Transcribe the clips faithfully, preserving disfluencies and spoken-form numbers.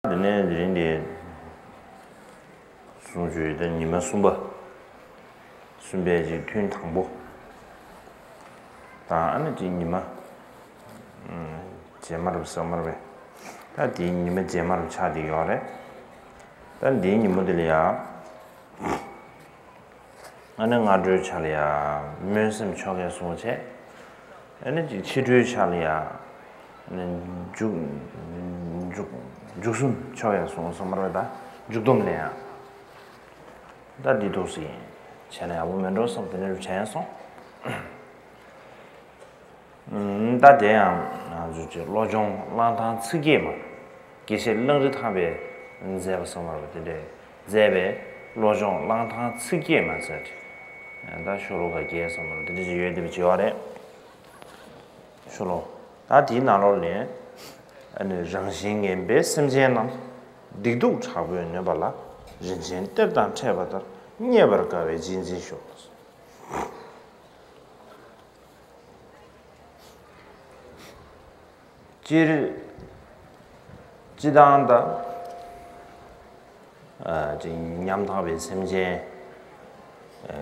དེ་ནས་དེ་རིང་འདི་གསུང་ཆོས་དེ་ཉི་མ་གསུམ་པ། གསུམ་པའི་ཅིག་ཐུན་དང་པོ་དང་། ཨ་ནི་ཅིག་ཉི་མ་རྗེས་མ་རུ་ཟེར་མར་བས། ད་དེའི་ཉི་མ་རྗེས་མ་རུ་ཆགས་བསྡད་ཡོད་རེད། ད་འདིའི་ཉིན་མོ་འདི་ལ་ཡང་ཨ་ནི་སྔ་དྲོའི་ཆ་ལ་ཡང་སྨོན་སེམས་མཆོག་གི་གསུང་བྱས། ཨ་ནི་ཅིག་ཕྱི་དྲོའི་ཆ་ལ་ཡང་ཨ་ནི་མཇུག་མཇུག་མཇུག་སྡོམ་མཆོག་གི་གསུང་སོང་མར་བས། ད་མཇུག་སྡོམ་ལ་ཡང་ད་འདི་འདུག་སེ་བྱས་ན་ཡག་པོ་མེད་འགྲོ་བསམ་དེ་འདྲ་རུ་བྱས་སོང་། ད་དེ་ཡང་ང་ཚོ་ཅིག་བློ་སྦྱོང་གླང་ཐང་ཚིག་བརྒྱད་མ། དགེ་བཤེས་གླང་རི་ཐང་པས་མཛད་པ་གསུངས་པ་དེ་འདྲས་མཛད་པའི་བློ་སྦྱོང་གླང་ཐང་ཚིག་བརྒྱད་མ་ཟེར་ཏེ། ད་ཤོ་ལོ་ཀ་བརྒྱད་གསུངས་པ་དེ་འདྲས་ཅིག་ཡོད་དེ་བྱས་པ་རེད། ཤོ་ལོ། ད་དེའི་ནང་ལོགས་ནས་ཨ་ནི་རང་བཞིན་ངན་པའི་སེམས་ཅན་རྣམས། སྡིག་སྡུག་དྲག་པོས་ནོན་པ་ལ། རིན་ཆེན་གཏེར་དང་འཕྲད་པ་ལྟར། རྙེད་པར་དཀའ་བས་རྗེས་འཛིན་ཤོག། སྤྱིར་སྤྱི་བཏང་ད་ཨ་ཅིག་ཉམ་ཐག་པའི་སེམས་ཅན། ཨ་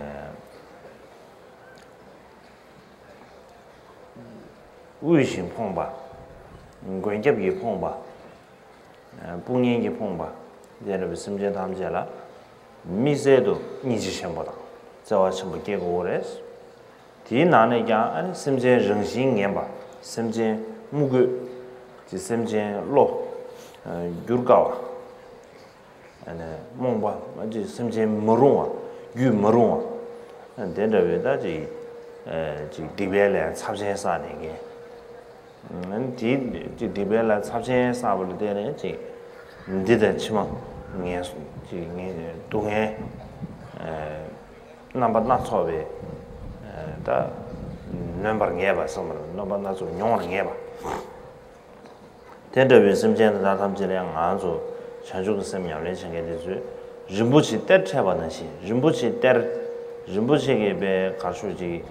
དབུལ་ཞིང་ཕོངས་པ། མགོན་སྐྱབས་ཀྱིས་ཕོངས་པ། དཔུང་གཉེན་གྱིས་ཕོངས་པ། དེ་འདྲ་བའི་སེམས་ཅན་ཐམས་ཅད་ལ་དམིགས་བསལ་དུ་སྙིང་རྗེ་ཆེན་པོ་དང་བརྩེ་བ་ཆེན་པོ་སྐྱེ་དགོས་རེད། དེའི་ནང་ནས་ཀྱང་ཨ་ནི་སེམས་ཅན་རང་བཞིན་ངན་པ། སེམས་ཅན་དམུ་རྒོད་ཀྱི་སེམས་ཅན་བློ་འགྱུར་དཀའ་བ། ཨ་ནི་རྨོངས་པ་ཅིག་སེམས་ཅན་མ་རུངས་པ། རྒྱུད་མ་རུངས་པ། དེ་འདྲ་བའི་ད་ཅིག་ཅིག་སྡིག་པའི་ལས་ཚབས་ཆེན་བསགས་ནས་ཀྱི། དེ་ཅིག་སྡིག་པའི་ལས་ཚབས་ཆེན་བསགས་པ་ལ་བརྟེན་ནས་ཅིག་འདི་དང་ཕྱི་མ་ངན་ཅིག་ངན་སྡུག་བསྔལ་རྣམ་པ་སྣ་ཚོགས་པའི་ད་ནོན་པར་ངེས་པ་བསམ་པར་རྣམ་པ་སྣ་ཚོགས་མྱོང་བར་ངེས་པ། དེ་འདྲ་བའི་སེམས་ཅན་དེ་དག་ཐམས་ཅད་ལ་ཡང་ང་ཚོ་བྱང་ཆུབ་ཀྱི་སེམས་ཉམས་ལེན་བྱེད་མཁན་དེ་ཚོས་རིན་པོ་ཆེའི་གཏེར་འཕྲད་པ་ནང་བཞིན། རིན་པོ་ཆེའི་གཏེར། རིན་པོ་ཆེ་གི་དཔེ་གར་ཤོག་ཅིག་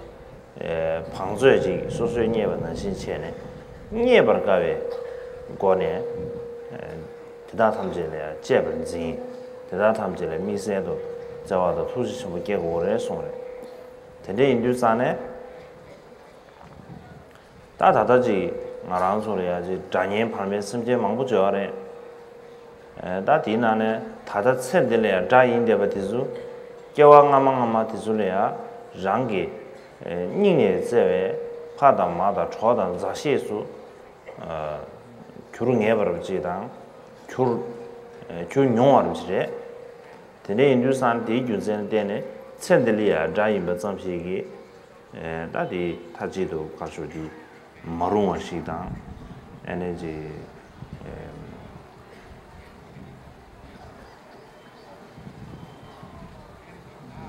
བང་མཛོད་ཅིག་སོ་སོས་རྙེད་པ་ནང་བཞིན་བྱས་ནས་རྙེད་པར་དཀའ་བའི་སྒོ་ནས་དེ་དག་ཐམས་ཅད་ལ་ཡང་གཅེས་པར་འཛིན། དེ་དག་ཐམས་ཅད་ལ་དམིགས་བསལ་དུ་བརྩེ་བ་དང་ཐུགས་རྗེ་ཆེན་པོ་སྐྱེ་དགོས་རེད་གསུངས་རེད། དེ་འདྲ་ཡིན་དུས་ཙང་ནས། ད་ད་ལྟ་ཅིག་ང་རང་ཚོ་ལ་ཡང་ཅིག་དགྲ་གཉེན་བར་མའི་སེམས་ཅན་མང་པོ་ཡོད་རེད། ཨེ་ད་དེའི་ནང་ནས་ད་ལྟ་ཚེ་འདི་ལ་ཡང་དགྲ་ཡིན་བསྡད་པ་དེ་ཚོ་སྐྱེ་བ་སྔ་མ་སྔ་མ་དེ་ཚོ་ལ་ཡང་རང་གི་ཨེ་སྙིང་ནས་བརྩེ་བའི་ཕ་དང་མ་དང་གྲོགས་དང་མཛའ་བཤེས་སུ་ཨ་གྱུར་ངེས་པ་ཅིག་དང་གྱུར་ཨེ་གྱུར་མྱོང་བ་ཅིག་རེད། དེ་འདྲ་ཡིན་དུས་ཙང་དེའི་རྒྱུ་མཚན་ལ་བརྟེན་ནས་ཚེ་འདི་ལ་ཡང་དགྲ་ཡིན་པ་ཙམ་ཞིག་གིས། ཨེ་ད་དེ་མཐའ་གཅིག་ཏུ་ག་རེ་ཞུ་དགོས། མ་རུང་བ་ཞིག་དང་། ཨ་ནི་ཅིག་ཨེ་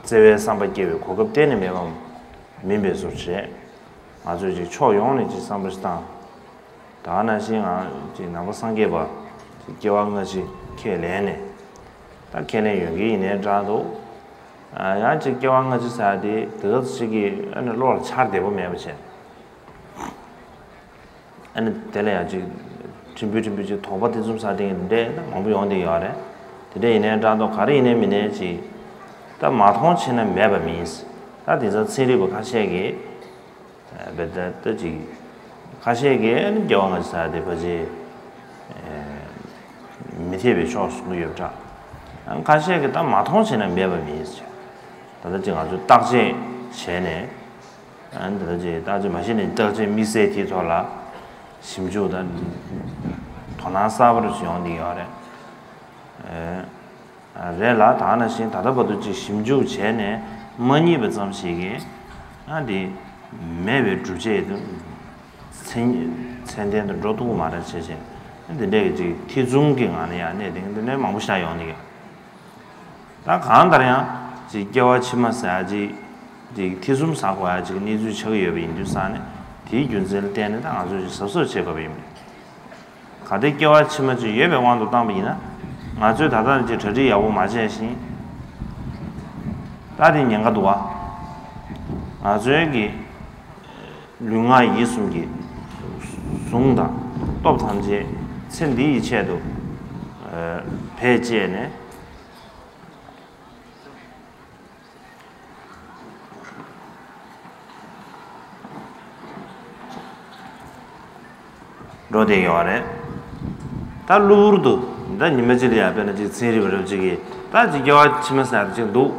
བརྩེ་བའི་བསམ་པ་སྐྱེ་བའི་གོ་སྐབས་གཏན་ནས་མེད་པ་མིན་པའི་བཟོ་འདྲ་རེད། ང་ཚོས་ཅིག་ཕྱོགས་ཡོངས་ནས་ཅིག་བསམ་བློ་ཞིག་བཏང་། ད་ག་ནང་བཞིན་ང་ཅིག་ནང་པ་སངས་རྒྱས་པ་ཅིག་སྐྱེ་བ་སྔ་ཕྱི་ཁས་ལེན་ནས། ད་ཁས་ལེན་ཡོད་མཁན་ཡིན་ནའི་འདྲ་འདུག་ཨ་ཡང་ཅིག་སྐྱེ་བ་སྔ་ཕྱི་ཟེར་ཡ་དེ་དེ་ག་ཅིག་གི་ཨ་ནི་བློ་ལ་འཆར་བདེ་པོ་མེད་པ་བྱས། ཨ་ནི་དེ་ལ་ཡང་ཅིག་ཕྲན་བུ་ཕྲན་བུ་ཅིག་དོགས་པ་དེ་ཚོ་ཟ་དེ་འདྲས་ད་མང་པོ་ཡོང་བསྡད་ཡོད་རེད། དེ་འདྲས་ཡིན་ནའི་འདྲ་འདུག་ག་རེ་ཡིན་ནའི་མིན་ནའི་ཅིག་ད་མ་མཐོང་བྱས་ན་མེད་པ་མིན། ད་དེ་ཚོ་ཚན་རིག་པ་ཁ་ཤས་ཀྱིས། བེ་ད་ལྟ་ཅིག་ཁ་ཤས་ཀྱིས་ནི་སྐྱེ་བ་སྔ་ཕྱི་ཟེར་ཡ་དེ་ཕལ་ཆེར་མི་འཐད་པའི་ཕྱོགས་སུ་ཡོད་པ་འདྲ། ཁ་ཤས་ཀྱིས་ད་མ་མཐོང་བྱས་ན་མེད་པ་མིན་ཟེར། ད་ལྟ་ཅིག་ང་ཚོས་བརྟག་དཔྱད་བྱས་ནས། ད་ལྟ་ཅིག་བརྟག་དཔྱད་མ་བྱས་ནས་བརྟག་དཔྱད་དམིགས་བསལ་དེའི་ཐོག་ལ་ཞིབ་འཇུག་དང་དོ་སྣང་གསར་པ་རུ་ཡོང་བསྡད་ཡོད་རེད། རེད་ལ། ད་ནང་བཞིན་ད་ལྟ་བར་དུ་ཅིག་ཞིབ་འཇུག་བྱས་ནས་མ་རྙེད་པ་ཙམ་ཞིག་གིས་ཨ་འདི་མེད་པའི་སྒྲུབ་བྱེད་དུ་ཚད་ཚད་ལྡན་དུ་འགྲོ་ཐུབ་ཀྱི་མ་རེད་བྱས་བྱས། འདི་འདྲས་ཀྱི་ཅིག་ཐེ་ཚོམ་གྱི་ངང་ནས་ཡང་གནས་དེ་འདི་འདྲས་མང་པོ་ཞིག་ཡོང་གི་ཡོད། ད་གང་ལྟར་ཡང་ཅིག་སྐྱེ་བ་ཕྱི་མ་ཟེར་ཡ་ཅིག་ཅིག་ཐེ་ཚོམ་ཟ་དགོས་ཡ་ཅིག་གནས་ཚུལ་ཆགས་ཀྱི་ཡོད་པ་ཡིན་དུས་ཙང་ནས་དེའི་རྒྱུ་མཚན་ལ་བརྟེན་ནས་ད་ང་ཚོས་ཅིག་གཟབ་གཟབ་བྱེད་དགོས་པ་ཡིན། གལ་ཏེ་སྐྱེ་བ་ཕྱི་མ་ཅིག་ཡོད་པའི་དབང་དུ་བཏང་པ་ཡིན་ན། ང་ཚོས་ད་ལྟ་ནས་ཅིག་གྲ་སྒྲིག་ཡག་པོ་མ་བྱས་ཤིང་། ད་དེ་ཉེན་ཁ་འདུག་བ། ང་ཚོའི་གི་ལུས་ངག་ཡིད་གསུམ་གྱི་གཟུངས་དང་སྟོབས་ཐམས་ཅད་ཚེ་འདི་ཡི་ཆེད་དུ་ ཨ། བེད་སྤྱད་ནས། འགྲོ་བསྡད་ཡོད་རེད། ད་གློ་བུར་དུ་ད་ཉི་མ་གཅིག་ལ་ཡ་དཔེར་ན་ཅིག་ཚན་རིག་པ་རབ་ཅིག་གིས་ད་ཅིག་སྐྱེ་བ་ཕྱི་མ་ཟེར་ཅིག་འདུག་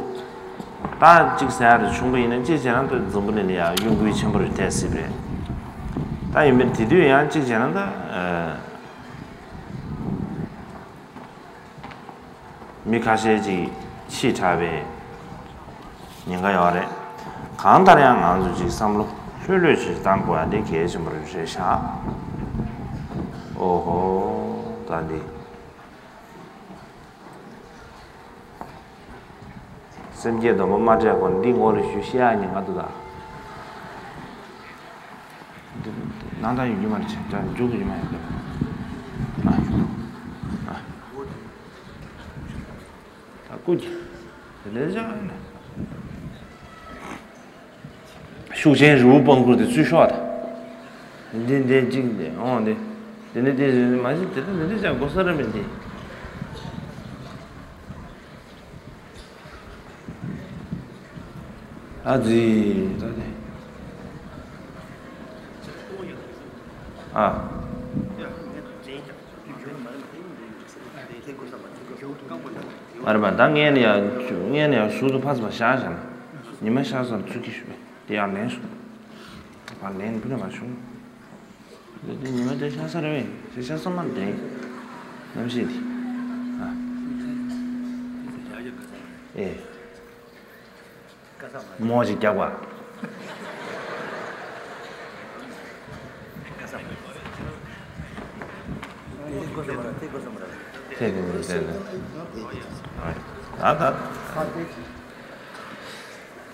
ད་ཅིག་ཟེར་ཡ་རེ་བྱུང་པ་ཡིན་ན་ཅིག་བྱས་ན་ད་འཛམ་བུ་གླིང་ལ་ཡ་གཡོ་འགུལ་ཆེན་པོ་རེ་ཐེབས་སྲིད་པ་རེད། ད་ཡིན་པས་དེ་དུས་ཡང་ཅིག་བྱས་ན་ད་ཨ། མི་ཁ་ཤས་ཅིག་ཕྱིས་དྲགས་པའི་ཉེན་ཁ་ཡོད་རེད། གང་ལྟར་ཡང་ང་ཚོ་ཅིག་བསམ་བློ་ལྷོད་ལྷོད་བྱེད་བཏང་དགོས་ཡ་འདི་གལ་ཆེན་པོ་རེད་ཤག་ཨོ་ཧོ། ད་འདི་སེམས་བསྐྱེད་སྡོམ་པ་མ་སྤྲད་གོང་འདི་ངོ་རེ་ཞུ་ཤེས་ཡ་ཉེན་ཁ་འདུག་ད། འདི་སྣང་དག་ཡོད་རྒྱུ་མ་རེད། ཅང་འཇུག་གི་ཡོད་མ་ཡོད་པས། ཨ། ཨ། ད་སྐུ་གྱི། དེ་ལས་བཞག་ན། ཤུགས་ཅན་རི་བོ་པང་ཁུར་དེ་ཚུར་ཤོག་ད། འདི་འདི་གཅིག་འདི་འོང་འདི། འདི་ནི་འདི་རེད་མ་གཞི་དེ་ལ་འདི་འདི་ཅང་གོ་ས་ར་མེད་འདི། ཨ་ཙི། ད་དེ། ཨ། ཨ་རེ་པ་ད་ངས་ནི་ཡ་ངས་ནི་ཡ་ཟུར་དུ་ཕ་ཚ་བ་བཞག་བཞག་ན། ཉི་མ་ཤར་སར་ཚུར་གྱིས་ཞུ་བས་དེ་ཡང་ལན་སོང་། ཕར་ལན་འདི་ནས་མ་བྱུང་། འདི་ཉི་མ་དེ་ཤར་ས་རེད་བས་ཤར་ས་མ་དེ། གནམ་གཤིས་དེ། ཨ། ཨེ། མོ་ཞིག་རྒྱག་པ། ཐེ་ཐེ་ཐེ་ཐེ། ཨ་ད།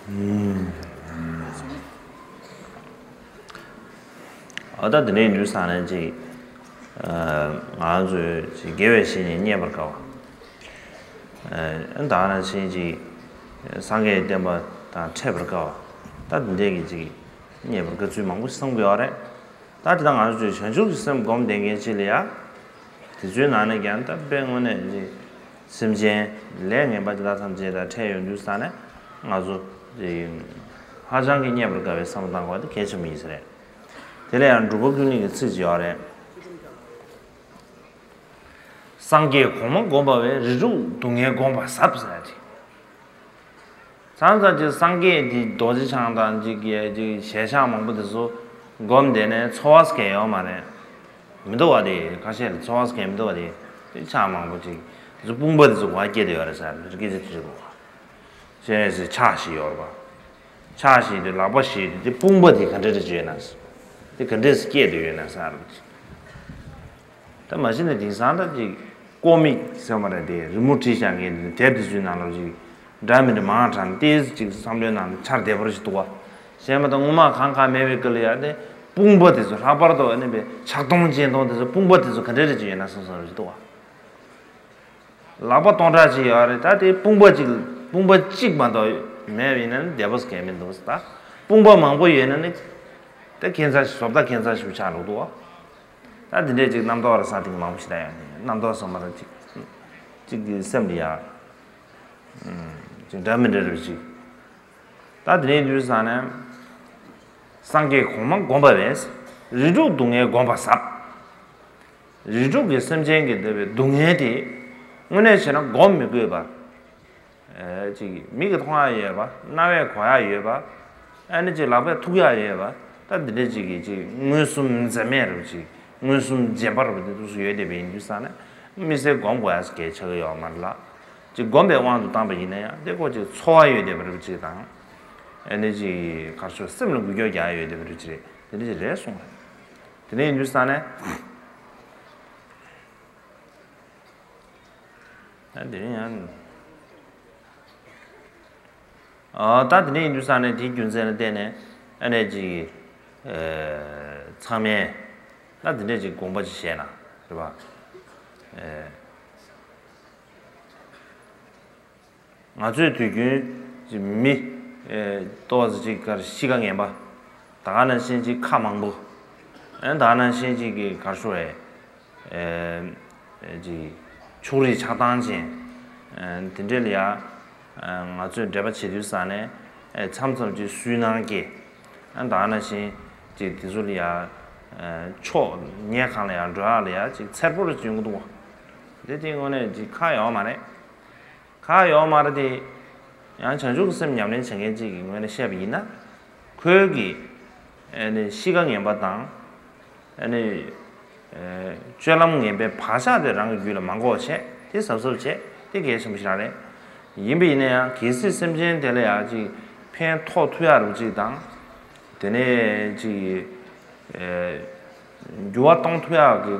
ཨུམ། ཨ་ད་དེ་ནས་འདུག་ས་ནས་ཅིག་ང་ཚོས་ཅིག་དགེ་བའི་བཤེས་གཉེན་རྙེད་པར་དཀའ་བ། ཨ་ད་ནང་བཞིན་ཅིག་སངས་རྒྱས་བསྟན་པ་དང་འཕྲད་པར་དཀའ་བ། ད་དེ་འདྲས་ཀྱི་ཅིག་རྙེད་པར་དཀའ་ཚུལ་མང་པོ་ཞིག་གསུང་གི་ཡོད་རེད། ད་དེ་དག་ང་ཚོས་བྱང་ཆུབ་ཀྱི་སེམས་སྒོམ་བསྡད་མཁན་ཅིག་ལ་ཡ། དེ་ཚོའི་ནང་ནས་ཀྱང་ད་དཔེ་དངོས་གནས་ཅིག་སེམས་ཅན་ལས་ངན་པ་དེ་དག་ཐམས་ཅད་དང་འཕྲད་ཡོང་དུས་ཙ་ནས་ང་ཚོ་དེ་ཧ་ཅང་གི་རྙེད་པར་དཀའ་བའི་བསམ་བློ་བཏང་དགོས་པ་དེ་གལ་ཆེན་པོ་ཡིན་ས་རེད། དེ་ལ་ཡང་འབྲུག་པ་ཀུན་གླེང་གི་ཚིག་ཅིག་ཡོད་རེད། སངས་རྒྱས་གོང་མ་བསྒོམས་པ་བས། རིགས་དྲུག་སྡུག་བསྔལ་བསྒོམས་པ་ཟབ་ཟེར་ཏེ། མཚམས་མཚམས་ཅིག་སངས་རྒྱས་དེ་རྡོ་རྗེ་འཆང་དང་ཅིག་གི་ཅིག་ཞལ་ཆགས་མང་པོ་དེ་ཚོ་བསྒོམས་བསྡད་ནས་ཚོར་བ་སྐྱེ་ཡོད་མ་རེད། མི་འདུག་བ་དེ་ཁ་ཤས་ལ་ཚོར་བ་སྐྱེ་མི་འདུག་བ་དེ་དེ་ཆགས་མང་པོ་ཅིག་དེ་ཚོ་དཔུང་པ་དེ་ཚོ་ག་སྐྱེ་དེ་ཡོད་རེད་ཟེར་སྐད་ཆ་དེ་རེད་གོ། ཤེས་ནས་ཟེར་ཕྱག་བཞི་ཡོད་རེད་པ། ཕྱག་བཞི་དེ་ལག་པ་བཞི་དེ་དེ་དཔུང་པ་དེ་ག་འདྲ་རེ་ཅིག་ཡོད་ན། དེ་ག་འདྲས་སྐྱེ་དེ་ཡོད་ན་ཟེར་རེད། ད་མ་གཞི་ནས་དེང་སང་ད་ཅིག་ཀོ་མིག་ཟེར་བ་རེད་དེ་རི་མོ་བྲིས་བཞག་མཁན་དེ་དེབ་དེ་ཚོའི་ནང་ལ་ཅིག་འདྲ་མི་འདྲ་མང་དྲགས་ནས་ཏོག་ཙམ་ཅིག་བསམ་བློའི་ནང་ལ་འཆར་བདེ་པོ་ཞིག་འདུག་བ། གཞན་མ་གཏོགས་སྔོན་མ་གང་གང་མེད་པའི་སྐབས་ལ་ཡ་དེ་དཔུང་པ་དེ་ཚོ་ལྷག་པར་དུ་ཨ་ནི་པའི་ཕྱག་སྟོང་སྤྱན་སྟོང་དེ་ཚོ་དཔུང་པ་དེ་ཚོ་ག་འདྲ་རེ་ཅིག་ཡོད་ན་བསམ་བསམ་རེ་ཞིག་འདུག་བ། ལག་པ་སྟོང་ཕྲག་ཅིག་ཡོད་རེད། ད་དེ་དཔུང་པ་གཅིག་དཔུང་པ་གཅིག་མ་གཏོགས་མེད་པ་ཡིན་ན་ནི་བདེ་པོ་གང་མི་འདུག་ད་དཔུང་པ་མང་པོ་ཡོད་ན་ནི་ད་ཁྱད་མཚར་ཞིག་བཟོ་ལྟ་ཁྱད་མཚར་ཞིག་ཆགས་འགྲོ་འདུག་ད་དེ་འདྲས་ཅིག་རྣམ་རྟོག་ར་ས་སྟེང་མང་པོ་ཞིག་ད་ཡང་རྣམ་རྟོག་ཟེར་མ་རེད། ཅིག་ཅིག་གི་སེམས་ལ་ཡ་ཅིག་འདྲ་མི་འདྲ་རེ་ཅིག་ད་དེ་ནས་དུས་ཙ་ནས་སངས་རྒྱས་གོང་མ་བསྒོམས་པ་བས། རིགས་དྲུག་སྡུག་བསྔལ་བསྒོམས་པ་ཟབ། རིགས་དྲུག་གི་སེམས་ཅན་གྱི་འདོད་པའི་སྡུག་བསྔལ་དེ་དངོས་གནས་བྱས་ན་སྒོམ་མི་དགོས་པར། ཨེ་ཅིག་མིག་གིས་མཐོང་ཡག་ཡོད་པ། རྣ་བས་གོ་ཡག་ཡོད་པ། ཨ་ནི་ཅིག་ལག་པས་ཐུག་ཡག་ཡོད་པ། ད་འདི་འདྲ་ཅིག་གི་ཅིག་མངོན་སུམ་འཛེམ་མེད་རུ་ཅིག་མངོན་སུམ་རྗེན་པ་རུ་དེ་འདུག་སུ་ཡོད་བསྡད་པ་ཡིན་དུས་ཙ་ནས་དམིགས་བསལ་སྒོམ་དགོས་ཡག་གལ་ཆེ་གི་ཡོད་མ་རེད་ལ། ཅིག་སྒོམ་པའི་དབང་དུ་བཏང་པ་ཡིན་ན་ཡང་དེ་ཁོ་ཅིག་ཚོར་བ་ཡོད་བསྡད་པ་རུ་ཅིག་དང་། ཨ་ནི་ཅིག་གར་ཤོར་སེམས་ལ་འགུལ་སྐྱོད་རྒྱག་ཡག་ཡོད་བསྡད་པ་རུ་ཅིག་རེད། དེ་འདྲ་ཅིག་རེད་གསུངས་རེད། དེ་ནས་ཡིན་དུས་ཙ་ནས། ད་དེ་ནས་ཡང་། ཨ་ད་དེ་ནས་ཡིན་དུས་ཙ་ནས་དེའི་རྒྱུ་མཚན་ལ་བརྟེན་ནས་ཨ་ནི་ཅིག་ཚང་མས་ད་དེ་འདྲས་ཅིག་དགོངས་པ་ཅིག་བཞེས་ན་རེད་པ། ཨེ། ང་ཚོའི་དུས་རྒྱུན་གྱི་མི་ཨེ་ཏོག་ཙམ་ཅིག་གར་གཤིས་ཀ་ངན་པ། ད་ག་ནང་བཞིན་ཅིག་ཁ་མང་པོ། ཨེ་ད་ག་ནང་བཞིན་ཅིག་གི་གར་ཤོར་བའི་ཨེ་ཅིག་ ཕྱོགས་རིས་ཆགས་སྡང་ཅན། དེ་འདྲས་ལ་ཡ། ང་ཚོས་འགྲེལ་པ་བྱེད་དུས་ཙང་ནས། མཚམས་མཚམས་ཅིག་སུན་སྣང་སྐྱེ། ད་ནང་བཞིན་ཅིག་དེ་ཚོ་ལ་ཡ། ཕྱོགས་ངན་གང་ལ་ཡ་འགྲོ་ཡག་ལ་ཡ་ཅིག་འཚེར་པོ་རེ་ཅིག་ཡོང་གི་འདུག་བ། དེ་དེ་དངོས་གནས་ཅིག་ཁག་ཡོད་མ་རེད། ཁག་ཡོད་མ་རེད་དེ། ཡང་བྱང་ཆུབ་ཀྱི་སེམས་ཉམས་ལེན་བྱེད་མཁན་ཅིག་གི་ངོས་ནས་བཤད་པ་ཡིན་ན། ཁོའི་གི་ཨ་ནི་གཤིས་ཀ་ངན་པ་དང་། ཨ་ནི་སྤྱོད་ལམ་ངན་པའི་བག་ཆགས་དེ་རང་གི་རྒྱུད་ལ་མ་འགོག་བྱས། དེ་གཟབ་གཟབ་བྱས། དེ་གལ་ཆེན་པོ་ཞིག་རང་རེད། ཡིན་པ་ཡིན་ན་ཡང་གལ་སྲིད་སེམས་ཅན་དེ་ལ་ཡང་ཅིག་ཕན་ཐོགས་ཐུབ་ཡག་རུ་ཅིག་དང་། དེ་ནས་ཅིག་འགྱུར་བ་གཏོང་ཐུབ་ཡག་གི་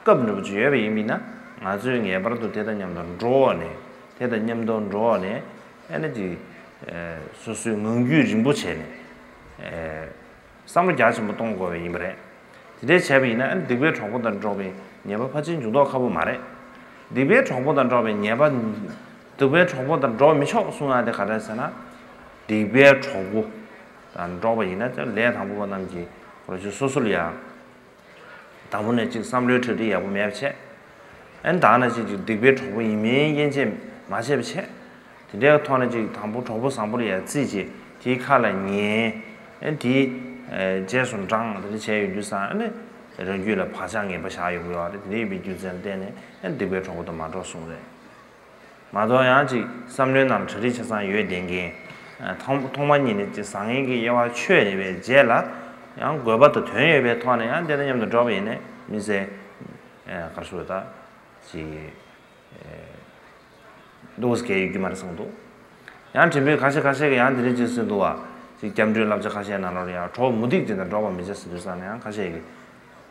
སྐབས་འདྲ་པོ་ཅིག་ཡོད་པ་ཡིན་པ་ཡིན་ན། ང་ཚོས་ངེས་པར་དུ་དེ་དང་མཉམ་དུ་འགྲོགས་ནས། དེ་དང་མཉམ་དུ་འགྲོགས་ནས། ཨ་ནི་ཅིག་སོ་སོའི་ངང་རྒྱུད་རིང་པོ་བྱས་ནས། བསམ་བློ་རྒྱ་ཆེན་པོ་གཏོང་དགོས་པ་ཡིན་པ་རེད། དེ་འདྲའི་བྱས་པ་ཡིན་ན། ཨ་ནི་སྡིག་པའི་གྲོགས་པོ་དང་འགྲོགས་པའི་ཉེས་པ་ཕལ་ཆེར་འབྱུང་མདོག་ཁ་པོ་མ་རེད། སྡིག་པའི་གྲོགས་པོ་དང་འགྲོགས་པའི་ཉེས་པ། སྡིག་པའི་གྲོགས་པོ་དང་འགྲོགས་མི་ཆོག་གསུང་ཡག་དེ་ག་རེ་ཟེར་ན། སྡིག་པའི་གྲོགས་པོ་དང་འགྲོགས་པ་ཡིན་ན། ལས་དང་པོ་པ་རྣམས་ཀྱིས་ཁོ་རང་ཚོ་སོ་སོ་ལ་ཡང་དང་པོ་ནས་ཅིག་བསམ་བློའི་གྲ་སྒྲིག་ཡག་པོ་མེད་པ་བྱས། ཨ་ནི་ད་ནང་བཞིན་ཅིག་སྡིག་པའི་གྲོགས་པོ་ཡིན་མིན་དབྱེ་འབྱེད་མ་བྱས་པ་བྱས། དེ་འདྲའི་ཐོག་ནས་ཅིག་དང་པོ་གྲོགས་པོ་བཟང་པོ་ལ་ཡང་བརྩིས་བྱས། དེའི་ཁ་ལ་ཉན། ཨ་ནི་དེའི་རྗེས་སུ་འབྲང་། དེ་འདྲ་བྱས་ཡོང་དུས་ཙང་། ཨ་ནི་རང་རྒྱུད་ལ་བག་ཆགས་ངན་པ་བཞག་ཡོང་གི་ཡོད་རེད། དེ་འདྲ་ཡིན་པའི་རྒྱུ་མཚན་ལ་བརྟེན་ནས། ཨ་ནི་སྡིག་པའི་གྲོགས་པོ་དུ་མ་འགྲོགས་གསུངས་རེད། མ་གཏོགས་ཡང་ཅིག་བསམ་བློའི་ནང་གྲ་སྒྲིག་ཆ་ཚང་ཡོད་བསྡད་མཁན། ཐོག་ཐོག་མ་ཉིད་ནས་ཅིག་བཟང་ངན་གྱི་དབྱེ་བ་ཆོད་ཡོད་པའི་རྗེས་ལ། ཡང་དགོས་པ་དང་དོན་ཡོད་པའི་ཐོག་ནས་ཡང་དེ་དང་མཉམ་དུ་འགྲོགས་པ་ཡིན་ནའི། མི་ཚེ་ག་རེ་ཟེར་ད། ཅིག་འདུག་སེ་སྐྱེལ་ཡོང་གི་མ་རེད་བསམ་གྱི་འདུག། ཡང་དྲན་པའི་ཁ་ཤས་ཁ་ཤས་ཀྱིས་ཡང་འདི་འདྲ་ཅིག་ཟེར་འདུག་བ། ཅིག་སྐྱབས་འགྲོའི་བསླབ་བྱ་ཁ་ཤས་ནང་ལོགས་ལ་ཡང་གྲོགས་མུ་སྟེགས་ཅན་དང་འགྲོགས་པ་མི་བྱ་ཟེར་དུས་ཙང་ནས། ཡང་ཁ་ཤས་ཀྱིས།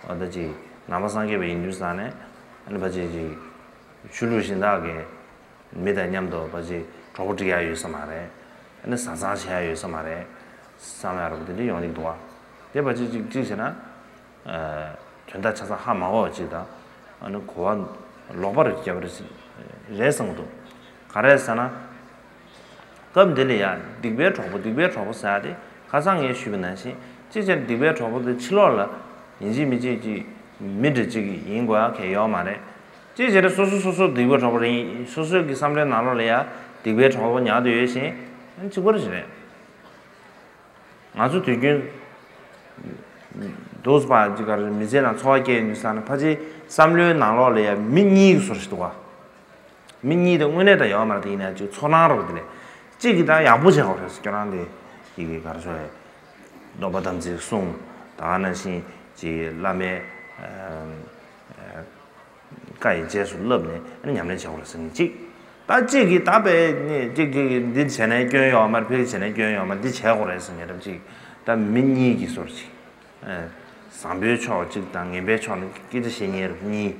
འོ་ད་ཅིག་ནང་པ་སངས་རྒྱས་པ་ཡིན་དུས་ཙང་ནས། ཨ་ནི་ཕལ་ཆེར་ཅིག་ཆོས་ལུགས་གཞན་དག་གི་མི་དང་མཉམ་དུ་ཕལ་ཆེར་གྲོགས་པོ་སྒྲིག་ཡག་ཡོད་ས་མ་རེད། ཨ་ནི་བཟའ་ཚང་བྱེད་ཡག་ཡོད་ས་མ་རེད་བསམ་ཡག་རེད་པ། དེ་འདྲ་ཡོང་གི་འདུག་བ། དེ་ཕལ་ཆེར་ཅིག་གཅིག་བྱས་ན། ཨ། དོན་དག་ཆ་ཚང་ཧ་མ་གོ་བ་ཅིག་དང་། ཨ་ནི་གོ་བ་ལོག་པ་རེ་རྒྱབ་པ་རེད་བསམ་གྱི་འདུག། ག་རེ་ཟེར་ན། སྐབས་འདི་ལ་ཡང་སྡིག་པའི་གྲོགས་པོ། སྡིག་པའི་གྲོགས་པོ་ཟེར་ཡག་དེ་ཁ་སང་ངས་ཞུས་པ་ནང་བཞིན། གཅིག་བྱས་ན་སྡིག་པའི་གྲོགས་པོ་དེ་ཕྱི་ལོགས་ལ་ཡིན་གཅིག་མིན་གཅིག་ཅིག་མི་འདྲ་ཅིག་ཡིན་དགོས་ཡག་གང་ཡང་ཡོད་མ་རེད། གཅིག་བྱས་ན་སོ་སོ་སོ་སོ་སྡིག་པའི་གྲོགས་པོ་རེད། སོ་སོའི་གི་བསམ་བློའི་ནང་ལོགས་ལ་ཡང་སྡིག་པའི་གྲོགས་པོ་ཉར་དུ་ཡོད་བཞིན། གཅིག་པ་རེད། ང་ཚོ་དུས་རྒྱུན་འདུག་སེ་ཅིག་ག་རེ། མི་ཚེ་ནང་འཚོ་བ་སྐྱེལ་ཡོང་དུས་ཙང་ནས། ཕལ་ཆེར་བསམ་བློའི་ནང་ལོགས་ལ་ཡང་མི་གཉིས་ཀྱི་བཟོ་འདྲ་ཞིག་འདུག་ག། མི་གཉིས་དེ་དངོས་གནས་ད་ཡོད་མ་རེད། དེ་ཡིན་ན་ཅིག་ཚོར་སྣང་རེད་པ། དེ་ལས་གཅིག་གིས་ད་ཡག་པོ་བྱེད་དགོས་རེད་ཟེར། ཁྱོད་རང་དེ་ཡི་གེ་ག་རེ་ཟེར་རེད། སྡོམ་པ་དམ་ཚིག་བསྲུང་། ད་ག་ནང་བཞིན་ཅིག་བླ་མའི་ཨ་བཀའ་ཡི་རྗེས་སུ་བསླབས་ནས། ཨ་ནི་ཉམས་ལེན་བྱེད་དགོས་རེད་ཟེར་མཁན་གཅིག། ད་གཅིག་གིས་ད་དཔེ་ནི་གཅིག་གིས་འདི་བྱས་ན་སྐྱོན་ཡོད་མ་རེད། ཕ་གི་བྱས་ན་སྐྱོན་ཡོད་མ་རེད། འདི་བྱེད་དགོས་རེད་ཟེར་མཁན་རེད་པ། གཅིག། ད་མི་གཉིས་ཀྱི་བཟོ་འདྲ་ཅིག། ཨ། བཟང་པོའི་ཕྱོགས་གཅིག་དང་ངན་པའི་ཕྱོགས་ནས་སྐད་ཆ་བཤད་མཁན་རེད་པ། གཉིས།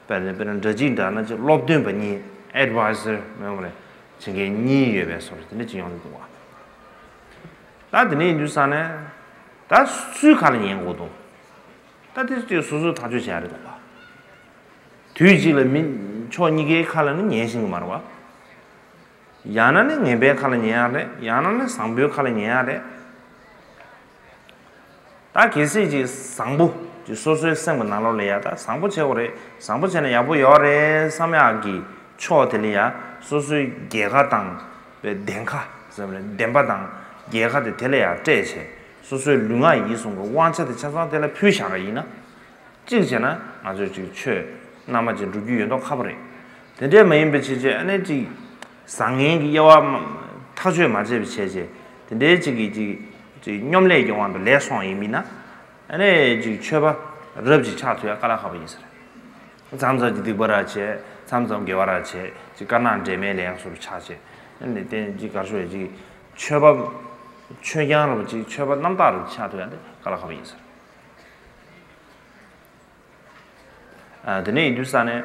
དཔེར་ན། དཔེར་ན་འདྲ་གཅིག་འདྲ་ན་ཅིག་སློབ་སྟོན་པ་གཉིས། ཨེཌ་ཝའི་ཟར་མེད་པ་རེད། བྱེད་མཁན་གཉིས་ཡོད་པའི་བཟོ་འདྲ་དེ་འདྲ་ཅིག་ཡོང་གི་འདུག་བ། ད་དེ་འདྲ་ཡིན་དུས་ཙང་ནས། ད་སུའི་ཁ་ལ་ཉན་དགོས་འདུག། ད་དེ་ཅིག་སོ་སོས་ཐག་གཅོད་བྱེད་ཡག་རེད་འདུག་བ། དུས་གཅིག་ལ་མི་ཕྱོགས་གཉིས་ཀའི་ཁ་ལ་ནི་ཉན་ཤེས་ཀྱི་མ་རེད་བ། ཡང་ན་ནི་ངན་པའི་ཁ་ལ་ཉན་ཡག་རེད། ཡང་ན་ནི་བཟང་པོའི་ཁ་ལ་ཉན་ཡག་རེད། ད་གལ་སྲིད་ཅིག་བཟང་པོ་ཅིག་སོ་སོའི་སེམས་ཀྱི་ནང་ལོགས་ལ་ཡ། ད་བཟང་པོ་བྱེད་དགོས་རེད། བཟང་པོ་བྱས་ན་ཡག་པོ་ཡོད་རེད་བསམ་ཡག་གི་ཕྱོགས་དེ་ལ་ཡ། སོ་སོའི་རྒྱལ་ཁ་དང་བདེན་ཁ་ཟེར་བ་རེད། བདེན་པ་དང་རྒྱལ་ཁ་དེ་དེ་ལ་ཡ་སྤྲད་བྱས། སོ་སོའི་ལུས་ངག་ཡིད་གསུམ་གྱི་དབང་ཆ་དེ་ཆ་ཚང་དེ་ལ་ཕུལ་བཞག་པ་ཡིན་ན། གཅིག་བྱས་ན་ང་ཚོས་ཅིག་ཆོས་རྣལ་མ་ཅིག་འགྲུབ་རྒྱུ་ཡོད་མདོག་ཁ་པོ་རེད། དེ་འདྲས་མ་ཡིན་པའི་ཕྱིར་ཅིག། ཨ་ནི་ཅིག་བཟང་ངན་གྱི་དབྱེ་བ་མ་ཐག་གཅོད་མ་བྱས་པའི་ཕྱིར་ཅིག། དེ་འདྲའི་ཅིག་གི་ཅིག་ཅིག་སྙོམ་ལས་ཀྱི་དབང་དུ་ལས་སོང་ཡིན་པ་ཡིན་ན། ཨ་ནི་ཅིག་ཆོས་པ་རབ་ཅིག་ཆགས་ཐུབ་ཡག་དཀའ་ལས་ཁག་པོ་ཡིན་ས་རེད། མཚམས་མཚམས་ཅིག་སྡིག་པ་ར་བྱས། མཚམས་མཚམས་དགེ་བ་ར་བྱས། ཅིག་དཀར་ནག་འདྲེས་མའི་ལས་བཟོ་འདྲ་ཆགས་བྱས། ཨ་ནི་དེ་ཅིག་ག་རེ་ཞུ་དགོས་རེད། ཅིག་ཆོས་པ་ཆོས་རྐྱང་ར་ཅིག་ཆོས་པ་རྣམ་དག་ར་ཆགས་ཐུབ་ཡག་དེ་དཀའ་ལས་ཁག་པོ་ཡིན་ས་རེད། ཨ། དེ་ནས་ཡིན་དུས་ཙང་ནས་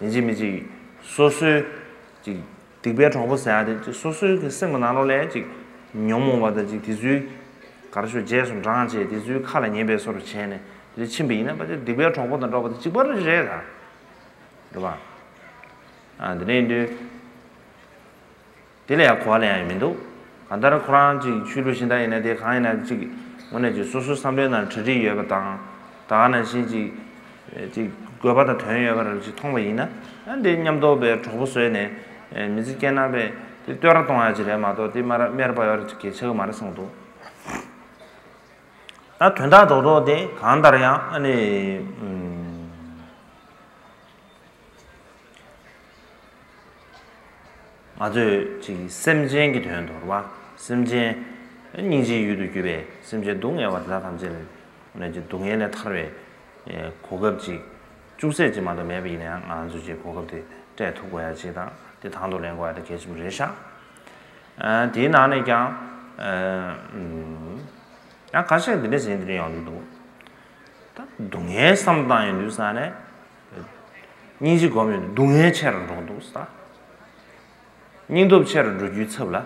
ཡིན་གཅིག་མིན་གཅིག་སོ་སོའི་ཅིག་སྡིག་པའི་གྲོགས་པོ་ཟེར་ཡག་དེ་ཅིག་སོ་སོའི་གི་སེམས་ཀྱི་ནང་ལོགས་ལ་ཅིག་ཉོན་མོངས་པ་དང་ཅིག་དེ་ཚོའི་ག་རེ་ཞུ། རྗེས་སུ་འབྲང་བྱས། དེ་ཚོའི་ཁ་ལ་ཉན་པའི་བཟོ་འདྲ་བྱས་ནས་དེ་ཕྱིན་པ་ཡིན་ན། ཕལ་ཆེར་སྡིག་པའི་གྲོགས་པོ་དང་འགྲོགས་པ་དེ་གཅིག་པ་རེད་ད། རེད་པ། ཨ། དེ་ནས་ཡིན་དུས། དེ་ལ་ཡང་གོ་བ་ལེན་ཡག་མི་འདུག། གང་ལྟར་ཁོ་རང་ཅིག་ཆོས་ལུགས་གཞན་དག་ཡིན་ན། དེ་གང་ཡིན་ན་ཅིག་དངོས་གནས་ཅིག་སོ་སོའི་བསམ་བློའི་ནང་གྲ་སྒྲིག་ཡོད་པ་དང་། ད་ག་ནང་བཞིན་ཅིག་ཅིག་ དགོས་པ་དང་དོན་ཡོད་པ་རེད་ཅེས་མཐོང་བ་ཡིན་ན། ཨ་འདི་མཉམ་དུ་པའི་གྲོགས་པོ་བཟོས་ནས་མི་ཚེ་སྐྱེལ་ན་པའི་དེ་བསྟོད་ར་གཏོང་ཡ་ཅིག་རེད་མ་གཏོགས་དེ་མར་མེར་པ་ཡོད་ར་ཅིག་གལ་ཆེ་གི་མ་རེད་བསམ་གི་འདུག་ད་དོན་དག་རྡོག་རྡོག་དེ་གང་ལྟར་ཡང་ཨ་ནི། ང་ཚོས་ཅིག་སེམས་ཅན་གྱི་དོན་དུ་རེད་བ། སེམས་ཅན་སྙིང་རྗེའི་ཡུལ་དུ་གྱུར་པའི་སེམས་ཅན་སྡུག་བསྔལ་བ་དེ་དག་ཐམས་ཅད་ལ་ནས་ཀྱི་སྡུག་བསྔལ་ལས་ཐར་བའི་གོ་སྐབས་ཅིག་ཅུང་ཟད་ཅིག་མ་གཏོགས་མེད་པ་ཡིན་ན་ཡང་ང་ཚོས་ཅིག་གོ་སྐབས་དེ་སྤྲད་ཐུབ་དགོས་ཡ་ཅིག་དང་དེ་དང་དུ་ལེན་དགོས་ཡ་དེ་གལ་ཆེན་པོ་རེད་ཤག་དེའི་ནང་ནས་ཀྱང་ཡང་ཁ་ཤས་འདི་འདྲ་ཟེར་འདི་འདྲ་ཡོང་གི་འདུག་ད་སྡུག་བསྔལ་བསམ་བཏང་ཡོང་དུས་ས་ནས་སྙིང་རྗེ་སྒོམ་ཡོང་དུས་སྡུག་བསྔལ་ཆེ་རུ་འགྲོ་གི་འདུག་ས། སྙིང་སྟོབས་ཆེ་རུ་འགྲོ་རྒྱུའི་ཚབ་ལ་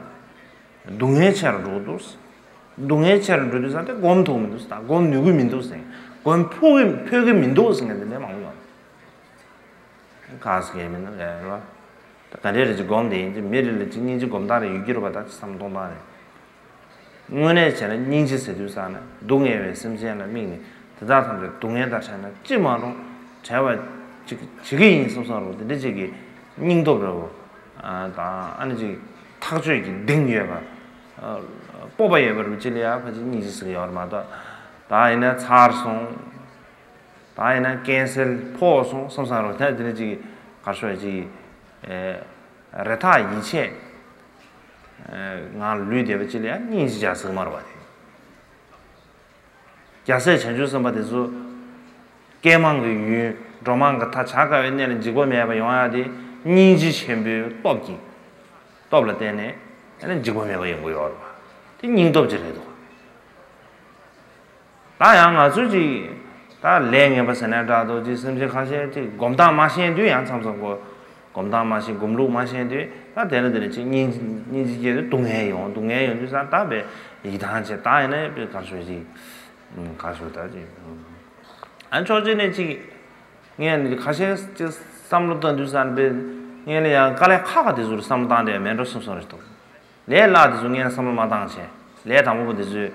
སྡུག་བསྔལ་ཆེ་རུ་འགྲོ་གི་འདུག་སྡུག་བསྔལ་ཆེ་རུ་འགྲོ་དུས་ཙང་དེ་སྒོམ་ཐུབ་མི་འདུག་ད་སྒོམ་ནུས་ཀྱི་མི་འདུག་ཟེར། སྒོམ་ཕོད་ཀྱི་ཕོད་ཀྱི་མི་འདུག་ཟེར་མཁན་དེ་འདྲ་མང་པོ་ཡོང་། ག་ཟེར་མཁན་མིན་ན་རེད་བ། ད་ག་འདྲའི་རེད་ཅིག་སྒོམ་དེ་ཡིན་ཅིག་མི་རེ་ལ་ཅིག་སྙིང་རྗེ་སྒོམ་སྟངས་རེ་ཡོད་ཀྱི་རེད་བ། ད་ཅིག་བསམ་གཏོང་སྟངས་རེད། དངོས་གནས་བྱས་ན་སྙིང་རྗེ་ཟེར་དུས་ཙང་ནས་སྡུག་བསྔལ་བའི་སེམས་ཅན་ལ་དམིགས་ནས་དེ་དག་ཐམས་ཅད་སྡུག་བསྔལ་དང་བྲལ་ན་ཅི་མ་རུང་བྲལ་བ་ཅིག་བྱེད་ཀྱི་ཡིན་བསམ་བསམ་རུང་དེ་འདྲ་ཅིག་གི་སྙིང་སྟོབས་རེ་བོ་དང་ཨ་ནི་ཅིག་ཐག་ཆོད་ཀྱི་གདེང་ཡོད་པ་སྤོབས་པ་ཡོད་པ་རུ་ཅི་ལ་ཡ་ཕལ་ཆེར་སྙིང་རྗེ་ཟེར་གི་ཡོད་རེད་མ་གཏོགས། ད་ཡིན་ན་ཚར་སོང་། ད་ཡིན་ན་ཀན་སེལ་ཕོག་སོང་བསམ་བསམ་རུང་ད་དེ་འདྲ་ཅིག་གར་ཤོག་ཅིག་རེ་ཐག་ཡིད་ཆད། ངང་ལུས་བསྡད་པ་ཅི་ལ་ཡང་སྙིང་རྗེ་བྱ་ཟེར་མ་རེད་བ་དེ། རྒྱལ་སྲས་བྱང་ཆུབ་སེམས་དཔའ་དེ་ཚོ་སྐྱེས་མང་གི་ཡུལ་འགྲོ་མང་གི་མཐའ་བྱ་དཀའ་བའི་གནས་ལ་འཇིགས་པ་མེད་པ་ཡོང་ཡ་དེ་སྙིང་རྗེ་ཆེན་པོའི་སྟོབས་ཀྱིས་སྟོབས་ལ་བརྟེན་ནས་ཨ་ནི་འཇིགས་པ་མེད་པ་ཡོང་གི་ཡོད་རེད་བ། དེ་སྙིང་སྟོབས་ཅིག་རེད་འདུག་ད་ཡང་ང་ཚོས་ཅིག་ད་ལས་ངན་པ་ཟེར་ནའི་འདྲ་འདུག་ཅིག་སེམས་ཅན་ཁ་ཤས་ཅིག་སྒོམ་སྟངས་མ་ཤེས་དུས་ཡང་མཚམས་མཚམས་ཀོ་སྒོམ་སྟངས་མ་ཤེས་སྒོམ་ལུགས་མ་ཤེས་དུས་ད་དེ་ལ་དེ་ལ་ཅིག་སྙིང་སྙིང་རྗེ་སྐྱེས་དུས་སྡུག་བསྔལ་ཡོང་སྡུག་བསྔལ་ཡོང་དུས་ཙང་ད་བས་ཡིད་ཐང་ཆད་ད་ཡིན་ན་དཔེ་གར་ཤོག་ཅིག་གར་ཤོག་ད་ཅིག་ཨ་ཕྱོགས་གཅིག་ནས་ཅིག་ངས་ཁ་ཤས་ཅིག་བསམ་བློ་བཏང་དུས་ཙང་དཔེ་ངས་ལ་ཡང་དཀའ་ལས་ཁག་ཁག་དེ་ཚོར་བསམ་བློ་བཏང་དེ་མེད་འགྲོ་བསམ་བསམ་རེད་འདུག་ལས་སླ་དེ་ཚོ་ངས་བསམ་བློ་མ་བཏང་བྱས་ལས་དང་པོ་པོ་དེ་ཚོས་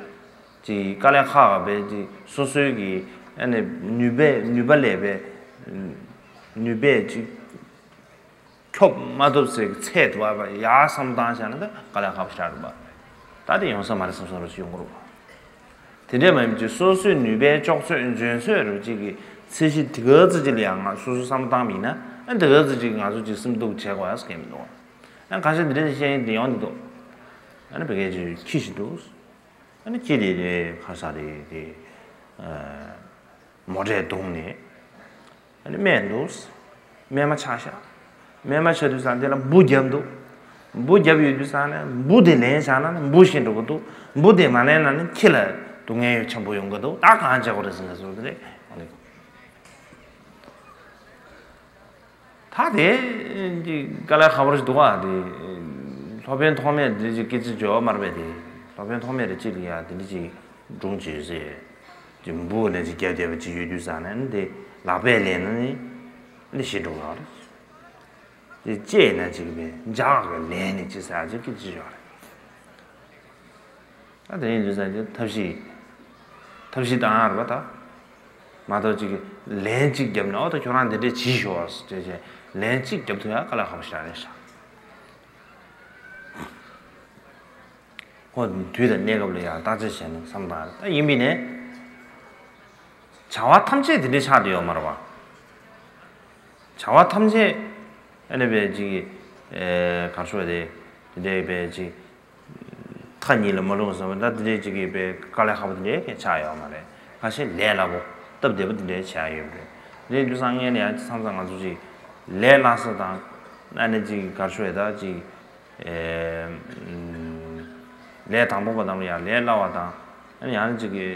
ཀྱི་དཀའ་ལས་ཁག་ཁག་པའི་ཀྱི་སོ་སོའི་གི་ཨ་ནི་ནུས་པས་ནུས་པ་ལས་པའི་ནུས་པས་ཀྱི་ཁྱོབ་མ་ཐུབ་ཚེ་གི་ཚད་དུ་བབ་པ་ཡག་བསམ་བཏང་བྱས་ན་ད་དཀའ་ལས་ཁག་པོ་ཞིག་རེད་པ། ད་དེ་ཡོང་ས་མ་རེད་བསམ་བསམ་རེ་ཞིག་ཡོང་གི་རེད་པ། དེ་འདྲས་མ་ཡིན་ཀྱི་སོ་སོའི་ནུས་པའི་ལྕོགས་ཚོད་འཇོན་ཚོད་རེ་ཅིག་གི་ཚད་གཞི་དེ་ག་ཙི་ཅིག་ལ་ཡང་ང་སོ་སོ་བསམ་བློ་བཏང་བ་ཡིན་ན་ཨ་དེ་ག་ཙི་ཅིག་ང་ཚོ་ཅིག་སེམས་སྡུག་བྱེད་དགོས་ཡ་སྐད་མི་འདུག་ཨ་ཁ་ཤས་འདི་འདྲའི་བཤད་ཡིན་དེ་ཡོང་འདི་འདུག་ཨ་ནི་བི་གའི་ཅིག་ཁྱི་ཞིག་འདུག་ཨ་ནི་ཁྱི་དེ་དེ་ཁ་ས་དེ་དེ་མོ་ཊས་བརྡུངས་ནས་ཨ་ནི་རྨས་འདུག་རྨས་མ་ཆགས་ཤག་རྨས་མ་ཆགས་དུས་ཙང་དེ་ལ་འབུ་བརྒྱབ་འདུག་འབུ་བརྒྱབ་ཡོད་དུས་ཙང་ནས་འབུ་དེ་ལེན་བཞག་ན་ནི་འབུ་ཤི་འགྲོ་གི་འདུག་འབུ་དེ་མ་ལེན་ན་ནི་ཁྱི་ལ་སྡུག་བསྔལ་ཡོད་ཆེན་པོ་ཡོང་གི་འདུག་ད་གང་བྱེད་དགོས་རེད་ཟེར་ནས་ཟེར་དེ་རེད། ད་དེ་དཀའ་ལས་ཁག་པོ་ཞིག་འདུག་ཨ། དེ་སློབ་དཔོན་ཐོགས་མེད་འདི་ཅིག་སྐད་ཆ་བརྗོད་མ་རེད་པས། དེ་སློབ་དཔོན་ཐོགས་མེད་རེ་ཅིག་ལ་ཡ་དེ་འདྲ་ཅིག་སྒྲུང་བྱོས་ཟེར། ཅིག་འབུ་ནས་ཅིག་རྒྱབ་བསྡད་པ་ཅིག་ཡོད་དུས་ཙང་ནས་དེ་ལག་པས་ལེན་ན་ནི་འདི་ཤི་འགྲོ་གི་རེད། དེ་ལྕེ་ན་ཅིག་པས་ལྗགས་ཀྱིས་ལེན་ནས་ཅི་ཟེར་ཅིག་སྐད་ཆ་བརྗོད་རེད། ད་དེ་ཡིན་དུས་ཙང་དེ་ཐབས་ཤེས་ཐབས་ཤེས་བཏང་ཡ་རེད་པ་ད། མ་གཏོགས་ཅིག་ལན་གཅིག་བརྒྱབ་ནས་ཨོ་ད་ཁྱོད་རང་འདི་འདྲས་བྱིས་ཤོག་ཟེར་བྱས་ལན་གཅིག་བརྒྱབ་ཐུབ་ཡ་དཀའ་ལས་ཁག་པོ་ཞིག་རེད་ཤག་ཁོ་དུས་དང་གནས་སྐབས་ལ་ཡང་བརྟག་དཔྱད་བྱས་ནས་བསམ་བཏང་རེད། ད་ཡིན་པས་ནས་བྱ་བ་ཐམས་ཅད་དེ་འདྲས་ཆགས་བསྡད་ཡོད་མ་རེད་པ། བྱ་བ་ཐམས་ཅད་ཨ་ནི་བས་ཅིག་གར་ཤོག་དེ་དེ་འདྲས་བས་ཅིག་མཐའ་གཉིས་ལ་མ་ལྷུང་བསམ་པ་ད་དེ་འདྲའི་ཅིག་གིས་པའི་དཀའ་ལས་ཁག་པོ་དེ་འདྲའི་གང་ཆགས་ཡོད་མ་རེད། ཁ་ཤས་ལས་སླ་པོ་སྟབས་བདེ་པོ་དེ་འདྲའི་བྱས་ཡོད་རེད། དེ་འདྲའི་དུས་སང་ངས་ནས་ཡང་མཚམས་མཚམས་ང་ཚོ་ཅིག་ལས་སླ་ས་དང་ཨ་ནི་ཅིག་གར་ཤོག་ད་ཅིག་ལས་དང་པོ་པ་དང་ཡང་ལས་སླ་བ་དང་ཨ་ནི་ཡང་ཅིག་གི་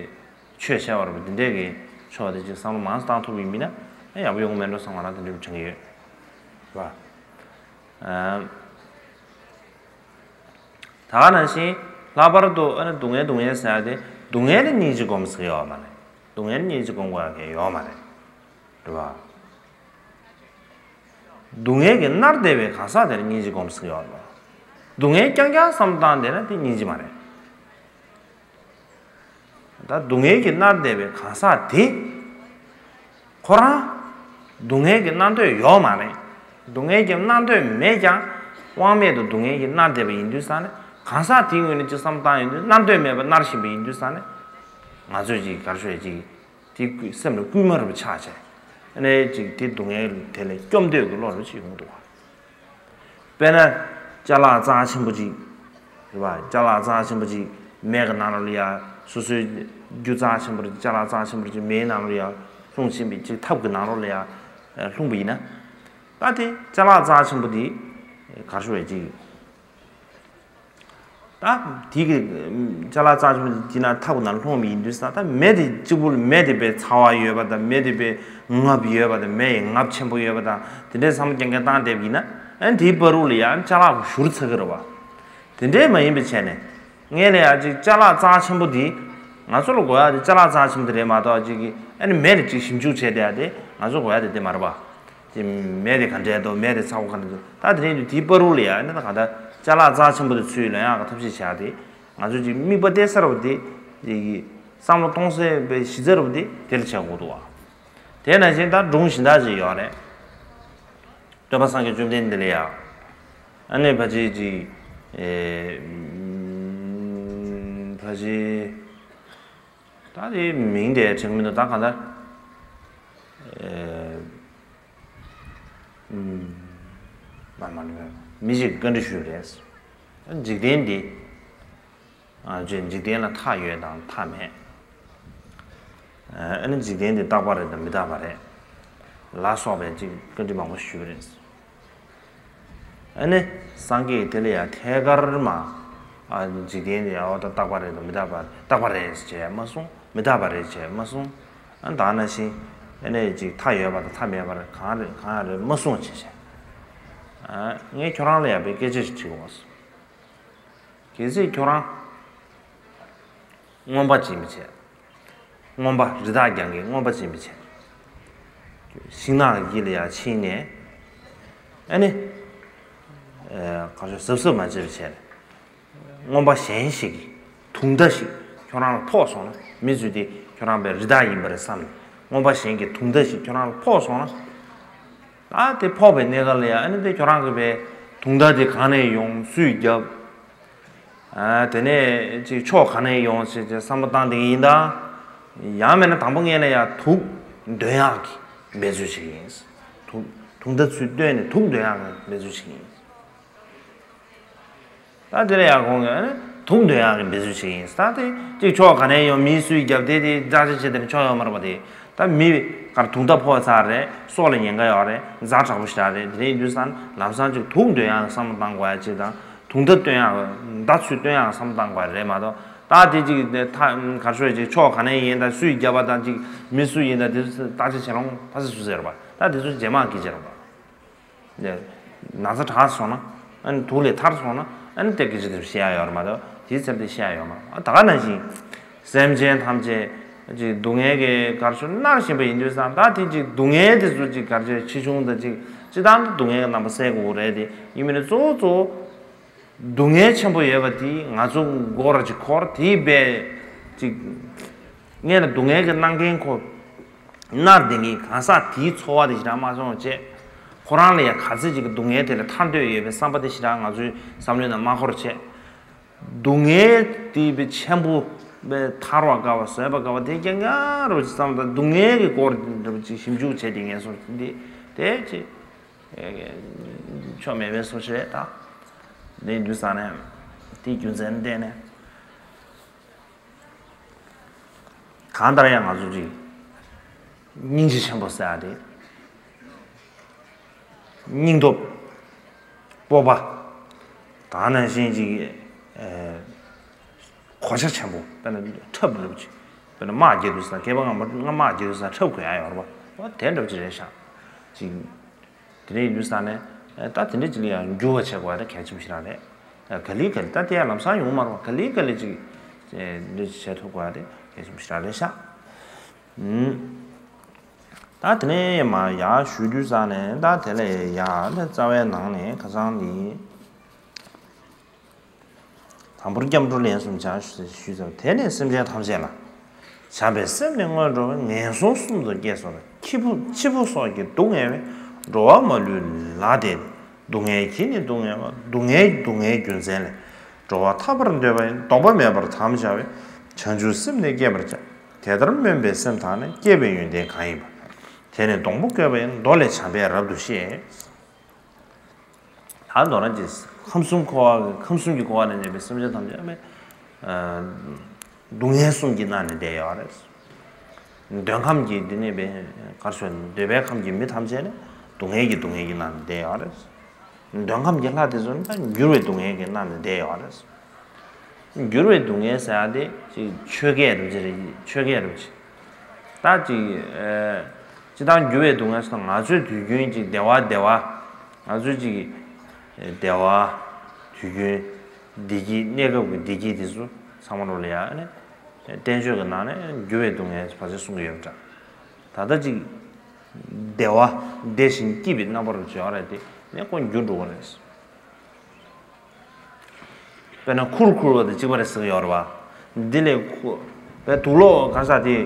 ཆོས་བྱས་པ་རེད་པ་དེ་འདྲའི་གི་ཕྱོགས་དེ་ཅིག་བསམ་བློ་མང་ཙམ་བཏང་ཐུབ་ཡིན་མིན་ན་ཡག་པོ་ཡོང་གི་མེད་འགྲོ་བསམ་ང་རང་དེ་འདྲའི་དྲན་གི་ཡོད་རེད་པ། ད་ག་ནང་བཞིན་ལྷག་པར་དུ་ཨ་ནི་སྡུག་བསྔལ་སྡུག་བསྔལ་ཟེར་ཡ་དེ་སྡུག་བསྔལ་ལ་སྙིང་རྗེ་སྒོམ་ཟེར་ཡོད་མ་རེད། སྡུག་བསྔལ་ལ་སྙིང་རྗེ་སྒོམ་དགོས་ཡ་གང་ཡོད་མ་རེད། རེད་བ། སྡུག་བསྔལ་གྱིས་མནར་བསྡད་པའི་གང་ཟག་དེར་སྙིང་རྗེ་སྒོམ་ཟེར་ཡོད་རེད་བ། སྡུག་བསྔལ་རྐྱང་རྐྱང་བསམ་བཏང་བསྡད་ན་དེ་སྙིང་རྗེ་མ་རེད། ད་སྡུག་བསྔལ་གྱིས་མནར་བསྡད་པའི་གང་ཟག་དེ་ཁོ་རང་ སྡུག་བསྔལ་གྱི་མནར་འདོད་ཡོད་མ་རེད། སྡུག་བསྔལ་གྱི་མནར་འདོད་མེད་ཀྱང་དབང་མེད་དུ་སྡུག་བསྔལ་གྱིས་མནར་བསྡད་པ་ཡིན་དུས་ཙང་ནས། གང་ཟག་དེའི་ངོས་ནས་ཅིག་བསམ་བློ་བཏང་ཡོང་དུས་མནར་འདོད་མེད་པར་མནར་བཞིན་པ་ཡིན་དུས་ཙང་ནས། ང་ཚོས་ཅིག་ག་རེ་ཞུ་ཡ། ཅིག་དེ་སེམས་ལ་སྐུལ་མ་རུ་ཆགས་བྱས། ཨ་ནི་ཅིག་དེ་སྡུག་བསྔལ་དེ་ལས་སྐྱོབ་འདོད་ཀྱི་བློ་རུ་ཅིག་ཡོང་འདུག་བ། དཔེར་ན། ཅ་ལག་རྩ་ཆེན་པོ་ཅིག་རེད་པ། ཅ་ལག་རྩ་ཆེན་པོ་ཅིག་མེ་གི་ནང་ལོགས་ལ་ཡ། སོ་སོའི་རྒྱུ་རྩ་ཆེན་པོ་ཅིག་ཅ་ལག་རྩ་ཆེན་པོ་ཅིག་མེའི་ནང་ལོགས་ལ་ཡ་ལྷུང་ཕྱིན་པའི་ཅིག་ཐབ་ཀྱི་ནང་ལོགས་ལ་ཡ་ལྷུང་པ་ཡིན་ན། ད་དེ་ཅ་ལག་རྩ་ཆེན་པོ་དེ་ག་རེ་ཞུ་བའི་ཅིག་ད་དེ་གི་ཅ་ལག་རྩ་ཆེན་པོ་དེ་ན་ཐབ་ཀྱི་ནང་ལྷུང་བ་ཡིན་དུས་ཙང་། ད་མེ་དེ་གཅིག་པུ་ལ་མེ་དེ་དཔེ་ཚ་བ་ཡོད་པ་དང་། མེ་དེ་དཔེ་རྔུབ་ཡོད་པ་དང་། མེ་ཡི་རྔུབ་ཆེན་པོ་ཡོད་པ་དང་། དེ་འདྲའི་བསམ་བློ་རྐྱང་རྐྱང་བཏང་བསྡད་པ་ཡིན་ན། ཨ་ནི་དེའི་བར་དུ་ལ་ཡ་ཅ་ལག་གཞུར་ཚར་གི་རེད་པ། དེ་འདྲའི་མ་ཡིན་པའི་ཆ་ནས། ངས་ལ་ཡ་ཅིག་ཅ་ལག་རྩ་ཆེན་པོ་དེ། ང་ཚོ་ལ་དགོས་ཡ་དེ་ཅ་ལག་རྩ་ཆེན་པོ་དེ་རེད་མ་གཏོགས། ཅིག་གི་ཨ་ནི་མེ་ལ་ཅིག་ཞིབ་འཇུག་བྱས་བསྡད་ཡ་དེ་ང་ཚོ་དགོས་ཡ་དེ་དེ་མ་རེད་པ། ཅིག་མེ་དེ་ག་འདྲས་འདུག་མེ་དེ་ཚ་བོ་ག་འདྲས་འདུག་ད་དེ་རིང་དུ་དེའི་བར་དུ་ལ་ཡ། ཨ་ནི་ད་གང་ལྟར་ཅ་ལག་རྩ་ཆེན་པོ་དེ་ཚུར་ལེན་ཡག་གི་ཐབས་ཤེས་བྱ་དེ། ང་ཚོ་ཅིག་དམིགས་པ་གཏད་ས་རེད་པ་དེ། ཅིག་གི་བསམ་བློ་གཏོང་སའི་གཞི་རྩ་རེད་པ་དེ་དེ་ལ་བྱེད་དགོས་འདུག་བ། དེ་ནང་བཞིན་ད་སྒྲུང་གཞན་དག་ཅིག་ཡོད་རེད། སྟོན་པ་སངས་རྒྱས་བཅོམ་ལྡན་འདས་ལ་ཡ། ཨ་ནི་ཕལ་ཆེར་ཅིག་ཨེ། ཕལ་ཆེར། ད་དེ་མིང་དེ་དྲན་གྱི་མི་འདུག་ད་གང་ལྟར། ཨེ། མ་མ་མི་ཞིག་བཀའ་འདྲི་ཞུས་རེད། འཇིག་རྟེན་འདི། ཨ། འཇིག་རྟེན་ལ་མཐའ་ཡོད་དང་མཐའ་མེད། ཨ་ནི་འཇིག་རྟེན་འདི་རྟག་པ་རེད་དང་མི་རྟག་པ་རེད། ལ་སོགས་པའི་ཅིག་བཀའ་འདྲི་མང་པོ་ཞུས་པ་རེད། ཨ་ནི་སངས་རྒྱས་དེ་ལ་ཡང་ཐད་ཀར་མ། ཨ། འཇིག་རྟེན་འདི་ཡང་འོ་ད་རྟག་པ་རེད་དང་མི་རྟག་པ། རྟག་པ་རེད་ཅེས་མ་གསུངས། མི་རྟག་པ་རེད་ཅེས་མ་གསུངས། ཨ། ད་ནང་བཞིན་ཨ་ནི་ཅིག་མཐའ་ཡོད་པ་དང་མཐའ་མེད་པ་རེད། གང་རེད་གང་རེད་མ་གསུངས་ཅེས་བྱས། ཨ། ངས་ཁྱོད་རང་ལ་ཡང་དཔེ་སྐད་ཆ་ཞིག་དྲི་འོང་། གལ་སྲིད་ཁྱོད་རང་རྔོན་པ་ཅིག་ཡིན་པའི་ཆེད། རྔོན་པ་རི་དྭགས་རྒྱང་གི་རྔོན་པ་ཅིག་ཡིན་པའི་ཆེད། ཤིང་ནགས་ཀྱི་དཀྱིལ་ལ་ཡར་ཕྱིན་ནས། ཨ་ནི། ཨེ། ག་ཚོད་གཟབ་གཟབ་མ་བྱས་པའི་ཆེད། རྔོན་པ་གཞན་ཞིག་གིས་དུང་རྟ་ཞིག་ཁྱོད་རང་ལ་ཕོག་སོང་ན། མི་ཚོས་དེ་ཁྱོད་རང་པའི་རི་དྭགས་ཡིན་པ་རེད་བསམ་ནས། རྔོན་པ་གཞན་གྱིས་དུང་རྟ་ཞིག་ཁྱོད་རང་ལ་ཕོག་སོང་ན། ད་དེ་ཕོག་པའི་གནས་སྐབས་ལ་ཡ། ཨ་ནི་དེ་ཁྱོད་རང་གི་པའི་དུང་རྟ་དེ་གང་ནས་ཡོང་། སུས་བརྒྱབ། ཨ། དེ་ནས་ཅིག་ཕྱོགས་གང་ནས་ཡོང་ཞེས་བསམ་བློ་བཏང་བསྡད་ཀྱི་ཡིན་ད། ཡང་མིན་ན་དང་པོ་ངས་ལ་ཡ་དུག་འདོན་ཡག་གི་འབད་རྩོལ་བྱེད་ཀྱི་ཡིན། དུག་དུང་རྟ་ཚུར་བཏོན་ནས་དུག་འདོན་ཡག་གི་འབད་རྩོལ་བྱེད་ཀྱི་ཡིན། ད་དེ་ལ་ཡང་ཁོང་གིས་དུག་འདོན་ཡག་གི་འབད་རྩོལ་བྱེད་ཀྱི་ཡིན། ད་དེ་གཅིག་ཕྱོགས་ག་ནས་ཡོང་། མི་སུས་བརྒྱབ། དེ་དེ་བརྟག་དཔྱད་བྱེད་དེ་ནི་ཆོག་ཡོད་མ་རེད་པ། དེ་ད་མི་གར་དུག་རྟ་ཕོག་ཚར་རེད། སྲོག་ལ་ཉེན་ཁ་ཡོད་རེད། ཛ་དྲག་པོ་ཞིག་རེད། དེ་རིང་དུས་སང་ལམ་སང་ཅིག་དུག་འདོན་ཡག་གི་བསམ་བློ་བཏང་དགོས་ཡ་ཅིག་དང་། དུང་རྟ་བཏོན་ཡག་གི། མདའ་ཚུར་བཏོན་ཡག་གི་བསམ་བློ་བཏང་དགོས་ཡ་རེད་མ་གཏོགས། ད་དེ་ཅིག་ད་གར་ཤོར་ཅིག་ཕྱོགས་ག་ནས་ཡིན་དང་། སུས་བརྒྱབ་པ་དང་། ཅིག་མི་སུ་ཡིན་དང་། དེ་ཚོ་བརྟག་དཔྱད་བྱེད་ལོང་ཕ་སི་སུ་ཟེར་བ། ད་དེ་ཚོ་རྗེས་མ་གི་བྱེད་ལོང་པ། ན་ཚ་དྲག་སོང་ན། ཨ་ནི་དུག་ལས་ཐར་སོང་ན། ཨ་ནི་དེ་སྐད་ཆ་དེ་བཤད་ཡ་ཡོད་རེད་མ་གཏོགས། དེའི་ཚབ་དེ་བཤད་ཡ་ཡོད་མ་རེད། ཨ། ད་ག་ནང་བཞིན་སེམས་ཅན་ཐམས་ཅད་ཅིག་སྡུག་བསྔལ་གྱི་གར་ཤོར་མནར་བཞིན་པ་ཡིན་དུས་སང་། ད་དེ་ཅིག་སྡུག་བསྔལ་དེ་ཚོ་ཅིག་གར་ཤོར་ཆེ་ཆུང་དང་། ཅིག་སྤྱིར་བཏང་དུ་སྡུག་བསྔལ་གྱི་རྣམ་པ་སེལ་དགོས་རེད་དེ། ཡིན་མིན་ནི་གཙོ་བོ་གཙོ་བོ། སྡུག་བསྔལ་ཆེན་པོ་ཡོད་པ་དེ་ང་ཚོ་མགོ་ར་ཅིག་འཁོར། དེའི་པའི་ཅིག་ངས་ལ་སྡུག་བསྔལ་གྱི་མནར་མཁན་ཁོ་མནར་བསྡད་མཁན་གང་ཟག་དེའི་ཚོར་བ་དེ་ཞེ་དྲག་མ་སོང་བྱས། ཁོ་རང་ལ་ཡང་ག་ཚོད་ཅིག་གི་སྡུག་བསྔལ་དེ་ལས་ཐར་འདོད་ཡོད་པའི་བསམ་པ་དེ་ཞེ་དྲག་ང་ཚོའི་བསམ་བློའི་ནང་མ་འཁོར་བྱས། སྡུག་བསྔལ་དེ་པའི་ཆེན་པོ་པའི་ཐར་བ་དཀའ་བ། བཟོད་པ་དཀའ་བ་དེ་རྐྱང་རྐྱང་རེད་ཅེས་བསམ་སྟེ། སྡུག་བསྔལ་གྱི་སྐོར་འདྲ་པོ་ཅིག་ཞིབ་འཇུག་བྱས་ཏེ། ངན་སོང་འདི་དེ་ཅིག་ཆོ་མེད་པའི་སོ་ཞིག་རེད་ད། དེ་དུས་ཙང་ནས་དེའི་རྒྱུ་མཚན་བརྟེན་ནས། གང་ལྟར་ཡང་ང་ཚོ་ཅིག་སྙིང་རྗེ་ཆེན་པོ་ཟེར་ཡ་དེ། སྙིང་སྟོབས། སྤོབས་པ། དེ་ནང་བཞིན་ཅིག་ཨེ། གོ་ཆ་ཆེན་པོ། དཔེར་ན་འཁྲབ་འདྲ་པོ་ཅིག་དཔེར་ན་དམག་རྒྱག་དུས་ཙང་། སྐྱེས་པ་སྔ་མ་སྔ་དམག་རྒྱག་དུས་ཙང་འཁྲབ་དགོས་ཡ་ཡོད་རེད་པ། འོ་དེ་འདྲ་པོ་ཅིག་རེད་ཤག་ཅིག་དེ་འདྲ་ཡིན་དུས་ཙང་ནས། ཨ། ད་དེ་འདྲ་ཅིག་ལ་ཡང་འགྱུར་བ་བྱེད་དགོས་པ་དེ་གལ་ཆེན་པོ་ཞིག་རང་རེད། ཨ། ག་ལེ་ག་ལེ་ད་དེ་ཡང་ལམ་སང་ཡོང་མ་རེད་པ། ག་ལེ་ག་ལེ་ཅིག་ཨེ། འདི་བྱེད་ཐུབ་དགོས་པ་དེ་གལ་ཆེན་པོ་ཞིག་རང་རེད་ཤག་ཨུམ། ད་དེ་ནས་མར་ཡར་ཞུ་དུས་ཙང་ནས། ད་དེ་ལས་ཡར་ད་རྩ་བའི་ནང་ནས་ཁ་སང་འདི། དང་པོར་སྐྱབས་འགྲོ་ལན་གསུམ་བྱ་ཞུས་ཙང་། དེ་ནས་སེམས་ཅན་ཐམས་ཅད་ལ། བྱམས་པའི་སེམས་ནི་སྔོན་འགྲོ་བས། ངན་སོང་གསུམ་དུ་སྐྱེས་སོ་ནས། འཆི་འཕོ་འཆི་འཕོ་སོགས་ཀྱིས་སྡུག་བསྔལ་བས། འགྲོ་བ་མ་ལུས་ལ་དེ་ནི། སྡུག་བསྔལ་གྱིས་ནི་སྡུག་བསྔལ་བ། སྡུག་བསྔལ་སྡུག་བསྔལ་རྒྱུ་མཚན་ལས། འགྲོ་བ་ཐར་པར་འདོད་པ་ཡིན། ལྡོག་པ་མེད་པར་དམ་བཅའ་བས། བྱང་ཆུབ་སེམས་ནི་བསྐྱེད་པར་བྱ། དེ་ལྟར་སྨོན་པའི་སེམས་དག་ནི། བསྐྱེད་པའི་ཡོན་ཏན་གང་ཡིན་པ། དེ་ནི་སྡོང་པོ་བཀོད་པ་ཡི། མདོ་ལས་བྱམས་པས་རབ་ཏུ་ཤེས། ད་མདོར་ན་ཅི། ཁམས་གསུམ་འཁོར་བ་ཁམས་གསུམ་གྱི་འཁོར་བ་ནས་ཉེན་པའི་སེམས་ཅན་ཐམས་ཅད་ཨ་ནི། སྡུག་བསྔལ་གསུམ་གྱིས་མནར་ནས་བསྡད་ཡོད་རེད། འདོད་ཁམས་ཀྱི་འདི་ནས་པའི་གར་སོན་འདོད་པའི་ཁམས་ཀྱི་མི་ཐམས་ཅད་ནི་སྡུག་བསྔལ་གྱི་སྡུག་བསྔལ་གྱིས་མནར་ནས་བསྡད་ཡོད་རེད། འདོད་ཁམས་ཀྱི་ལྷ་དེ་ཚོ་ནི་ད་འགྱུར་བའི་སྡུག་བསྔལ་གྱིས་མནར་ནས་བསྡད་ཡོད་རེད། འགྱུར་བའི་སྡུག་བསྔལ་ཟེར་ཡ་དེ་ཅིག་ཆོས་སྐད་རུ་ཅིག་རེད། ཆོས་སྐད་རུ་ཅིག་ད་ཅིག་ཨེ། སྤྱིར་བཏང་འགྱུར་བའི་སྡུག་བསྔལ་ཟེར་ན་ང་ཚོའི་དུས་རྒྱུན་ཅིག་བདེ་བ་བདེ་བ། ང་ཚོའི་ཅིག་བདེ་བ། དུས་རྒྱུན་བདེ་སྐྱིད། གནས་སྐབས་ཀྱི་བདེ་སྐྱིད་དེ་ཚོ་ཚང་མ་རོ་ལ་ཡ་ནི། བསྟན་བཅོས་ཀྱི་ནང་ནས་འགྱུར་བའི་སྡུག་བསྔལ་བར་ཆད་གསུང་གི་ཡོད་པ་འདྲ། ད་ལྟ་ཅིག་བདེ་བ། བདེ་ཞིང་སྐྱིད་པའི་རྣམ་པ་རུ་བྱེད་པ་རེད་དེ་ནས་ཁོ་འགྱུར་འགྲོ་གི་རེད། དཔེར་ན་ཁུར་ཁུར་བ་དང་གཅིག་པ་རེད་ཟེར་གྱི་ཡོད་རེད་བ། འདི་ལས་ཁུ། དཔེ་དུག་ལོག་ག་ས་དེ།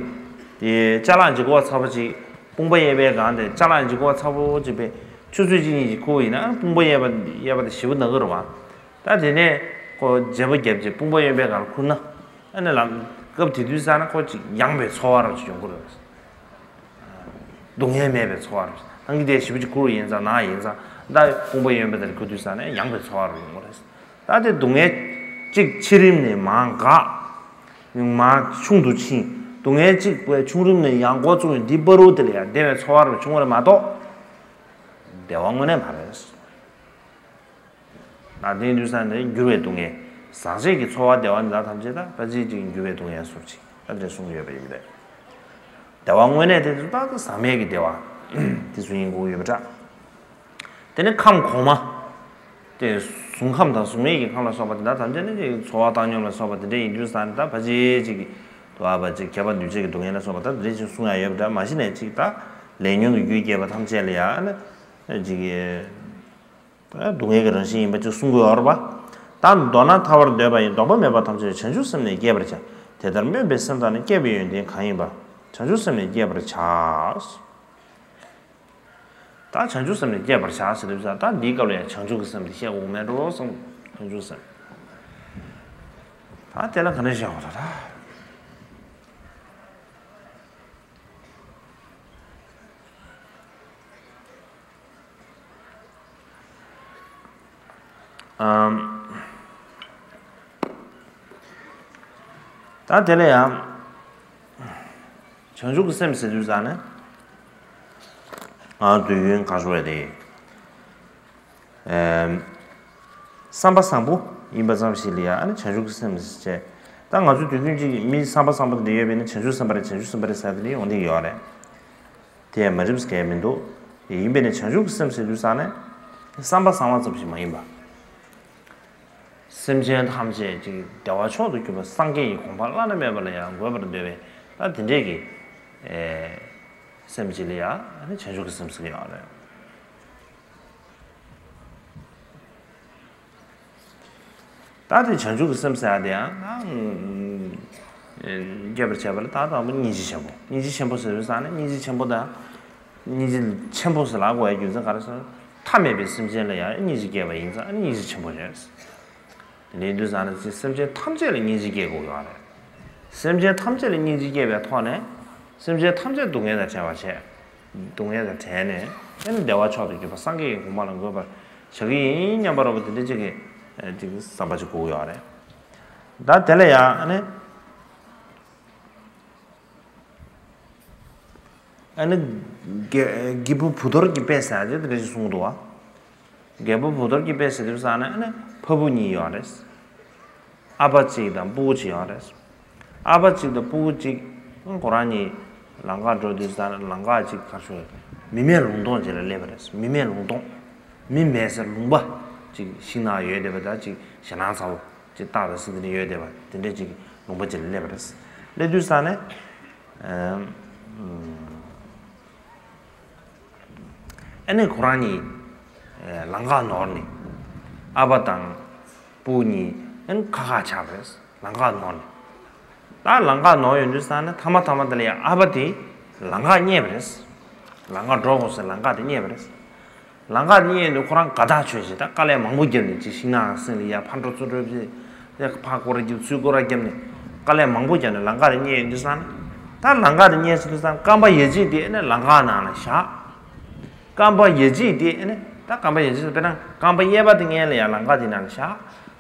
དེ་ཅ་ལག་ལྗིད་ཁོག་ཚ་པོ་ཅིག་དཔུང་པ་གཡས་པའི་སྒང་དེ་ཅ་ལག་ལྗིད་ཁོག་ཚ་པོ་ཅིག་དཔེ་ཆུ་ཚོད་གཅིག་གཉིས་ཀྱི་ཁུར་བ་ཡིན་ན་དཔུང་པ་གཡས་པ་གཡས་པ་དེ་ཞེ་པོ་ན་གི་རེད་བ། ད་དེ་ནས་ཁོ་བརྗེ་པོ་བརྒྱབ་ཅིག་དཔུང་པ་གཡོན་པའི་སྒང་ལ་ཁུར་ན། ཨ་ནི་ལམ་སྐབས་དེ་དུས་ས་ན་ཁོ་ཅིག་ཡངས་པའི་ཚོར་བ་རང་ཅིག་ཡོང་གི་རེད། སྡུག་བསྔལ་མེད་པའི་ཚོར་བ་རེད། ནང་གི་དེ་ཞེ་པོ་ཅིག་ཁུར་ཡིན་ཙང་ན་ཡིན་ཙང་ད་དཔུང་པ་གཡོན་པ་དེར་ཁུར་དུས་ས་ནས་ཡངས་པའི་ཚོར་བ་རུ་ཡོང་གི་རེད། ད་དེ་སྡུག་བསྔལ་གཅིག་ཆེ་རིམ་ནས་མར་འགག་མར་ཆུང་དུ་ཕྱིན། སྡུག་བསྔལ་གཅིག་པའི་ཆུང་རིམ་ནས་ཡང་འགོ་བཙུགས་ཡོང་འདི་བར་དུ་དེ་ལ་ཡང་བདེ་བའི་ཚོར་བ་རུ་བྱུང་བ་རེད་མ་གཏོགས། བདེ་བ་དངོས་གནས་མ་རེད། ད་དེ་དུས་ས་ནས་འགྱུར་བའི་སྡུག་བསྔལ། ཟག་བཅས་ཀྱི་ཚོར་བ་བདེ་བ་འདི་དག་ཐམས་ཅད་ད་ཕལ་ཆེར་ཅིག་འགྱུར་བའི་སྡུག་བསྔལ་ཟུར་ཅིག་ཨ་དེ་གསུང་གི་ཡོད་པ་ཡིན་པས། བདེ་བ་དངོས་གནས་དེ་ཚོ་ད་ཟག་མེད་ཀྱི་བདེ་བ་དེ་ཚོ་ཡིན་དགོས་ཡོད་པ་འདྲ། དེ་ནས་ཁམས་གོང་མ། དེ་གཟུགས་ཁམས་དང་གཟུགས་མེད་ཀྱི་ཁམས་ལ་སོགས་པ་དེ་དག་ཐམས་ཅད་ནི་ཅིག་ཚོར་བ་བཏང་སྙོམས་ལ་སོགས་པ་དེ་འདྲ་ཡིན་དུས་ས་ནས་ད་ཕལ་ཆེར་ཅིག་གི་དུ་བ་བ་ཅིག་ཁྱད་པར་འདུས་བྱས་ཀྱི་སྡུག་བསྔལ་ལ་སོགས་པ་ད་དེ་འདྲ་ཅིག་གསུང་ཡ་ཡོད་པ་འདྲ། མ་གཞི་ནས་ཅིག་ད་ལས་ཉོན་གྱི་རྒྱུས་བསྐྱེད་པ་ཐམས་ཅད་ལ་ཡང་ནི་ཅིག་གི་སྡུག་བསྔལ་གྱི་རང་བཞིན་ཡིན་པ་ཅིག་གསུང་གི་ཡོད་རེད་པ། ད་མདོར་ན་ཐར་པར་འདོད་པ་ཡི། ལྡོག་པ་མེད་པར་དམ་བཅའ་བྱང་ཆུབ་སེམས་ནི་བསྐྱེད་པར་བྱ། དེ་ལྟར་སྨོན་པའི་སེམས་དག་ནི། བསྐྱེད་པའི་ཡོན་ཏན་གང་ཡིན་པ། བྱང་ཆུབ་སེམས་ནི་བསྐྱེད་པར་བྱ། ད་བྱང་ཆུབ་སེམས་ནི་བསྐྱེད་པར་བྱ་ཟེར་དུས་ད་འདིའི་སྐབས་ལ་ཡང་བྱང་ཆུབ་ཀྱི་སེམས་དེ་བཤད་དགོས་མེད་འགྲོ་བསམ། བྱང་ཆུབ་སེམས། ད་དེ་ལ་ག་འདྲ་བཤད་དགོས་རེད་ད། ཨམ། ད་དེ་ལ་ཡང་བྱང་ཆུབ་ཀྱི་སེམས་ཟེར་དུས་ཙང་ནས་ང་དུས་རྒྱུན་ག་རེ་ཟེར་དེ། ཨམ། བསམ་པ་བཟང་པོ་ཡིན་པ་ཙམ་ཞིག་ལ་ཡང་ཨ་ནི་བྱང་ཆུབ་ཀྱི་སེམས་ཟེར་བྱས། ད་ང་ཚོ་དུས་རྒྱུན་གཅིག་མི་བསམ་པ་བཟང་པོ་འདི་ཡོད་པས་ན་བྱང་ཆུབ་སེམས་དཔའ་རེད། བྱང་ཆུབ་སེམས་དཔའ་རེད་ཟེར་དེ་ནི་ཡོང་བསྡད་ཀྱི་ཡོད་རེད། དེ་ཡང་མ་འགྲིག་པ་གང་ཡང་མི་འདུག་དེ་ཡིན་པས་ན་བྱང་ཆུབ་ཀྱི་སེམས་ཟེར་དུས་ཙང་ནས་བསམ་པ་བཟང་བ་ཙམ་ཞིག་མ་ཡིན་པ། སེམས་ཅན་ཐམས་ཅད་ཅིག་བདེ་བ་མཆོག་ཏུ་གྱུར་པ་སངས་རྒྱས་ཀྱི་གོ་འཕང་བླ་ན་མེད་པ་ལ་ཡང་འགོད་པར་འདོད་པའི་ད་དེ་འདྲས་ཀྱི་ཨེ་སེམས་ཅིག་ལ་ཡང་ཨ་ནི་བྱང་ཆུབ་ཀྱི་སེམས་ཟེར་གྱི་ཡོད་རེད། ད་དེ་བྱང་ཆུབ་ཀྱི་སེམས་ཟེར་ཡ་དེ་ཡང་ན། བསྐྱེད་པར་བྱ་བ་ལ་ད་དང་པོ་སྙིང་རྗེ་ཆེན་པོ། སྙིང་རྗེ་ཆེན་པོ་ཟེར་དུས་ཙང་ནས་སྙིང་རྗེ་ཆེན་པོ་དང་། སྙིང་རྗེ་ཆེན་པོ་ཟེར་ལབ་དགོས་ཡ་རྒྱུ་མཚན་ག་རེ་ཟེར་ན། མཐའ་མེད་པའི་སེམས་ཅན་ལ་ཡང་སྙིང་རྗེ་སྐྱེས་པ་ཡིན་ཙང་སྙིང་རྗེ་ཆེན་པོ་རེད། དེ་འདྲ་ཡིན་དུས་ཙང་ནས་སེམས་ཅན་ཐམས་ཅད་ལ་སྙིང་རྗེ་སྐྱེ་དགོས་ཡོད་རེད། སེམས་ཅན་ཐམས་ཅད་ལ་སྙིང་རྗེ་སྐྱེས་པའི་ཐོག་ནས། སེམས་ཅན་ཐམས་ཅད་སྡུག་བསྔལ་དང་བྲལ་བར་བྱས། སྡུག་བསྔལ་དང་བྲལ་ནས་ཨ་ནི་བདེ་བ་མཆོག་ཏུ་གྱུར་པ་སངས་རྒྱས་ཀྱི་གོ་འཕང་ལ་འགོད་པར་བྱ་གི་ཡིན་སྙམ་པ་རོ་པ་དེ་འདྲ་ཅིག་གི་ཅིག་བསམ་པ་ཅིག་དགོས་ཀྱི་ཡོད་རེད། ད་དེ་ལ་ཡང་ཨ་ནི། ཨ་ནི། རྒྱལ་རྒྱལ་པོ་བུ་ཐོར་གྱི་དཔེ་ཟེར་ཡ་དེ་དེ་འདྲ་ཞིག་གསུངས་འདུག་བ། རྒྱལ་པོ་བུ་ཐོར་གྱི་དཔེ་ཟེར་དུས་ཙང་ནས་ཨ་ནི་ཕ་བུ་གཉིས་ཡོད་རེད། ཨ་ཕ་གཅིག་དང་སྤུ་གུ་གཅིག་ཡོད་རེད། ཨ་ཕ་གཅིག་དང་སྤུ་གུ་གཅིག་ཁོ་རང་གཉིས་ལམ་ཁར་འགྲོ་དུས་ཙང་ནས་ལམ་ཁ་གཅིག་གར་ཞོག་མི་མེད་ལུང་སྟོང་ཅིག་ལ་སླེབས་པ་རེད། མི་མེད་ལུང་སྟོང་། མི་མེད་སའི་ལུང་པ་གཅིག་ཤིང་ནགས་ཡོད་བསྡད་པ་དང་གཅིག་ཞེད་སྣང་ཚ་པོ་གཅིག་སྟག་དང་གཟིག་དེ་འདྲ་ཡོད་བསྡད་པ་དེ་འདྲ་གཅིག་ལུང་པ་གཅིག་ལ་སླེབས་པ་རེད། སླེབས་དུས་ཙང་ནས། ཨ། ཨ་ནི་ཁོ་རང་གཉིས་ལམ་ཁ་ནོར་ནས། ཨ་ཕ་དང་སྤུ་གུ་གཉིས་ཨ་ནི་ཁ་ཁ་ཆགས་པ་རེད། ལམ་ཁ་ནོར་ནས། ད་ལམ་ཁ་ནོར་ཡོང་དུས་ཙང་ནས་ཐ་མ་ཐ་མ་དེ་ལ་ཡང་ཨ་ཕ་དེ་ལམ་ཁ་རྙེད་པ་རེད། ལམ་ཁ་འགྲོ་དགོས་སའི་ལམ་ཁ་དེ་རྙེད་པ་རེད། ལམ་ཁ་དེ་རྙེད་དུས་ཁོ་རང་དགའ་ཐག་ཆོད་བྱས་ད་དཀའ་ལས་མང་པོ་བརྒྱབ་ནས་ཅིག་ཤིང་ནགས་སེང་ལ་ཡར་ཕར་འགྲོ་ཚུར་འགྲོ་བྱས། ཡར་ཕར་སྐོར་ར་བརྒྱབ་ཚུར་སྐོར་ར་བརྒྱབ་ནས་དཀའ་ལས་མང་པོ་བརྒྱབ་ནས་ལམ་ཁ་དེ་རྙེད་ཡོང་དུས་ཙང་ནས། ད་ལམ་ཁ་དེ་རྙེད་སོང་དུས་ཙང་རྐང་པ་ཡ་གཅིག་དེ་ནས་ལམ་ཁ་ནང་ལ་བཞག་རྐང་པ་ཡ་གཅིག་དེ་ནས་ད་རྐང་པ་ཡ་གཅིག་དཔེར་ན་རྐང་པ་གཡས་པ་དེ་སྔོན་ལ་ཡར་ལམ་ཁ་དེ་ནང་ལ་བཞག་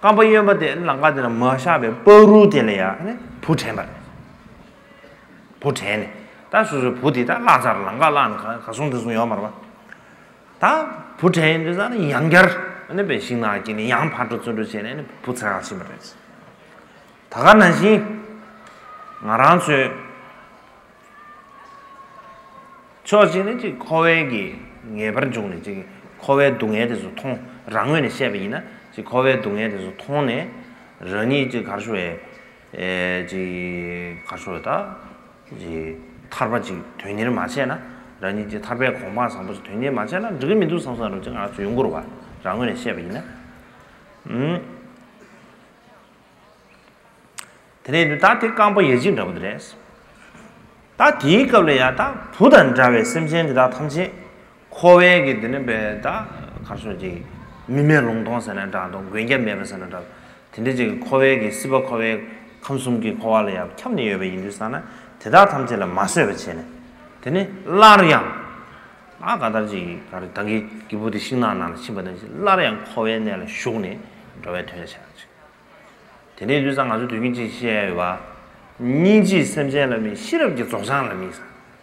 རྐང་པ་གཡོན་པ་དེ་ལམ་ཁ་དེ་ནང་མ་བཞག་པའི་བར་དུ་དེ་ལ་ཡར་ནས་བུ་དྲན་པ་རེད། བུ་དྲན་ནས་ད་སོ་སོའི་བུ་དེ་ད་བརླག་ཚར། ལམ་ཁ་བརླག་ནས་ག་ག་སོང་དེ་སོང་ཡོད་མ་རེད་པ། ད་བུ་དྲན་ཡོང་དུས་ཙང་ནས་ཡང་བསྐྱར་ཨ་ནི་དཔེ་ཤིང་ནགས་དཀྱིལ་ནས་ཡང་ཕར་འགྲོ་ཚུར་འགྲོ་བྱས་ནས་ཨ་ནི་བུ་འཚོལ་ག་ཕྱིན་པ་རེད། ད་ག་ནང་བཞིན་ང་རང་ཚོའི་ཕྱོགས་གཅིག་ནས་ཅིག་འཁོར་བའི་གི་ངེས་པར་འབྱུང་ནས་ཅིག་འཁོར་བའི་སྡུག་བསྔལ་དེ་ཚོ་མཐོང་། རང་ངོས་ནས་བཤད་པ་ཡིན་ན་ཅིག་འཁོར་བའི་སྡུག་བསྔལ་དེ་ཚོ་མཐོང་ནས་རང་ཉིད་ཅིག་ག་རེ་ཞུ་དགོས་རེད། ཨེ་ཅིག་ག་རེ་ཞུ་དགོས་རེད་ད། ཅིག་ཐར་པ་ཅིག་དོན་གཉེར་མ་བྱས་ན། རང་ཉིད་ཀྱི་ཐར་པའི་གོ་འཕང་བཟང་པོ་ཅིག་དོན་གཉེར་མ་བྱས་ན་འགྲིག་གི་མི་འདུག་བསམ་བསམ་རུ་ཅིག་ང་ཚོ་ཡོང་གི་རེད་པ། རང་ངོས་ནས་བཤད་པ་ཡིན་ན། ཨུམ། དེ་ནས་ད་དེ་རྐང་པ་ཡ་གཅིག་འདྲ་པོ་དེ་རེད། ད་དེའི་སྐབས་ལ་ཡང་ད་བུ་དང་འདྲ་བའི་སེམས་ཅན་དེ་དག་ཐམས་ཅད་འཁོར་བའི་གི་དེ་ནི་བས་ད་ག་རེ་ཞུ་དགོས་རེད། མི་མེད་ལུང་སྟོང་ཟེར་ན་འདྲ་འདུག་མགོན་སྐྱབས་མེད་པ་ཟེར་ན་འདྲ་འདུག་དེ་འདྲ་ཅིག་འཁོར་བའི་གི་སྲིད་པ་འཁོར་བའི་ཁམས་གསུམ་གྱི་འཁོར་བ་ལ་ཡང་འཁྱམས་ནས་ཡོད་པ་ཡིན་དུས་ཙང་ན་དེ་དག་ཐམས་ཅད་ལ་མ་བཟོད་པ་བྱས་ནས་དེ་ནི་སླར་ཡང་ཨ་ག་ལྟར་ཅིག་ག་རེ་ད་གིན་གྱི་བུ་དེ་ཤིང་ནགས་ནང་ལ་ཕྱིན་པ་ནང་བཞིན་སླར་ཡང་འཁོར་བའི་གནས་ལ་ཞུགས་ནས་འགྲོ་བའི་དོན་བྱ་ཞིང་། དེ་འདྲའི་དུས་ཙང་ང་ཚོ་དུས་རྒྱུན་གཅིག་བཤད་ཡ་ཡོད་པ། སྙིང་རྗེས་སེམས་ཅན་ལ་དམིགས། ཤེས་རབ་ཀྱིས་རྫོགས་བྱང་ལ་དམིགས།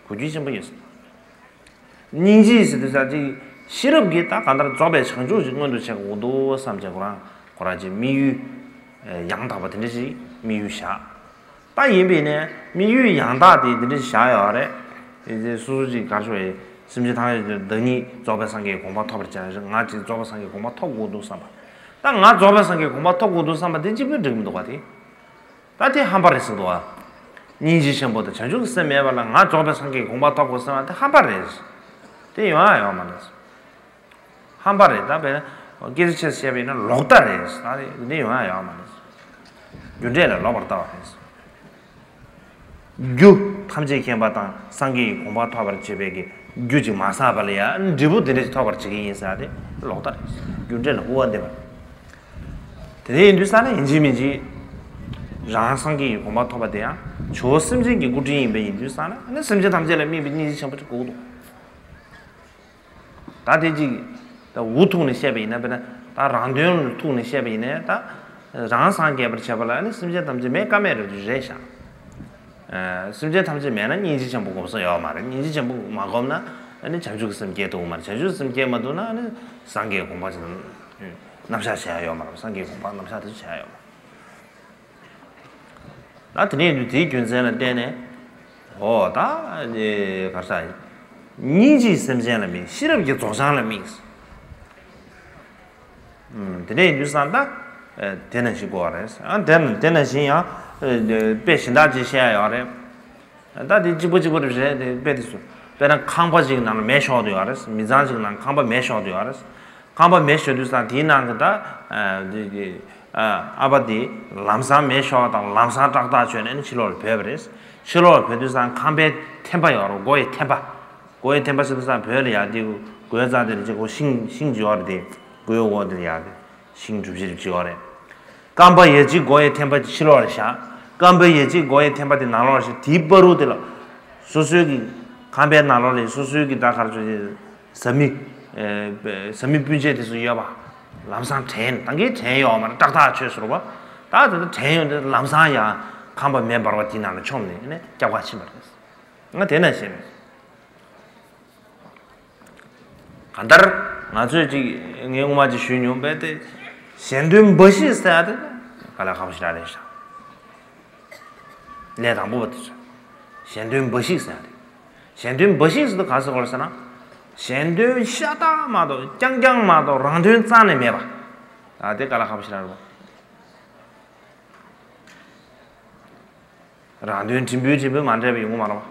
གོ་རྒྱུ་ཆེན་པོ་ཡོད། སྙིང་རྗེ་ཟེར་དུས་ཙང་ཅིག་ཤེས་རབ་ཀྱིས་ད་གང་ལྟར་རྫོགས་པའི་བྱང་ཆུབ་ཅིག་མངོན་དུ་བྱེད་དགོས་འདུག་བསམ་བྱས་ཁོ་རང་ཁོ་རང་ཅིག་དམིགས་ཡུལ་ཡང་དག་པ་དེ་འདྲ་ཞིག་དམིགས་ཡུལ་བཞག་ད་ཡིན་པས་ནས་དམིགས་ཡུལ་ཡང་དག་དེ་དེ་འདྲ་ཞིག་བཞག་ཡོད་རེད། དེ་སོ་སོ་ཅིག་ག་རེ་ཞུ་དགོས་རེད། སེམས་ཅན་ཐམས་ཅད་བདག་ཉིད་རྫོགས་པའི་སངས་རྒྱས་ཀྱི་གོ་འཕང་ཐོབ་པར་བྱ། ང་ཅིག་རྫོགས་པའི་སངས་རྒྱས་ཀྱི་གོ་འཕང་ཐོབ་དགོས་འདུག་བསམ་པ། ད་ང་རྫོགས་པའི་སངས་རྒྱས་ཀྱི་གོ་འཕང་ཐོབ་དགོས་འདུག་བསམ་པ་དེ་གཅིག་པུས་འགྲིག་མི་འདུག་པ་དེ། ད་དེ་ཧམ་པ་རེད་ཟེར་འདུག་ཨ། སྙིང་རྗེ་ཆེན་པོ་དང་བྱང་ཆུབ་ཀྱི་སེམས་མེད་པ་ལ་ང་རྫོགས་པའི་སངས་རྒྱས་ཀྱི་གོ་འཕང་ཐོབ་དགོས་ཟེར་བ་དེ་ཧམ་པ་རེད། དེ་ཡོང་ཡ་ཡོད་མ་རེད། ཧམ་པ་རེད། ད་དཔེར་ན་སྐད་ཆ་ཆེ་ཙམ་བཤད་པ་ཡིན་ན་ལོག་ལྟ་རེད། ད་དེ་འདི་ཡོང་ཡ་ཡོད་མ་རེད། རྒྱུ་འབྲས་ལ་ལོག་པར་ལྟ་བ་རེད། རྒྱུ་ཐམས་ཅད་མཁྱེན་པ་དང་སངས་རྒྱས་ཀྱི་གོ་འཕང་ཐོབ་པར་བྱེད་པའི་གི་རྒྱུ་ཅིག་མ་བསགས་པ་ལ་ཡང་འབྲས་བུ་དེ་འདྲ་ཞིག་ཐོབ་པར་བྱེད་ཀྱི་ཡིན་ཟེར་ཏེ་ལོག་ལྟ་རེད། རྒྱུ་འབྲས་ལ་སྐུར་བ་འདེབས་པ་རེད། དེ་འདྲ་ཡིན་དུས་ཙང་ན་ཡིན་གཅིག་མིན་གཅིག་རང་སངས་རྒྱས་ཀྱི་གོ་འཕང་ཐོབ་པ་དེ་ཡང་ཇོ་བོ་སེམས་ཅན་གྱི་སྐུ་དྲིན་ཡིན་པ་ཡིན་དུས་ཙང་ན་ཨ་ནི་སེམས་ཅན་ཐམས་ཅད་ལ་དམིགས་པའི་སྙིང་རྗེ་ཆེན་པོ་ཅིག་དགོས་འདུག་ད་དེ་གཅིག་ད་འུ་ཐུག་ནས་བཤད་པ་ཡིན་ན་དཔེར་ན་ད་རང་དོན་ལ་ཐུག་ནས་བཤད་པ་ཡིན་ན་ད་རང་སངས་རྒྱས་པར་བྱེད་པ་ལ་ནི་སེམས་ཅན་ཐམས་ཅད་མེད་ཀ་མེད་རེད་རེད་ཤག་སེམས་ཅན་ཐམས་ཅད་མེད་ན་སྙིང་རྗེ་ཆེན་པོ་སྒོམ་ས་ཡོད་མ་རེད། སྙིང་རྗེ་ཆེན་པོ་མ་སྒོམ་ན་ནི་བྱང་ཆུབ་ཀྱི་སེམས་སྐྱེ་ཐུབ་མ་རེད། བྱང་ཆུབ་ཀྱི་སེམས་སྐྱེ་མ་ཐུབ་ན་ནི་སངས་རྒྱས་གོ་འཕང་ཅིག་རྣམ་གཞག་བྱེད་ཡ་ཡོད་མ་རེད། སངས་རྒྱས་གོ་འཕང་རྣམ་གཞག་དེ་ཚོ་བྱེད་ཡ་ཡོད་མ་རེད། ད་དེ་ནས་དུས་དེའི་རྒྱུ་མཚན་ལ་བརྟེན་ནས་འོ་ད་ག་རེ་ཟ། སྙིང་རྗེས་སེམས་ཅན་ལ་དམིགས། ཤེས་རབ་ཀྱིས་རྫོགས་བྱང་ལ་དམིགས། དེ་འདྲ་ཡིན་དུས་ཙང་ད་དེ་ནང་བཞིན་གོ་བ་རེད། ཨ་དེ་ནང་དེ་ནང་བཞིན་ཡང་དཔེ་གཞན་དག་ཅིག་བཤད་ཡ་ཡོད་རེད། ད་དེ་གཅིག་པ་གཅིག་པ་རེད་དེ་དཔེ་དེ་ཚོ་དཔེར་ན་ཁང་པ་ཅིག་ནང་ལ་མེ་ཤོར་དུ་ཡོད་རེད། མི་ཚང་ཅིག་ནང་ཁང་པ་མེ་ཤོར་དུ་ཡོད་རེད། ཁང་པ་མེ་ཤོར་དུས་ཙང་དེའི་ནང་གི་ད་འདི་གི་ཨ་ཕ་དེ་ལམ་སང་མེ་ཤོར་བ་དང་ལམ་སང་ཏག་ཏག་བྱས་ནས་ཕྱི་ལོགས་ལ་བུད་པ་རེད། ཕྱི་ལོགས་ལ་བུད་དུས་ཙང་ཁང་པའི་ཐེམ་པ་ཡོད་རེད། སྒོ་ཡི་ཐེམ་པ། སྒོ་ཡི་ཐེམ་པ་ཟེར་དུས་ཙང་བོད་ལ་ཡག་དེ་སྒོའི་རྩ་དེར་ཅིག་སྒོ་ཤིང་ཤིང་ཅིག་ཡོད་རེད་དེ། སྒོའི་འོག་དེར་ཡག་དེ་ཤིང་གྲུ་བཞི་རེ་ཅིག་ཡོད་རེད། རྐང་པ་ཡ་གཅིག་སྒོ་ཡི་ཐེམ་པ་ཕྱི་ལོགས་ལ་བཞག་རྐང་པ་ཡ་གཅིག་སྒོ་ཡི་ཐེམ་པ་དེ་ནང་ལོགས་ལ་བཞག་དེའི་བར་དུ་དེ་ལ་སོ་སོའི་གི་ཁང་པའི་ནང་ལོགས་ལ་སོ་སོའི་གི་ད་ག་རེ་ཟེར་བཟའ་མི་བཟའ་མི་སྤུན་མཆེད་དེ་ཚོ་ཡོད་པ། ལམ་སང་དྲན་ད་གིན་དྲན་ཡོད་མ་རེད། ཏག་ཏག་བྱས་ཟེར་བ། ད་དེ་ད་དྲན་ཡོང་དུས་ལམ་སང་ཡང་ཁང་པ་མེ་འབར་བ་དེའི་ནང་ལ་མཆོངས་ནས་ནས་སྐྱབས་ཁ་ཕྱིན་པ་རེད། ང་དེ་ནང་བཞིན་རེད། གང་ལྟར་ང་ཚོས་ཅིག་ངས་སྔོན་མ་ཅིག་ཞུས་མྱོང་བས་ཏེ། གཞན་དོན་འབའ་ཞིག་ཟེར་ཡ་དེ་དཀའ་ལས་ཁག་པོ་ཞིག་རེད་ཤག་ལས་དང་པོ་བ་དེ་ཚོ། གཞན་དོན་འབའ་ཞིག་ཟེར་ཡ་དེ། གཞན་དོན་འབའ་ཞིག་ཟེར་དུས་ག་ཟེར་དགོས་རེད་ཟེར་ན། གཞན་དོན་ཤ་སྟག་མ་གཏོགས་རྐྱང་རྐྱང་མ་གཏོགས་རང་དོན་རྩ་ནས་མེད་པ། ད་དེ་དཀའ་ལས་ཁག་པོ་ཞིག་རེད་པ། རང་དོན་བྲིན་པོའི་བྲིན་པོའི་མ་འདྲེས་པ་ཡོང་གི་མ་རེད་པ།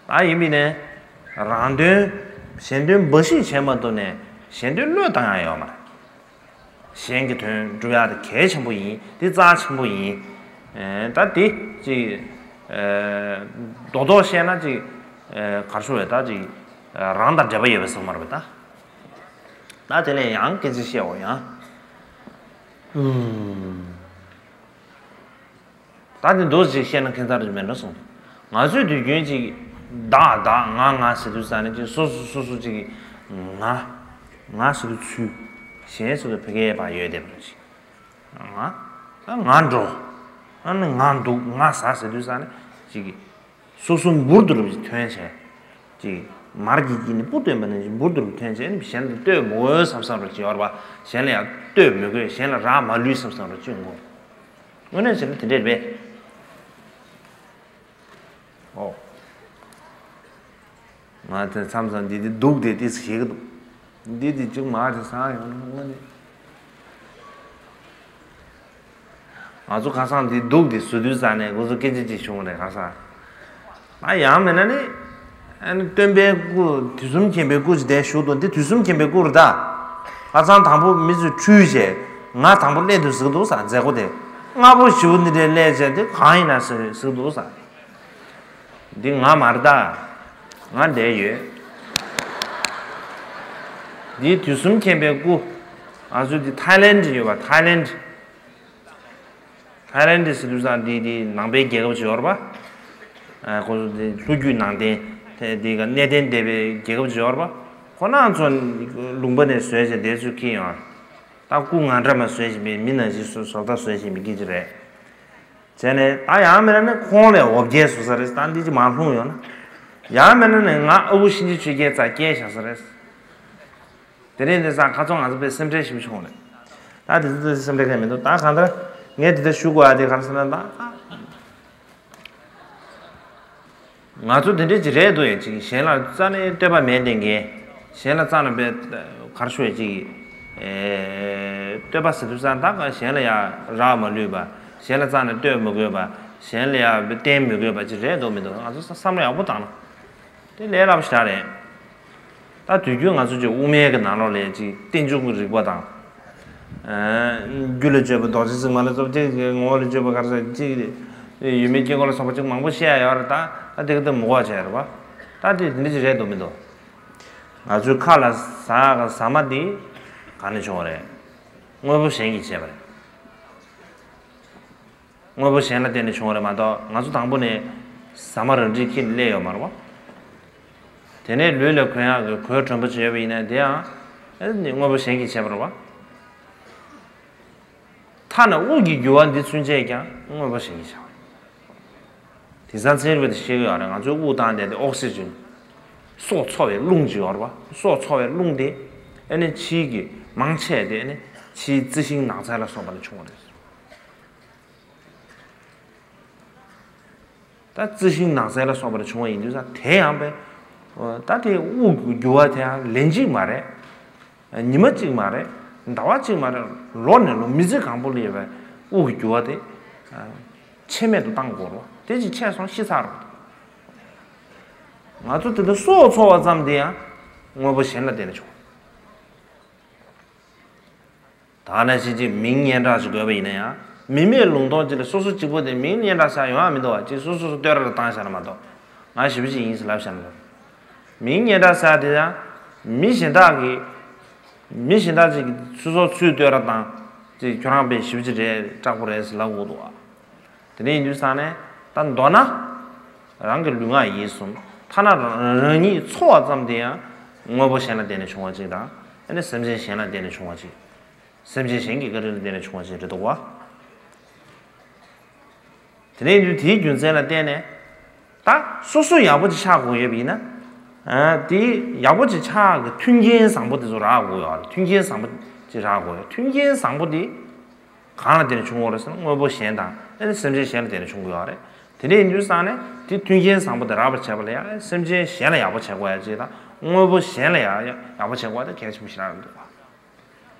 ད་ཡིན་པས་ནས་རང་དོན་གཞན་དོན་འབའ་ཞིག་བྱེད་མ་ཐུབ་ནས་གཞན་དོན་བློས་བཏང་ཡ་ཡོད་མ་རེད། གཞན་གྱི་དོན་སྒྲུབ་ཡ་དེ་གལ་ཆེན་པོ་ཡིན། དེ་རྩ་ཆེན་པོ་ཡིན། ཨེ། ད་དེ་ཅིག་ཨེ། རྡོག་རྡོག་བཤད་ན་ཅིག་ཨེ། གར་ཤོར་བས་ད་ཅིག་ཨེ། རང་དང་འབྲེལ་བ་ཡོད་པའི་ཚང་མ་རེད་པས་ད། ད་དེ་ལས་ཡང་སྐད་ཆ་བཤད་འོ་ཡང་། ཨུམ། ད་དེ་འདུག་ཅིག་བཤད་ན་ཁྱད་མཚར་རེ་མེད་འགྲོ་གསུངས། ང་ཚོས་དུས་རྒྱུན་ཅིག་བདག་བདག་ང་ང་ཟེར་དུས་ཙ་ནས་ཅིག་སོ་སོ་སོ་སོ་ཅིག་གི་ང་ང་ཟེར་དུས་ཚུལ་གཞན་ཟེར་དུས་ཕ་གིའི་བར་ཡོད་བསྡད་པ་ཅིག་ང་ང་འགྲོ། ཨ་ནི་ང་འདུག་ང་ཟ་ཟེར་དུས་ཙ་ནས་ཅིག་གི་སོ་སོ་འབུར་དུ་རུབ་ཅིག་ཐོན་བྱས། ཅིག་མར་གྱི་དཀྱིལ་ནས་སྤུ་བཏོན་པ་ནང་བཞིན་འབུར་དུ་རུབ་ཐོན་བྱས་ནས་གཞན་དུ་ལྟོས་མི་དགོས་བསམ་བསམ་རོ་ཅིག་ཡོད་རེད་པ། གཞན་ལ་ཡང་ལྟོས་མི་དགོས། གཞན་ལ་རག་མ་ལུས་བསམ་བསམ་རོ་ཅིག་ཡོང་གོ། དངོས་གནས་བྱས་ན་དེ་འདྲས་རེད་པས། ཨོ། ང་དེ་མཚམས་མཚམས་འདི་འདི་སྡུག་དེ་ཏིས་ཞེ་གི་འདུག་འདི་འདི་ཅུང་མ་དེ་སང་ཡོང་ན་དངོས་གནས། ང་ཚོ་ཁ་སང་འདི་སྡུག་འདི་བཟོ་དུས་ཙ་ནས་ཁོ་ཚོ་སྐད་ཆ་ཅིག་བྱུང་བ་རེད་ཁ་སང་། ཨ་ཡང་མིན་ན་ནི། ཨ་ནི་སྟོན་པའི་སྐུ་དུས་གསུམ་མཁྱེན་པའི་སྐུ་ཅིག་དེ་བཞུགས་འདུག་འདི་དུས་གསུམ་མཁྱེན་པའི་སྐུ་རེད་ད། ཁ་སང་དང་པོ་མི་ཚོས་ཁྲུས་བྱས། ང་དང་པོ་སླེབས་འདུག་ཟེར་གི་འདུག་ས་མཛད་སྒོ་དེ། སྔ་པོ་ཞེ་པོ་འདི་འདྲའི་སླེབས་བྱས་འདི་གང་ཡིན་ན་ཟེར་ཟེར་གི་འདུག་ས། འདི་ང་མ་རེད་ད། ང་འདིར་ཡོད། འདི་དུས་གསུམ་མཁྱེན་པའི་སྐུ། ང་ཚོའི་འདི་ཐའི་ལེན་ཌི་ཡོད་པ་ཐའི་ལེན་ཌི། ཐའི་ལེན་ཌི་ཟེར་དུས་ཙང་འདི་འདི་ནང་པའི་རྒྱལ་ཁབ་ཅིག་ཡོད་རེད་པ། ཨ། ཁོ་ཚོ་འདི་ལྷོ་རྒྱུད་ནང་བསྟན་དེ་འདི་ག་གནས་བརྟན་སྡེ་པའི་རྒྱལ་ཁབ་ཅིག་ཡོད་རེད་པ། ཁོ་རང་ཚོ་ལུང་པ་ནས་བཟོས་བྱས་དེ་ཚོས་ཁྱེར་ཡོང་། ད་སྐུ་ང་འདྲ་མ་བཟོས་བཞིན་པའི་མི་ནང་བཞིན་བཟོ་བཟོ་ལྟ་བཟོས་བཞིན་པའི་སྐད་ཆ་རེད། བྱས་ནས་ད་ཡང་མིན་ན་ནི་ཁོང་ལས་འོ་བརྒྱལ་བཟོ་ས་རེད། ད་འདི་ཅི་མ་ལྷུང་ཡོང་ན། ཡང་མིན་ན་ནི་ང་ཨ་ཁུ་གཤིན་རྗེ་ཆོས་རྒྱལ་རྩ་སྐྱེལ་བཞག་ས་རེད། དེ་རིང་འདི་ས་ཁ་ཚོ་ང་ཚོ་དཔེ་སེམས་ཁྲལ་ཞིབ་བྱུང་རེད། ད་དེ་ཚོ་སེམས་ཁྲལ་གང་མི་འདུག་ད་གང་ལྟར་ངས་དེ་ལྟར་ཞུ་དགོས་ཡ་དེ་ག་རེ་ཟེར་ན་ད། ང་ཚོ་དེ་འདྲའི་ཅིག་རེད་འདུག་ཡང་ཅིག་གཞན་ལ་རྩ་ནས་བསྟོད་པ་མེད་བསྡད་མཁན། གཞན་ལ་རྩ་ནས་པའི་གར་ཤོད་ཅིག་ཨེ། བསྟོད་པ་ཟེར་དུས་ཙང་ད་ག་གཞན་ལ་ཡ་རག་མ་ལུས་པ། གཞན་ལ་རྩ་ནས་བསྟོད་མི་དགོས་པ། གཞན་ལ་ཡ་བསྟན་མི་དགོས་པ་ཅིག་རེད་འདུག་མི་འདུག་ང་ཚོ་བསམ་བློ་ཡག་པོ་བཏང་ན། དེ་ལས་སླ་པོ་ཞེ་དྲག་རེད། ད་དུས་རྒྱུན་ང་ཚོ་ཅིག་དབུ་མའི་གི་ནང་ལོགས་ལ་ཅིག་རྟེན་འབྱུང་གི་རིགས་པ་དང་། ཨ། རྒྱུ་ལ་དཔྱོད་པ་རྡོ་རྗེ་བཙུན་མ་ལ་སོགས་ཅིག་ངོ་བོ་ལ་དཔྱོད་པ་ག་རེ་ཟེར་ཅིག་ཡུལ་མེད་དཀྱིལ་འཁོར་ལ་སོགས་པ་ཅིག་མང་པོ་བཤད་ཡ་ཡོད་རེད་ད། ད་དེ་ག་དེ་མི་གོ་བ་བྱས་རེད་པ། ད་དེ་དེ་འདྲ་ཅིག་རེད་འདུག་མི་འདུག་ང་ཚོའི་ཁ་ལ་ཟ་ག་ཟ་མ་དེ་ག་ནས་བྱུང་བ་རེད། དངོས་པོ་གཞན་གྱིས་བྱས་པ་རེད། དངོས་པོ་གཞན་ལ་བརྟེན་ནས་བྱུང་བ་རེད་མ་གཏོགས་ང་ཚོ་དང་པོ་ནས་ཟ་མ་རང་འཁྲིས་འཁྱེར་སླེབས་ཡོད་མ་རེད་པ། དེ་ནས་ལུས་ལ་གོན་ཡག་གི་གོས་དྲོན་པོ་བྱས་པ་ཡིན་ན་དེའང་ཨེ་ནི་དངོས་པོ་གཞན་གྱིས་བྱས་པ་རེད་པ། ཐ་ན་དབུགས་ཀྱི་རྒྱུ་བ་འདི་ཚུན་ཆད་ཀྱང་དངོས་པོ་གཞན་གྱིས་བྱས་པ་རེད། དེང་སང་ཚན་རིག་པ་དེ་ཤེས་ཀྱི་ཡོད་རེད། ང་ཚོའི་དབུགས་བཏང་བསྡད་དེ་ཨོག་སི་ཇན། སྲོག་འཚོ་བའི་རླུང་ཅིག་ཡོད་རེད་པ། སྲོག་འཚོ་བའི་རླུང་དེ་ཨེ་ནི་ཕྱིའི་གི་མང་ཆེ་དེ་ཨེ་ནི་ཕྱིའི་རྩི་ཤིང་ནགས་ཚལ་ལ་སོགས་པ་ལས་བྱུང་བ་རེད། ད་རྩི་ཤིང་ནགས་ཚལ་ལ་སོགས་པར་བྱུང་བ་ཡིན་དུས་ཙང་དེ་ཡང་པས། ད་དེ་དབུགས་ཀྱི་རྒྱུ་བ་དེ་ཡང་ལན་གཅིག་མ་རེད། ཉི་མ་གཅིག་མ་རེད། ཟླ་བ་གཅིག་མ་རེད། ལོ་ནས་ལོ་མི་ཚེ་གང་པོ་ལ་ཡོད་པའི་དབུགས་ཀྱི་རྒྱུ་བ་དེ་ཆད་མེད་དུ་བཏང་དགོས་རེད། དེ་ཅིག་ཆད་སོང་ཤི་ཚར་རེད། ང་ཚོ་དེ་འདྲ་སྲོག་འཚོ་བ་ཙམ་དེ་ཡང་དངོས་པོ་གཞན་ལ་བརྟེན་ནས་བྱུང་བ། ད་ནང་བཞིན་གཅིག་མིང་སྙན་གྲགས་ཤིག་དགོས་པ་ཡིན་ན་ཡང་མི་མེད་ལུང་སྟོང་ཅིག་ལ་སོ་སོ་གཅིག་པོ་དེ་མིང་སྙན་གྲགས་ཤིག་ཡོང་ཡ་མི་འདུག་བ། གཅིག་སོ་སོ་སོ་བསྟོད་ར་ལ་བཏང་བཞག་ན་མ་གཏོགས་ང་ཞེ་པོ་ཅིག་ཡིན་ཟེར་ལབ་བཞག་ན་མ་གཏོགས། མིང་སྙན་གྲགས་ཟེར་དེ་ཡང་མི་གཞན་དག་གིས་མི་གཞན་དག་ཅིག་གིས་སོ་སོ་ཚུར་བསྟོད་ར་བཏང་ཅིག་ཁྱོད་རང་དཔེ་ཞེ་པོ་ཅིག་རེད་སྐྲག་པོ་རེད་ཟེར་ལབ་དགོས་འདུག་བ། དེ་འདྲ་ཡིན་དུས་ཙང་ནས་ད་མདོར་ན་རང་གི་ལུས་ངག་ཡིད་གསུམ་ཐ་ན་རང་ཉིད་འཚོ་བ་ཙམ་དེ་ཡང་དངོས་པོ་གཞན་ལ་བརྟེན་ནས་བྱུང་བ་ཅིག་དང་ཨ་ནི་སེམས་ཅན་གཞན་ལ་བརྟེན་ནས་བྱུང་བ་ཅིག་སེམས་ཅན་གཞན་གྱི་བཀའ་དྲིན་ལ་བརྟེན་ནས་བྱུང་བ་ཅིག་རེད་འདུག་བ། དེ་ནས་ཡིན་དུས་དེའི་རྒྱུ་མཚན་ལ་བརྟེན་ནས་ད་སོ་སོ་ཡག་པོ་ཅིག་ཆགས་དགོས་ཡོད་པ་ཡིན་ན། ཨ། དེ་ཡག་པོ་ཅིག་ཆགས་ཀྱི་མཐུན་རྐྱེན་བཟང་པོ་དེ་ཚོ་རག་དགོས་ཡོད་རེད། མཐུན་རྐྱེན་བཟང་པོ་ཅིག་རག་དགོས་ཡོད། མཐུན་རྐྱེན་བཟང་པོ་དེ་གང་ལ་བརྟེན་ནས་བྱུང་བ་རེད་ཟེར་ན་དངོས་པོ་གཞན་དང་ཨ་ནི་སེམས་ཅན་གཞན་ལ་བརྟེན་ནས་བྱུང་གི་ཡོད་རེད། དེ་འདྲ་ཡིན་དུས་ཙང་ནས་དེ་མཐུན་རྐྱེན་བཟང་པོ་དེ་རག་པར་བྱས་པ་ལ་ཡང་སེམས་ཅན་གཞན་ལ་ཡག་པོ་བྱེད་དགོས་ཡ་ཅིག་དང་དངོས་པོ་གཞན་ལ་ཡང་ཡག་པོ་བྱེད་དགོས་ཡ་དེ་གལ་ཆེན་པོ་ཞིག་རག་གི་འདུག་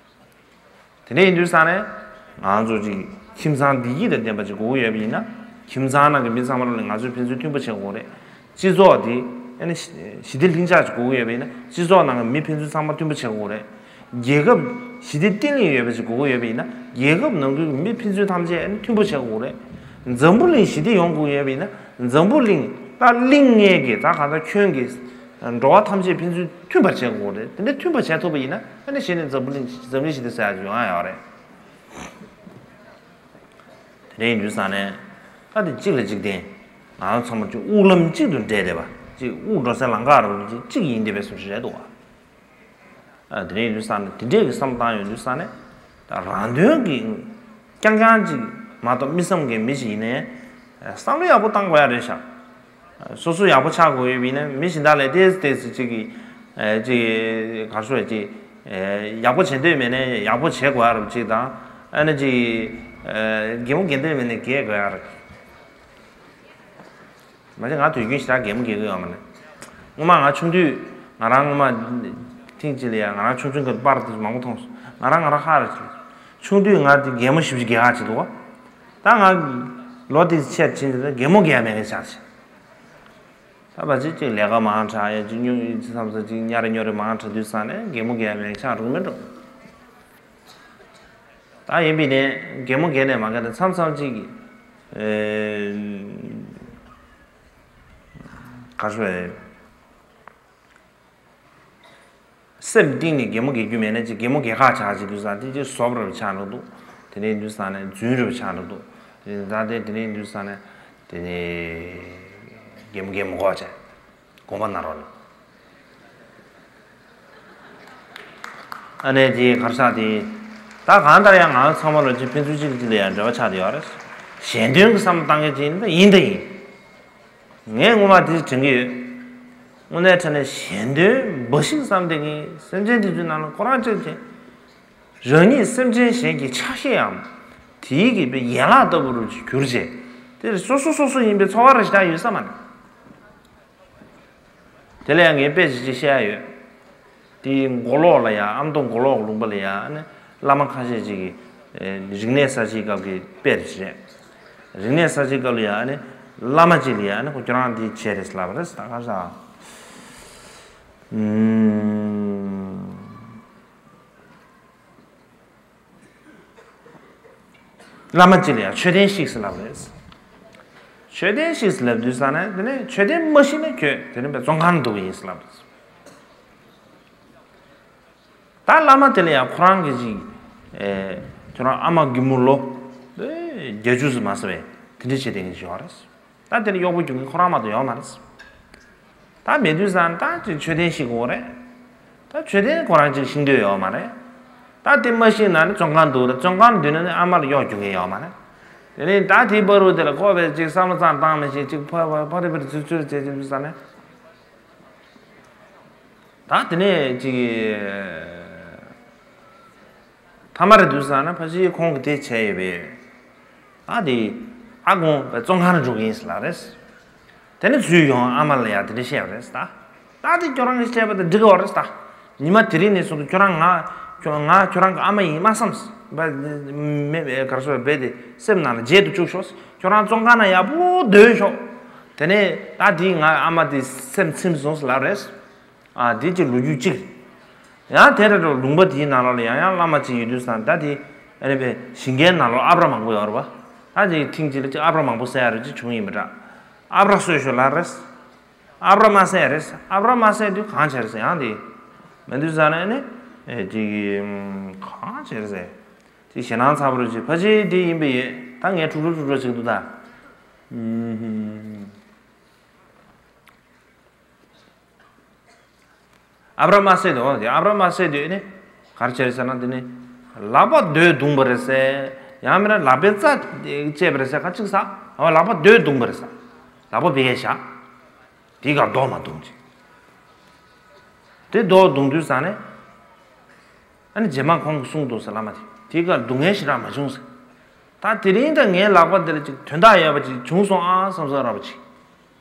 བ། དེ་འདྲ་ཡིན་དུས་ཙང་ནས་ང་ཚོ་ཅིག་ཁྱིམ་ཚང་བདེ་སྐྱིད་དང་ལྡན་པ་ཅིག་དགོས་ཀྱི་ཡོད་པ་ཡིན་ན་ཁྱིམ་ཚང་ནང་གི་མི་ཚང་མ་ལ་ང་ཚོས་ཕན་ཚུན་མཐུན་པོ་བྱེད་དགོས་རེད། སྤྱི་ཚོགས་དེ་ཨ་ནི་ཞི་བདེ་ལྷིང་འཇགས་ཅིག་དགོས་ཀྱི་ཡོད་པ་ཡིན་ན་སྤྱི་ཚོགས་ནང་གི་མི་ཕན་ཚུན་ཚང་མ་མཐུན་པོ་བྱེད་དགོས་རེད། རྒྱལ་ཁབ་ཞི་བདེ་བརྟན་ལྷིང་ཡོད་པ་ཅིག་དགོས་ཀྱི་ཡོད་པ་ཡིན་ན་རྒྱལ་ཁབ་ནང་ཁུལ་གྱི་མི་ཕན་ཚུན་ཐམས་ཅད་ཨ་ནི་མཐུན་པོ་བྱེད་དགོས་རེད། འཛམ་བུ་གླིང་ཞི་བདེ་ཡོང་དགོས་ཡོད་པ་ཡིན་ན། འཛམ་བུ་གླིང་ད་གླིང་ལྔའི་གི་ད་གང་ལྟར་ཁྱོན་གྱི་འགྲོ་བ་ཐམས་ཅད་ཕན་ཚུན་མཐུན་པར་བྱེད་དགོས་རེད། དེ་འདྲ་མཐུན་པར་བྱེད་ཐུབ་པ་ཡིན་ན། ཨ་ནི་གཞི་ནས་འཛམ་བུ་གླིང་འཛམ་གླིང་ཞི་བདེ་ཟེར་ཡག་ཡོང་ཡག་ཡོད་རེད། དེ་འདྲ་ཡིན་དུས་ཙང་ནས། ད་དེ་གཅིག་ལ་གཅིག་བརྟེན། ང་རང་ཚང་མ་གཅིག་དབུགས་ལམ་གཅིག་ཏུ་འདྲེས་བསྡད་པ། གཅིག་དབུགས་འགྲོ་སའི་ལམ་ཁ་རུ་གཅིག་ཡིན་བསྡད་པའི་བཟོ་འདྲ་རེད་འདུག་བ། ཨ། དེ་འདྲ་ཡིན་དུས་ཙང་ནས། དེ་འདྲས་ཀྱི་བསམ་བློ་བཏང་ཡོང་དུས་ཙང་ནས། ད་རང་དོན་གྱི་རྐྱང་རྐྱང་གཅིག་མ་གཏོགས། མི་བསམ་མཁན་མི་ཞིག་ཡིན་ནའི། བསམ་བློ་ཡག་པོ་བཏང་དགོས་ཡ་རེད་ཤག་སོ་སོ་ཡག་པོ་ཆགས་དགོས་ཡོད་པ་ཡིན་ན། མི་གཞན་དག་ལ་ཏོག་ཙམ་ཏོག་ཙམ་གཅིག་གིས། ཨ། གཅིག་ག་རེ་ཞུ་དགོས་རེད། གཅིག་ཨ། ཡག་པོ་བྱེད་འདོད་མེད་ནའི་ཡག་པོ་བྱེད་དགོས་ཡ་རེད་པ་གཅིག་དང་། ཨ་ནི་གཅིག་ཨ། གད་མོ་བགད་འདོད་མེད་ནའི་བགད་དགོས་ཡ་རེད། མ་གཞི་ང་དུས་རྒྱུན་ཞེ་དྲག་གད་མོ་བགད་ཀྱི་ཡོད་མ་རེད། སྔོན་མ་ང་ཆུང་དུས། ང་རང་སྔོན་མ་ཐེངས་གཅིག་ལ་ཡ། ང་རང་ཆུང་ཆུང་གི་པར་དེ་མང་པོ་མཐོང་སོང་། ང་རང་ང་རང་ཧ་རེ་ཆེ། ཆུང་དུས་ང་དེ་གད་མོ་ཞེ་པོ་ཅིག་བགད་ཡག་བྱེད་འདུག་ག་ད་ང་ལོ་དེ་ཆེར་ཕྱིན་དུས། གད་མོ་བགད་ཡག་མེད་མཁན་ཆགས་ཤག་ད་ཕལ་ཆེར་གཅིག་ལས་ཀ་མང་དྲགས། ཡ་གཅིག་སྨྱོ། མཚམས་མཚམས་གཅིག་གཉའ་རེ་སྨྱོ་རེ་མང་དྲགས་དུས་ཙང་ནས་གད་མོ་བགད་ཡག་མེད་མཁན་ཆགས་འགྲོ་གི་མེད་འགྲོ། ད་ཡིན་པས་ནས་གད་མོ་བགད་ནས་མ་བགད་ནས། མཚམས་མཚམས་གཅིག་གི། ཨེ། ག་རེ་ཞུ་དགོས་རེད། སེམས་གཏིང་ནས་གད་མོ་བགད་རྒྱུ་མེད་ནའི་གཅིག་གད་མོ་བགད་ཁག་ཆགས་བྱེད་དུས་ཙང་། དེ་གཅིག་ཟོབ་རབ་ཆགས་འགྲོ་འདུག་དེ་འདྲ་ཡིན་དུས་ཙང་ནས་རྫུན་རབ་ཆགས་འགྲོ་འདུག་ད་དེ་དེ་འདྲ་ཡིན་དུས་ཙང་ནས། དེ་ནས་གད་མོ་བགད་མི་དགོས་བྱས། དགོངས་པ་གནང་རོགས་གནང་། ཨ་ནི་དེ་ག་རེ་ཟེར། དེ་ད་གང་ལྟར་ཡང་ང་ཚང་མ་ལོ་གཅིག་ཕན་ཚུན་གཅིག་གིས་གཅིག་ལ་ཡང་འབྲེལ་བ་ཆགས་བསྡད་ཡོད་རེད། གཞན་དོན་གྱི་བསམ་བློ་བཏང་མཁན་ཅིག་ཡིན་ན། ད་ཡིན་ད་ཡིན། ངས་སྔོན་མ་དེ་དྲན་གྱི་ཡོད། དངོས་གནས་དྲང་གནས་གཞན་དོན་འབའ་ཞིག་བསམ་བསྡད་མཁན་སེམས་ཅན་དེ་ཚོའི་ནང་ལ་ཁོ་རང་གཅིག་བྱས། རང་ཉིད་སེམས་ཅན་གཞན་གྱི་ཆ་ཤས་འམ། དེའི་གི་པའི་ཡན་ལག་ལྟ་བུ་རུ་གྱུར་བྱས། དེ་སོ་སོ་སོ་སོ་ཡིན་པའི་ཚོར་བ་རེ་ཞིག་ད་ཡོད་ས་མ་རེད། དེ་ལ་ཡང་ངས་དཔེ་ཅིག་ཅིག་བཤད་ཡ་ཡོད། དེའི་མགོ་ལོག་ལ་ཡ། ཨ་མདོ་མགོ་ལོག་ལུང་པ་ལ་ཡ། ཨ་ནི་བླ་མ་ཁ་ཤས་ཅིག་གིས། ཨེ། རིག་གནས་གསར་བརྗེའི་སྐབས་ཀྱི་དཔེ་རེད་ཟེར། རིག་གནས་གསར་བརྗེའི་སྐབས་ལ་ཡ། ཨ་ནི་བླ་མ་ཅིག་ལ་ཡ། ཨ་ནི་ཁོ་ཁྱོད་རང་འདི་བྱས་རེད་ཟེར་ལབ་པ་རེད། ད་ག་རེ་ཟེར། ཨུམ། བླ་མ་གཅིག་ལ་ཡང་མཆོད་རྟེན་བཤིག་ཟེར་ལབ་རེད། མཆོད་རྟེན་བཤིག་ཟེར་ལབ་དུས་ཙ་ནས། དེ་ནས་མཆོད་རྟེན་མ་བཤིག་ན་ཁྱོད་དེ་རིང་བཙོན་ཁང་ནང་འདུག་གི་ཡིན་ཟེར་ལབ་རེད། ད་བླ་མ་དེ་ལ་ཡང་ཁོ་རང་གི་ཅིག་ཨེ། ཁྱོད་རང་ཨ་མ་རྒན་མོ་ལོ་བརྒྱད་ཅུ་ཙམ་མ་ཟིན་པའི་དེ་འདྲ་བྱེད་བསྡད་མཁན་ཅིག་ཡོད་རེད། ད་དེ་ལ་གཡོག་པོ་རྒྱུག་མཁན་ཁོ་རང་མ་གཏོགས་ཡོད་མ་རེད། ད་མེད་དུས་ཙང་ད་ཅིག་མཆོད་རྟེན་བཤིག་དགོས་རེད། ད་མཆོད་རྟེན་ཁོ་རང་ཅིག་བཤིག་འདོད་ཡོད་མ་རེད། ད་དེ་མ་བཤིག་ན་ནི་བཙོན་ཁང་འདུག་རེད། བཙོན་ཁང་འདུག་ན་ནི་ཨ་མ་ལ་གཡོག་རྒྱུག་མཁན་ཡོད་མ་རེད། དེ་ནས་ད་དེའི་བར་དུ་དེ་ལ་ཁོ་བས་ཅིག་བསམ་བློ་ཙམ་བཏང་མི་ཤེས། ཅིག་ཕ་ཕ་ཕ་རི་ཕ་རི་ཚུར་ཚུར་བྱེད་བྱེད་དུས་ཙ་ནས། ད་དེ་ནས་ཅིག་མཐའ་མ་རེད་དུས་ཙ་ན་ཕ་གཞིས་ཁོང་གིས་དེ་བྱས་ཡོད་པས། ད་དེ་ཨ་ཁོང་བཙོན་ཁང་ནང་འགྲོ་གི་ཡིན་ཟེར་ལབ་རེད། དེ་ནས་ཚུར་ཡོང་ཨ་མ་ལ་ཡང་དེ་འདྲ་བཤད་པ་རེད། ད་ད་དེ་ཁྱོད་རང་གིས་བཤད་པ་དང་འགྲིག་གི་ཡོད་རེད། ད་ཉི་མ་དེ་རིང་ནས་བཟུང་སྟེ་ཁྱོད་རང་ང་ཁྱོད་ང་ཁྱོད་རང་གི་ཨ་མ་ཡིན་མ་བསམ། མེད་ག་རེ་ཟེར། རྦད་དེ་སེམས་ནང་ལ་བརྗེད་དུ་བཅུག་ཤོག་ཁྱོད་རང་བཙོན་ཁང་ནང་ཡག་པོ་སྡོད་ཤོག་དེ་ནས་ད་དེ་ང་ཨ་མ་དེ་སེམས་ཚིམ་སོང་ཟེར་ལབ་རེད། ཨ། དེ་གཅིག་ལོ་རྒྱུས་གཅིག་ཡང་དེ་རེད་འགྲོ། ལུང་པ་དེའི་ནང་ལོགས་ལ་ཡང་ཡང་བླ་མ་གཅིག་ཡོད་དུས་ཙང་། ད་དེ་ཨ་ནི་པའི་ཞིང་ཁའི་ནང་ལོགས་ཨ་བྲ་མང་པོ་ཡོད་རེད་པ། ད་དེ་ཐེངས་གཅིག་ལ་ཅིག་ཨ་བྲ་མང་པོ་བསད་ཡ་རེ་ཅིག་བྱུང་ཡིན་པ་འདྲ། ཨ་བྲ་གསོད་ཤོག་ལབ་རེད། ཨ་བྲ་མ་བསད་རེད། ཨ་བྲ་མ་བསད་དུས་གང་བྱས་རེད་ཟེར། ཡང་དེ་མེད་དུས་ཙ་ན་ཨ་ནི་ཨེ་ཅིག་གང་བྱས་རེད་ཟེར། ཅིག་ཞེད་སྣང་ཚ་པོ་རེ་ཅིག་ཕལ་ཆེར་དེ་ཡིན་པ་ཡིན། ད་ངས་འཁྲུག་འཁྲུག་འཁྲུག་འཁྲུག་བྱེད་འདུག་ད། ཨུམ། ཨ་བྲ་མ་བསད་དུས། འོ་དེ་ཨ་བྲ་མ་བསད་དུས་ནི་ག་རེ་བྱས་རེད་ཟེར་ན། དེ་ནི་ལག་པ་རྡོས་བརྡུངས་པ་རེད་ཟེར། ཡང་མིན་ན་ལག་པའི་རྩ་བཅད་པ་རེད་ཟེར། ག་ཅིག་ཟེར། འོ་ལག་པ་རྡོས་བརྡུངས་པ་རེད་ཟེར། ལག་པ་བེ་གས་བཞག་དེའི་ཁར་རྡོ་མར་བརྡུངས་བྱས། དེ་རྡོ་བརྡུངས་དུས་ཙ་ནས། ཨ་ནི་རྗེས་མ་ཁོང་གིས་གསུངས་འདུག་ཟེར། བླ་མ་དེ་དེའི་ཁར་སྡུག་བསྔལ་ཞེ་དྲག་མ་བྱུང་ཟེར། ད་དེ་རིང་ད་ངའི་ལག་པ་འདི་ལ་ཅིག་དོན་དག་ཡོད་པ་ཅིག་བྱུང་སོང་ཨ་བསམ་བསམ་ར་བ་ཅིག་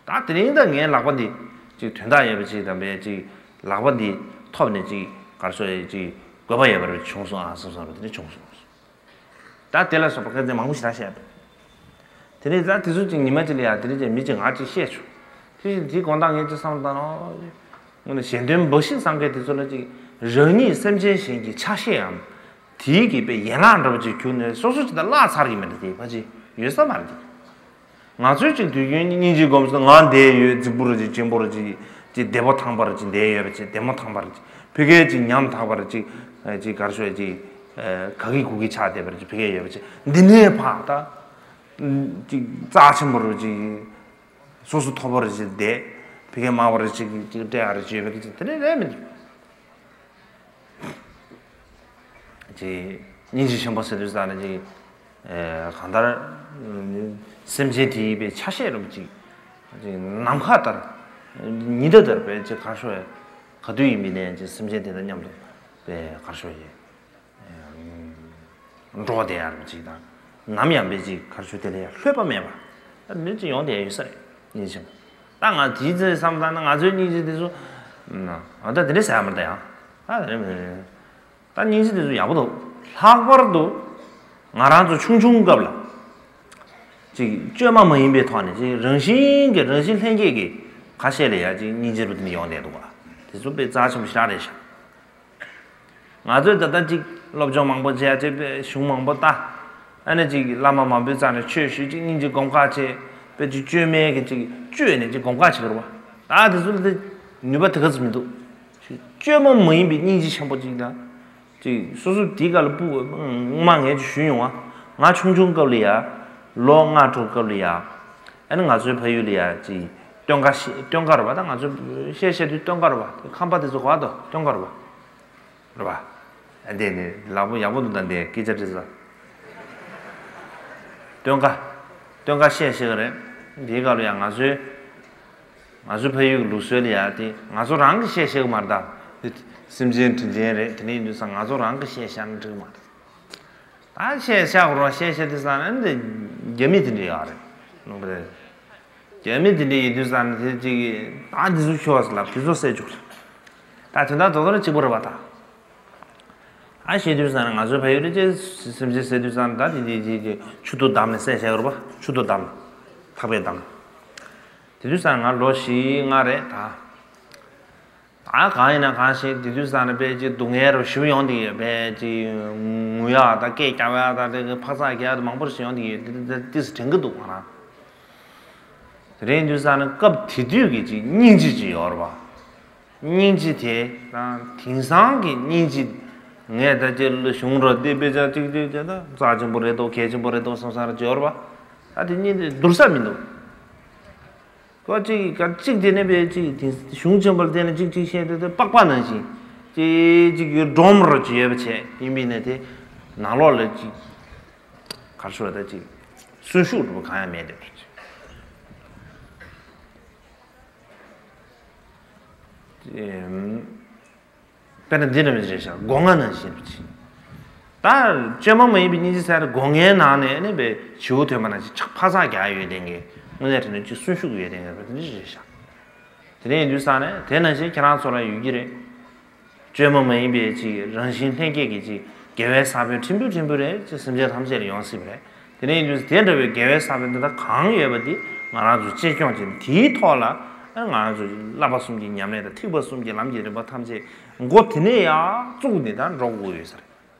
ད་དེ་རིང་ད་ངའི་ལག་པ་འདི་ཅིག་དོན་དག་ཡོད་པ་ཅིག་དང་། བས་ཅིག་ལག་པ་འདི་ཐོབ་ནས་ཅིག་ག་རེ་ཟེར། ཅིག་དགོས་པ་ཡོད་པ་རེ་བྱུང་སོང་ཨ་བསམ་བསམ་ར་བ་དེ་འདྲ་བྱུང་སོང་། ད་དེ་ལ་སོགས་པ་སྐད་ཆ་མང་པོ་ཞེ་དྲག་བཤད་འདུག་དེ་ནས་ད་དེ་ཚོ་ཅིག་ཉི་མ་གཅིག་ལ་ཡ་དེ་རིང་ཅིག་མི་གཅིག་ང་གཅིག་བཤད་བྱུང་། དེ་དེའི་དགོང་དག་ངས་ཅིག་བསམ་བློ་བཏང་ན། དངོས་གནས་གཞན་དོན་འབའ་ཞིག་བསམ་མཁན་དེ་ཚོ་ལ་ཅིག་རང་ཉིད་སེམས་ཅན་གཞན་གྱི་ཆ་ཤས་འམ། དེའི་གི་པའི་ཡན་ལག་འདྲ་བོ་ཅིག་གྱུར་ནས་སོ་སོ་ཅིག་ད་བརླག་ཚར་གི་མེད་ད། དེ་ཕལ་ཆེར་ཡོད་ས་མ་རེད་དེ། ང་ཚོས་ཅིག་དུས་རྒྱུན་སྙིང་རྗེ་སྒོམ་སོང་ང་བསྡད་ཡོད། རྫིག་པོ་རེད་ཅིག་ཅན་པོ་རེད་ཅིག་ཅིག་བདེ་པོ་ཐང་པ་རེད་ཅིག་བསྡད་ཡོད་པ་ཅིག་བདེ་མོ་ཐང་པ་རེད་ཅིག་ཕ་གིར་ཅིག་ཉམ་ཐག་པ་རེད་ཅིག་ཅིག་ག་རེ་ཞུ་ཅིག་ག་གི་གུ་གི་ཆགས་བསྡད་པ་རེད་ཅིག་ཕ་གིར་ཡོད་པ་ཅིག་འདི་ནས་ཕར་ད་ཅིག་རྩ་ཆེན་པོ་རེད་ཅིག་སོ་སོ་མཐོ་པོ་རེད་ཅིག་བསྡད། ཕ་གིར་དམའ་བ་རེད་ཅིག་ཅིག་སྤྲད་ཨ་རེད་ཅིག་ཡོད་པ་ཅིག་དེ་འདྲ་རེད་མི་འདུག་ཅིག་སྙིང་རྗེ་ཆེན་པོ་ཟེར་དུས་ཙང་ནས་ཅིག་ཨེ་གང་ལྟར་སེམས་ཅན་དེ་ཡི་པའི་ཆ་ཤས་རུ་ཅིག་ཅིག་ནམ་མཁའ་ལྟར་ཉི་ཟླ་ལྟར་པའི་ཅིག་གར་ཤོར་ག་དུས་ཡིན་པའི་ནས་ཅིག་སེམས་ཅན་དེ་དང་མཉམ་དུ་པའི་གར་ཤོར་ཡིན། འགྲོ་བསྡད་ཡ་རུ་ཅིག་དང་ནམ་ཡང་པའི་ཅིག་གར་ཤོར་དེ་ལ་ཡང་ལྷོད་པ་མེད་པ་ཨ་ནི་ཅིག་ཡོང་བསྡད་ཡོད་ས་རེད་སྙིང་རྗེ་ཆེན་པོ། ད་ང་དེའི་ཚེ་བསམ་ད་ན་ང་ཚོའི་སྙིང་རྗེ་དེ་ཚོ་ཨ་ད་དེ་འདྲ་ཟེར་ཡ་མ་རེད་ད་ཡང་ད་དེ་འདྲ་མི་རེད། ད་སྙིང་རྗེ་དེ་ཚོ་ཡག་པོ་འདུག་ལྷག་པར་དུ་ང་རང་ཚོ་ཆུང་ཆུང་སྐབས་ལ་ཅིག་བཅོས་མ་མ་ཡིན་པའི་ཐོག་ནས་ཅིག་རང་བཞིན་གྱི་རང་བཞིན་ལྷན་སྐྱེས་ཀྱི་ཁ་ཤས་ལ་ཡ་ཅིག་སྙིང་རྗེ་རུ་དེ་འདྲ་ཡོང་བསྡད་འདུག་ག་དེ་ཚོ་དཔེ་རྩ་ཆེན་པོ་ཞེ་དྲག་རེད་ཤག་ང་ཚོས་ད་ལྟ་ཅིག་སློབ་སྦྱོང་མང་པོ་བྱས་བྱས་པའི་གཞུང་མང་པོ་ལྟ། ཨ་ནི་ཅིག་བླ་མ་མང་པོའི་རྩ་ནས་ཆོས་ཞུས་ཅིག་སྙིང་རྗེ་སྒོམ་ཁ་བྱས་པའི་ཅིག་བཅོས་མའི་གི་ཅིག་བཅོས་ནས་ཅིག་སྒོམ་ཁ་བྱེད་ཀྱི་རེད་བ། ད་དེ་ཚོ་ལ་དེ་ནུས་པ་དེ་ག་ཚོད་མི་འདུག་ཅིག་བཅོས་མ་མ་ཡིན་པའི་སྙིང་རྗེ་ཆེན་པོ་ཅིག་དང་། ཅིག་སོ་སོ་དེའི་སྐབས་ལ་སྤུ་སྔོན་མ་ངས་ཅིག་ཞུས་ཡོང་བ། ང་ཆུང་ཆུང་སྐབས་ལ་ཡ། ལོ་ལྔ་དྲུག་སྐབས་ལ་ཡ། ཨ་ནི་ང་ཚོའི་ཕ་ཡུལ་ལ་ཡ་ཅིག་སྟོན་ཁ་ཤེས་སྟོན་ཁ་རེད་བ། ད་ང་ཚོའི་བཤད་བཤད་དུས་སྟོན་ཁ་རེད་བ། ཁམས་པ་དེ་ཚོ་གོ་བ་དོ་སྟོན་ཁ་རེད་བ། རེད་བ། ཨ་འདི་ནི་ལག་པ་ཡག་པོ་འདུག་ད་འདི་སྐད་ཆ་དྲིས་ས། སྟོན་ཁ། སྟོན་ཁ་བཤད་ཤེས་ཀྱི་རེད། འདིའི་སྐབས་ལ་ཡང་ང་ཚོའི། ང་ཚོའི་ཕ་ཡུལ་གྱི་ལུགས་སྲོལ་ལ་ཡང་དེ་ང་ཚོ་རང་གིས་བཤད་ཤེས་ཀྱི་མ་རེད་ད། འདི་སེམས་ཅན་དྲིན་ཅན་རེད། དེ་འདྲ་ཡིན་དུས་ཙང་ང་ཚོ་རང་གིས་བཤད་ཤེས་ན་འགྲིག་གི་མ་རེད། ད་བཤད་ཤེས་ཀྱི་རོགས་བཤད་ཤེས་དུས་ཙང་ཨ་འདི་རྒྱ་མི་དེ་འདྲ་ཡོད་རེད། ནང་པ་རེད། རྒྱ་མི་དེ་འདྲ་ཡིན་དུས་ཙང་དེ་ཅིག་ད་འདི་ཚོ་ཤོར་བ་ཟེར་ལབ་དེ་ཚོ་བསད་བཅུག་རེད། ད་དོན་དག་རྡོག་རྡོག་གཅིག་པོ་རེད་པ་ད། ཨ་བཤད་དུས་ཙང་ང་ཚོའི་ཕ་ཡུལ་རེ་ཅེ་སེམས་ཅན་བསད་དུས་ཙང་ད་དེ་དེ་དེ་དེ་ཆུ་ཐུར་བསྡམས་ནས་བསད་བྱས་རེད་པ། ཆུ་ཐུར་བསྡམས། ཐག་པས་བསྡམས། དེ་དུས་ཙང་ང་ལོ་བཞི་ལྔ་རེད་ད། ད་གང་ཡིན་ན་གང་ཞིག་དེ་དུས་ཙང་ནས་དཔེ་ཅིག་སྡུག་བསྔལ་རུ་ཞིབ་ཡོང་དེ་ཡོད་པས་ཅིག་ངུ་ཡག་ད་སྐད་རྒྱག་ཡག་ད་དེ་འཕག་འཚག་རྒྱག་ཡག་ད་མང་པོ་ཞིག་ཡོང་དེ་ཡོད་དེ་དེ་དེ་དྲན་གི་འདུག་ང་རང་། དེ་རིང་དུས་ཙང་ནས་སྐབས་དེ་དུས་ཀྱི་ཅིག་སྙིང་རྗེ་ཅིག་ཡོད་རེད་པ། སྙིང་རྗེ་དེ་དང་དེང་སང་གི་སྙིང་རྗེ། ངས་ད་ཅི་ལ་གཞུང་ར་དེ་དཔེ་ཆ་གཅིག་གཅིག་བྱས་ན་རྩ་ཆེན་པོ་རེད་དོ། གལ་ཆེན་པོ་རེད་དོ་བསམ་བསམ་ར་བརྗོད་ར་བ། ད་དེ་གཉིས་དེ་བསྡུར་ས་མི་འདུག་ཁོ་གཅིག་ག་གཅིག་དེ་ནས་དཔེ་གཅིག་དེ་གཞུང་ཆེན་པོ་ལ་བརྟེན་ནས་གཅིག་གཅིག་བཤད་དེ་དེ་པགས་པ་ནང་བཞིན་གཅིག་གཅིག་གི་སྒྲོམ་ར་ཅིག་ཡོད་པ་བྱས་ཡིན་པས་ན་དེ་ནང་ལོགས་ལ་གཅིག་གར་ཤོར་ད་གཅིག་གསོན་ཤུགས་འདྲ་པོ་གང་ཡང་མེད་དེ་བར་གཅིག་དཔེར་ན་འདི་འདྲ་མི་རེད་ཤག་སྒོ་ང་ནང་བཞིན་རེད་ཅིག་ད་བཅོས་མ་མ་ཡིན་པའི་སྙིང་རྗེ་ཟེར་སྒོ་ངའི་ནང་ནས་ནི་བའི་བྱིའུ་ཐོན་པ་ནང་བཞིན་ཕག་འཚག་རྒྱག་ཡོད་དེ་ངས་དངོས་གནས་དྲན་ནས་ཅིག་གསོན་ཤུགས་ཡོད་དེ་ངས་བ་དེ་འདྲ་རེད་ཤག་དེ་ནས་ཡིན་དུས་ཙང་ནས་དེ་ནང་བཞིན་ཁྱེད་རང་ཚོ་ལ་ཡོད་ཀྱི་རེད། བཅོས་མ་མ་ཡིན་པའི་ཅིག་རང་བཞིན་ལྷན་སྐྱེས་ཀྱི་ཅིག་དགེ་བའི་ས་བོན་ཕྲན་བུ་ཕྲན་བུ་རེ་ཅིག་སེམས་ཅན་ཐམས་ཅད་ལ་ཡོང་སྲིད་པ་རེད། དེ་ནས་ཡིན་དུས་དེ་འདྲ་བའི་དགེ་བའི་ས་བོན་འདི་དག་གང་ཡོད་པ་འདི་ང་རང་ཚོ་གཅེས་སྐྱོང་བྱས་ནས་དེའི་ཐོག་ལ་ང་རང་ཚོ་བསླབ་པ་གསུམ་གྱི་ཉམས་ལེན་དང་ཐེག་པ་གསུམ་གྱི་ལམ་གྱི་རིམ་པ་ཐམས་ཅད་འགོ་དེ་ནས་ཡར་བཙུགས་ནས་ད་འགྲོ་དགོས་ཡོད་ས་རེད།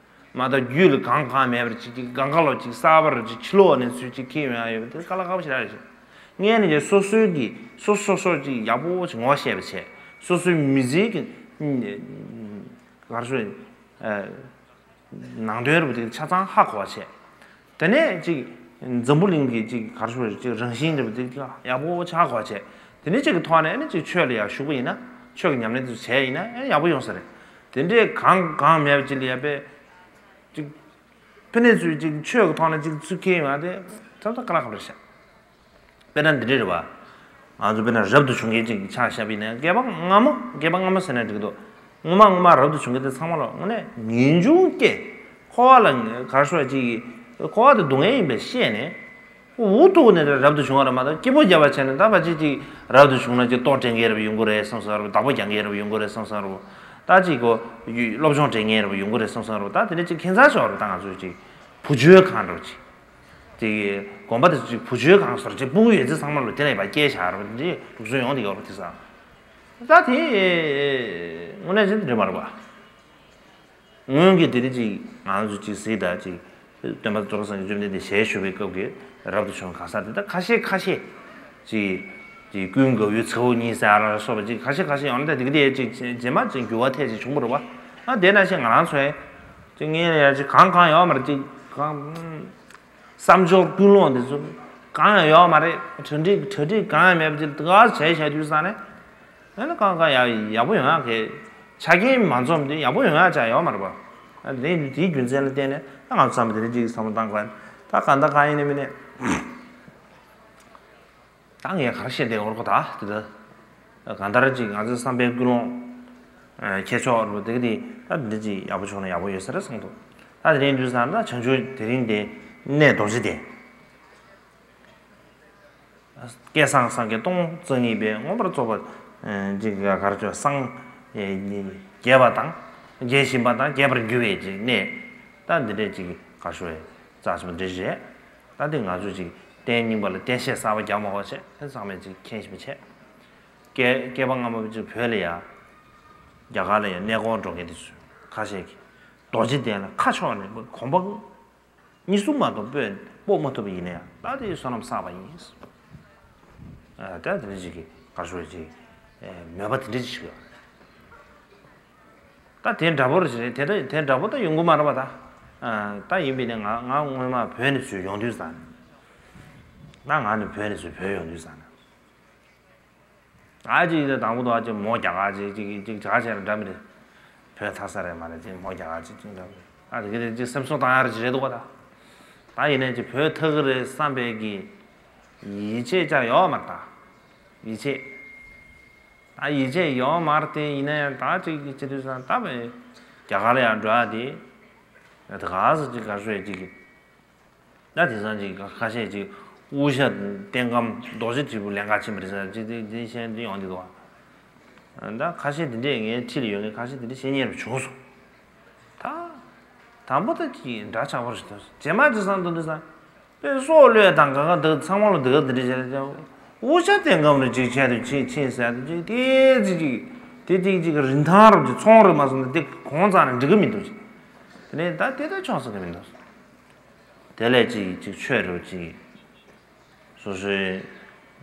མ་གཏོགས་རྒྱུད་ལ་གང་གང་མེད་པར་ཅིག་ཅིག་གང་ག་ལོག་ཅིག་གསར་པར་ཅིག་ཕྱི་ལོགས་ནས་ཚུར་ཅིག་འཁྱེར་ཡོང་ཡ་ཡོད་པ་དེ་དཀའ་ལས་ཁག་པོ་ཞེ་དྲག་རེད་ཤག་ངས་ནི་སོ་སོའི་གི་སོ་སོ་སོ་ཅིག་ཡག་པོ་ཅིག་ངོ་ཤེས་པ་བྱས། སོ་སོའི་མི་ཚེའི་གི་གར་སོ་ནང་དོན་རུ་དེ་ཆ་ཚང་ཧ་གོ་བ་བྱས། དེ་ནས་ཅིག་འཛམ་བུ་གླིང་གི་ཅིག་གར་སོ་ཅིག་རང་བཞིན་རུ་དེ་ཡག་པོ་ཧ་གོ་བ་བྱས། དེ་ནས་ཅིག་གི་ཐོག་ནས་ནི་ཅིག་ཆོས་ལ་ཡག་ཞུགས་པ་ཡིན་ན་ཆོས་ཀྱི་ཉམས་ལེན་དེ་ཚོ་བྱས་ཡིན་ན་ཡག་པོ་ཡོང་ས་རེད། དེ་འདྲའི་གང་གང་མེད་པ་ཅིག་ལ་ཡ་པས། ཅིག་ཕ་ནས་ཚུར་ཅིག་ཆོས་ཀྱི་ཐོག་ནས་ཅིག་ཚུར་འཁྱེར་ཡོང་ཡ་དེ་ད་ལྟ་དཀའ་ལས་ཁག་པོ་རེད་ཤག་དཔེར་ན་འདི་འདྲ་རེད་བ། ང་ཚོ་དཔེར་ན་རབ་ཏུ་བྱུང་མཁན་ཅིག་ཆ་བཞག་པ་ཡིན་ན་སྐྱེས་པ་སྔ་མོ་སྐྱེས་པ་སྔ་མོ་ཟེར་ན་འགྲིག་གི་འདུག་སྔོན་མ་སྔོན་མ་རབ་ཏུ་བྱུང་མཁན་དེ་ཚང་མ་ལ་དངོས་གནས་ངེས་འབྱུང་སྐྱེ། འཁོར་བ་ལ་གར་ཤོར་ཅིག་འཁོར་བ་དེ་སྡུག་བསྔལ་ཡིན་པས་ཤེས་ནས། འུ་ཐུག་ནས་རབ་ཏུ་བྱུང་བ་རེད་མ་གཏོགས་སྐྱིད་པོ་བརྒྱབ་པ་བྱས་ནས་ད་ཕལ་ཆེར་ཅིག་རབ་ཏུ་བྱུང་ན་ཅིག་ལྟོ་སྤྲད་མཁན་རབ་ཡོང་གི་རེད་བསམ་བསམ་རེད། བདག་པོ་རྒྱག་མཁན་རབ་ཡོང་གི་རེད་བསམ་བསམ་རེད། ད་ཅིག་གོ་སློབ་སྦྱོང་སྤྲད་མཁན་རབ་ཡོང་གི་རེད་བསམ་བསམ་རེད། ད་དེ་འདྲ་ཅིག་ཁྱད་མཚར་ཤོར་རེད། ད་ང་ཚོས་ཅིག་བུ་བཅོལ་ཁང་འདྲ་བོ་ཅིག་ཅིག་དགོན་པ་དེ་ཚོ་ཅིག་བུ་བཅོལ་ཁང་བཟོ་འདྲ་ཅིག་སྤུ་གུ་ཡོད་ཚད་ཚང་མ་ལ་དེ་ལ་ཡིན་པ་སྐྱེལ་བཞག་རེད་པ། དེ་འདྲའི་ལུགས་སྲོལ་ཡོང་བསྡད་ཡོད་རེད་པ། དེང་སང་ད་དེ་དངོས་གནས་ཅིག་འདྲ་མ་རེད་པ། སྔོན་གྱི་དེ་རིང་ཅིག་ང་ཚོ་ཅིག་གཟིགས་དང་ཅིག་ སྟོན་པ་རྫོགས་པའི་སངས་རྒྱས་བཅོམ་ལྡན་འདས་ཞལ་བཞུགས་པའི་སྐབས་ཀྱི་རབ་ཏུ་བྱུང་གང་ཟག་དེ་དག་ཁ་ཤས་ཁ་ཤས་ཅིག་ཅིག་ཀུན་དགའ་བོའི་ཚ་བོ་གཉིས་ཟེར་ཨ་ར་སོགས་པ་ཅིག་ཁ་ཤས་ཁ་ཤས་ཡོང་ན། ད་དེ་གི་དེ་ཅིག་རྗེས་མ་ཅིག་འགྱུར་བ་ཐེབས་ཅིག་བྱུང་བ་རེད་བ། ཨ་དེ་ནང་བཞིན་ང་རང་ཚོའི་ཅིག་ངས་ཡ་ཅིག་གང་གང་ཡོད་མ་རེད། ཅིག་གང་བསམ་སྦྱོར་ཀུན་སློང་དེ་ཚོ་གང་ཡང་ཡོད་མ་རེད། གྲ་སྒྲིག་གྲ་སྒྲིག་གང་ཡང་མེད་པ་ཅིག་དགའ་བྱས་བྱས་དུས་ས་ནས། ཨ་ནི་གང་གང་ཡག་ཡག་པོ་ཡོང་ཡག་གི་ཆ་རྐྱེན་མ་འཛོམས་དུས་ཡག་པོ་ཡོང་ཡག་ཅག་ཡོད་མ་རེད་པ། ཨ་དེ་དེའི་རྒྱུ་མཚན་ལ་བརྟེན་ནས་ད་ང་ཚོ་ཚང་མ་དེ་རིང་ཅིག་བསམ་བློ་བཏང་དགོས། ད་གང་ལྟར་གང་ཡིན་ནའི་མིན་ནའི། ད་ངས་ག་རེ་བཤད་བསྡད་ཡོད་རེད་གོ། ད་དེ་ད་གང་ལྟར་ཅིག་ང་ཚོའི་བསམ་པའི་ཀུན་སློང་ཁྱད་ཆོས་རེད་པ། དེ་གི་དེ་ད་འདི་ཅིག་ཡག་པོ་བྱུང་ན་ཡག་པོ་ཡོད་ས་རེད་བསམ་འདུག། ད་དེ་རིང་དུས་ཙང་ད་བྱང་ཆུབ་དེ་རིང་དེ་གནས་རྡོ་རྗེ་གདན། སྐལ་བཟང་སངས་རྒྱས་སྟོང་རྩ་གཉིས་པའི་མངོན་པར་རྫོགས་པ་ཅིག་ག་རེ་ཆོག་སངས་རྒྱས་པ་དང་རྒྱས་ཤིང་རྒྱས་པར་གྱུར་པའི་ཅིག་གནས། ད་འདི་འདྲས་ཅིག་ག་རེ་ཞུ་བའི་རྩ་ཆེན་པོ་འདི་རེད། ད་འདི་ང་ཚོས་ཅིག་རྟེན་རྙིང་པ་ལ་གཏམ་བཤད་གསར་པ་རྒྱག་མ་དགོས་བྱས་ཚང་མས་ཅིག་མཁྱེན་ཤེས་པ་བྱས། སྐལ་སྐལ་པ་སྔ་མ་ཅིག་བོད་ལ་ཡ། རྒྱ་གར་ལ་ཡ་གནས་སྐོར་འགྲོ་མཁན་དེ་ཚོས་ཁ་ཤས་ཀྱིས་རྡོ་རྗེ་གདན་ལ་ཁ་ཕྱོགས་ནས་གོམ་པ་གཉིས་གསུམ་མ་གཏོགས་སྤོས་སྤོ་མ་ཐུབ་པ་ཡིན་ན་ཡང་ད་དེ་བསོད་ནམས་བསགས་པ་ཡིན། ཨ་ད་དེ་འདྲ་ཅིག་གི་ག་རེ་ཞུ་ཅིག་ཨ་མོས་པ་དེ་འདྲ་ཅིག་ཞིག་ཡོད་རེད། ད་དེ་འདྲ་པོ་རེད་ཅིག་རེད། དེ་འདྲ་དེ་འདྲ་པོ་ད་ཡོང་གི་མ་རེད་པ། ད་ཨ་ད་ཡིན་པས་ནས་ང་ང་སྔོན་མ་བོད་ནས་ཚུར་ཡོང་དུས་ཙང་ནས། ད་ང་ནི་བོད་ནས་ཚུར་བོད་ཡོང་དུས་ཙང་ནས། ཨ་ཅིག་དང་དང་པོ་དང་ཨ་ཅིག་མོ་རྒྱ་གར་ཅིག་ཅིག་ཅིག་བྱ་བྱེད་ར་འདྲ་མི་རེད། བོད་ཐ་ས་རེད་མ་རེད། ཅིག་མོ་རྒྱ་གར་ཅིག་ཅིག་འདྲ་མི་རེད། ཨ་དེ་གི་དེ་ཅིག་སེམས་གསོ་བཏང་ཡ་ར་ཅིག་རེད་འདུག་པ། ད་ད་ཡིན་ནའི་ཅིག་བོད་ཐུག་གི་རེད་བསམ་པའི་གི་ཡིད་ཆེས་ཅག་ཡོད་མ་རེད། ད་ཡིད་ཆེས་ད་ཡིད་ཆེས་ཡོད་མ་རེད། དེ་ཡིན་ན་ཡང་ད་ཅིག་གི་ཅི་དུས་སང་ད་བས་རྒྱ་གར་ལ་ཡང་འགྲོ་ཡ་དེ་ད་ག་ས་ཅིག་ག་ཤོད་ཅིག་གི་ད་དེང་སང་ཅིག་ཁ་ཤས་ཅིག་དབུ་ཞྭ་རྟེན་སྒམ་རྡོ་རྗེ་དྲིལ་བུ་ལེན་ག་ཕྱིན་པ་རེད་ཟེར་ཅིག་དེ་དེ་བཤད་དེ་ཡོང་གི་འདུག་ཨ། ད་ཁ་ཤས་དེ་འདྲས་ངའི་འཁྲིས་ལ་ཡོད་མཁན་ཁ་ཤས་དེ་འདྲས་བཤད་མཁན་རུ་བྱུང་སོང་། ད་དང་པོ་ད་ཅིག་འདྲ་ཆགས་པ་རེད་དོ། རྗེས་མ་ཅིག་བསམ་དུས་འདུག་ས་དཔེ་སྲོག་བློས་དང་ག་ག་འདུག་ཚང་མ་ལ་འདུག་ག་འདི་འདྲས་བྱས་ཏེ་དབུ་ཞྭ་རྟེན་སྒམ་རུ་ཅིག་བྱས་དུས་ཕྱིན་ཕྱིན་ཟེར་དུས་ཅིག་དེ་ཅིག་ཅིག་དེ་ཅིག་ཅིག་རིན་ཐང་རུ་ཅིག་ཚོང་རུ་མ་སོང་ན་དེ་གོང་ཚང་ནས་འགྲིག་གི་མི་འདུག་ཅིག་དེ་ནས་ད་དེ་ད་ཆོག་ས་གི་མི་འདུག་དེ་ལས་ཅིག་ཅིག་ཆོས་རུ་ཅིག་སོ་སོའི་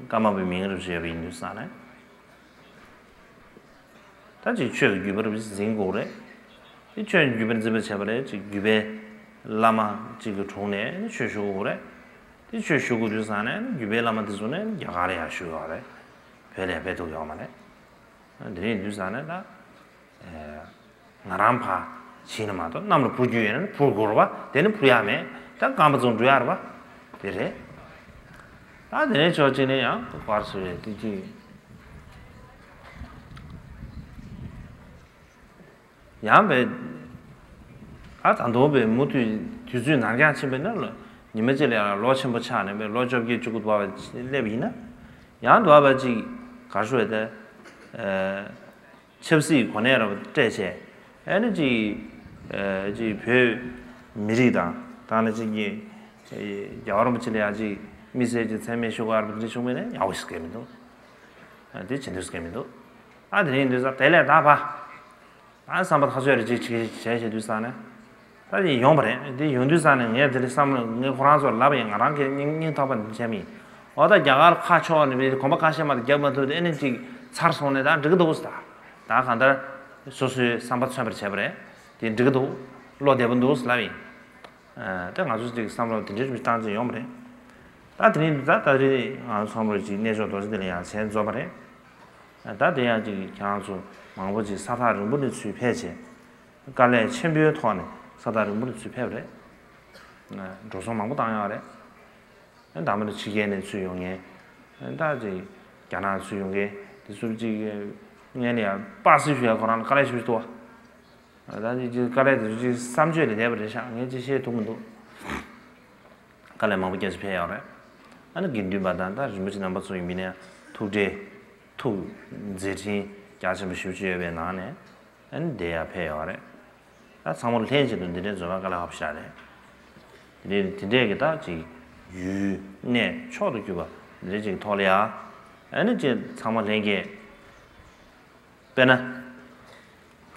ཀརྨ་པའི་མིང་རུ་བྱས་པ་ཡིན་དུས་ཙང་ནས། ད་ཅིག་ཆོས་ཀྱི་བརྒྱུད་པ་རུ་འཛིན་དགོས་རེད། དེ་ཆོས་ཀྱི་བརྒྱུད་པ་འཛིན་པ་བྱས་པ་རེད། ཅིག་བརྒྱུད་པའི་བླ་མ་ཅིག་གི་དྲུང་ནས་ཆོས་ཞུ་དགོས་རེད། དེ་ཆོས་ཞུ་དགོས་དུས་ཙང་ནས་བརྒྱུད་པའི་བླ་མ་དེ་ཚོ་ནས་རྒྱ་གར་ལ་ཡར་ཞུ་ཡོད་རེད། བོད་ལ་ཡར་ཕེབས་ཐུབ་ཡོད་མ་རེད། དེ་ཡིན་དུས་ཙང་ནས་ད། ང་རང་ཕར་ཕྱིན་ན་མ་གཏོགས་གནམ་ལ་འཕུར་རྒྱུ་ཡོད་ན་འཕུར་དགོས་རེད་པ། དེ་ནི་འཕུར་ཡག་མེད། ད་རྐང་པ་བཙུགས་འགྲོ་ཡག་རེད་པ། དེ་རེད། ད་དེ་ནས་ཕྱོགས་གཅིག་ནས་ཡང་ག་རེ་ཟེར་རེད་དེ་ཅིག་ཡང་བས། ད་ད་དུང་བས་མུ་མཐུད་དུས་ཚོད་ནར་འགྱངས་ཕྱིན་པས་ན་ལོ་ཉི་མ་གཅིག་ལ་ཡང་ལོ་ཆེན་པོ་ཆགས་ནས་བས་ལོ་བཅོ་བརྒྱད་བཅུ་དགུ་བར་སླེབས་ཡིན་ན། ཡང་དུ་བ་བ་ཅིག་ག་རེ་ཟེར་རེད་དེ། ཆབ་སྲིད་གོ་གནས་ར་སྤྲད་བྱས། ཨ་ནི་ཅིག་ཨ་ཅིག་བོད་མི་རིགས་དང་ད་ནི་ཅིག་གི་རྒྱལ་བ་རིན་པོ་ཆེ་ལ་ཡང་ཅིག་དམིགས་བསལ་གྱི་མཚན་སྨད་ཞུ་ག་ར་འདི་བྱུང་བས་ནས་ཡག་པོ་ཞིག་སྐད་མི་འདུག་ཨ་དེ་བྱེད་འདོད་སྐད་མི་འདུག་ཨ་དེ་ནས་འདོད་ས་དེ་ལས་ད་ཕ་ཨ་བསམ་པ་ཐག་ཆོད་རེ་ཅིག་ཅིག་བྱས་བྱས་དུས་ས་ནས། ད་དེ་ཡོང་བ་རེད། དེ་ཡོང་དུས་ཙང་ནས་ངས་དེ་ལ་བསམ་བློ་ངས་ཁོ་རང་ཚོར་ལབ་པ་ཡིན། ང་རང་གི་སྙིང་སྙིང་ཐག་པ་ནས་བྱས་མིན། འོ་ད་རྒྱ་གར་ཁ་ཕྱོགས་ནས་བས་གོམ་པ་ཁ་ཤས་མ་གཏོགས་རྒྱབ་མ་ཐུབ་དེ་ཨེ་ནི་ཅིག་ཚར་སོང་ནས་ད་འགྲིག་གི་འདུག་ཟེར། ད་གང་ལྟར་སོ་སོའི་བསམ་པ་མཚོན་པར་བྱས་པ་རེད། དེ་འགྲིག་གི་འདུག་བློ་བདེ་པོ་འདུག་ཟེར་ལབ་ཡིན། ད་ང་ཚོ་ཅིག་བསམ་བློ་དེ་འདྲའི་བཏང་ཅིག་ཡོང་བ་རེད། ད་དེ་རིང་ད་ད་རེས་ང་ཚོ་ཚང་མ་ཅིག་གནས་མཆོག་རྡོ་རྗེ་གདན་ལ་ཡང་མཇལ་རྫོགས་པ་རེད། ད་དེ་ཡང་ཅིག་ཁྱེད་རང་ཚོ་མང་པོ་ཅིག་ས་ཐག་རིང་པོ་ནས་ཚུར་ཕེབས་བྱས། དཀའ་ལས་ཆེན་པོའི་ཐོག་ནས་ས་ཐག་རིང་པོ་ནས་ཚུར་ཕེབས་རེད། འགྲོ་སོང་མང་པོ་བཏང་ཡོད་རེད། ད་མི་ལ་ཕྱི་རྒྱལ་ནས་ཚུར་ཡོང་མཁན། ད་ཅིག་རྒྱ་ནག་ཚུར་ཡོང་མཁན་དེ་ཚོ་ཅིག་ངས་ནས་ཡང་པ་སི་ཞུ་ཡ་ཁོ་རང་ལ་དཀའ་ལས་ཞུ་ཞུ་ཐུབ་པ། ད་ཅིག་ཅིག་དཀའ་ལས་དེ་ཚོ་ཅིག་བསམ་བརྗོད་ལས་འདས་པ་རེད་ཤག་ངས་ཅིག་བཤད་ཐུབ་མི་འདུག་དཀའ་ལས་མང་པོ་བརྒྱབ་ཅིག་ཕེབས་ཡོད་རེད། ཨ་ནི་དགེ་འདུན་པ་དང་ད་རིན་པོ་ཆེ་རྣམ་པ་ཚོ་ཡིན་པ་ཡིན་ན་ཐུགས་ཁྲལ་ཐུགས་མཛད་འཕྲིན་རྒྱ་ཆེན་པོ་ཞེ་པོ་ཅིག་ཡོད་པའི་ནང་ནས། ཨ་ནི་དེ་ཡར་ཕེབས་ཡོད་རེད། ད་ཚང་མ་ལྷན་ཅིག་ཏུ་འདི་འདྲའི་འཛོམས་པ་དཀའ་ལས་ཁག་པོ་ཞིག་རེད། དེ་འདྲའི་དེ་འདྲའི་གི་ད་ཅིག་ཡུལ་གནས་མཆོག་ཏུ་གྱུར་པ་འདི་འདྲའི་ཅིག་ཐོག་ལ་ཡ། ཨ་ནི་ཅིག་ཚང་མ་ལྷན་རྒྱས། དཔེར་ན།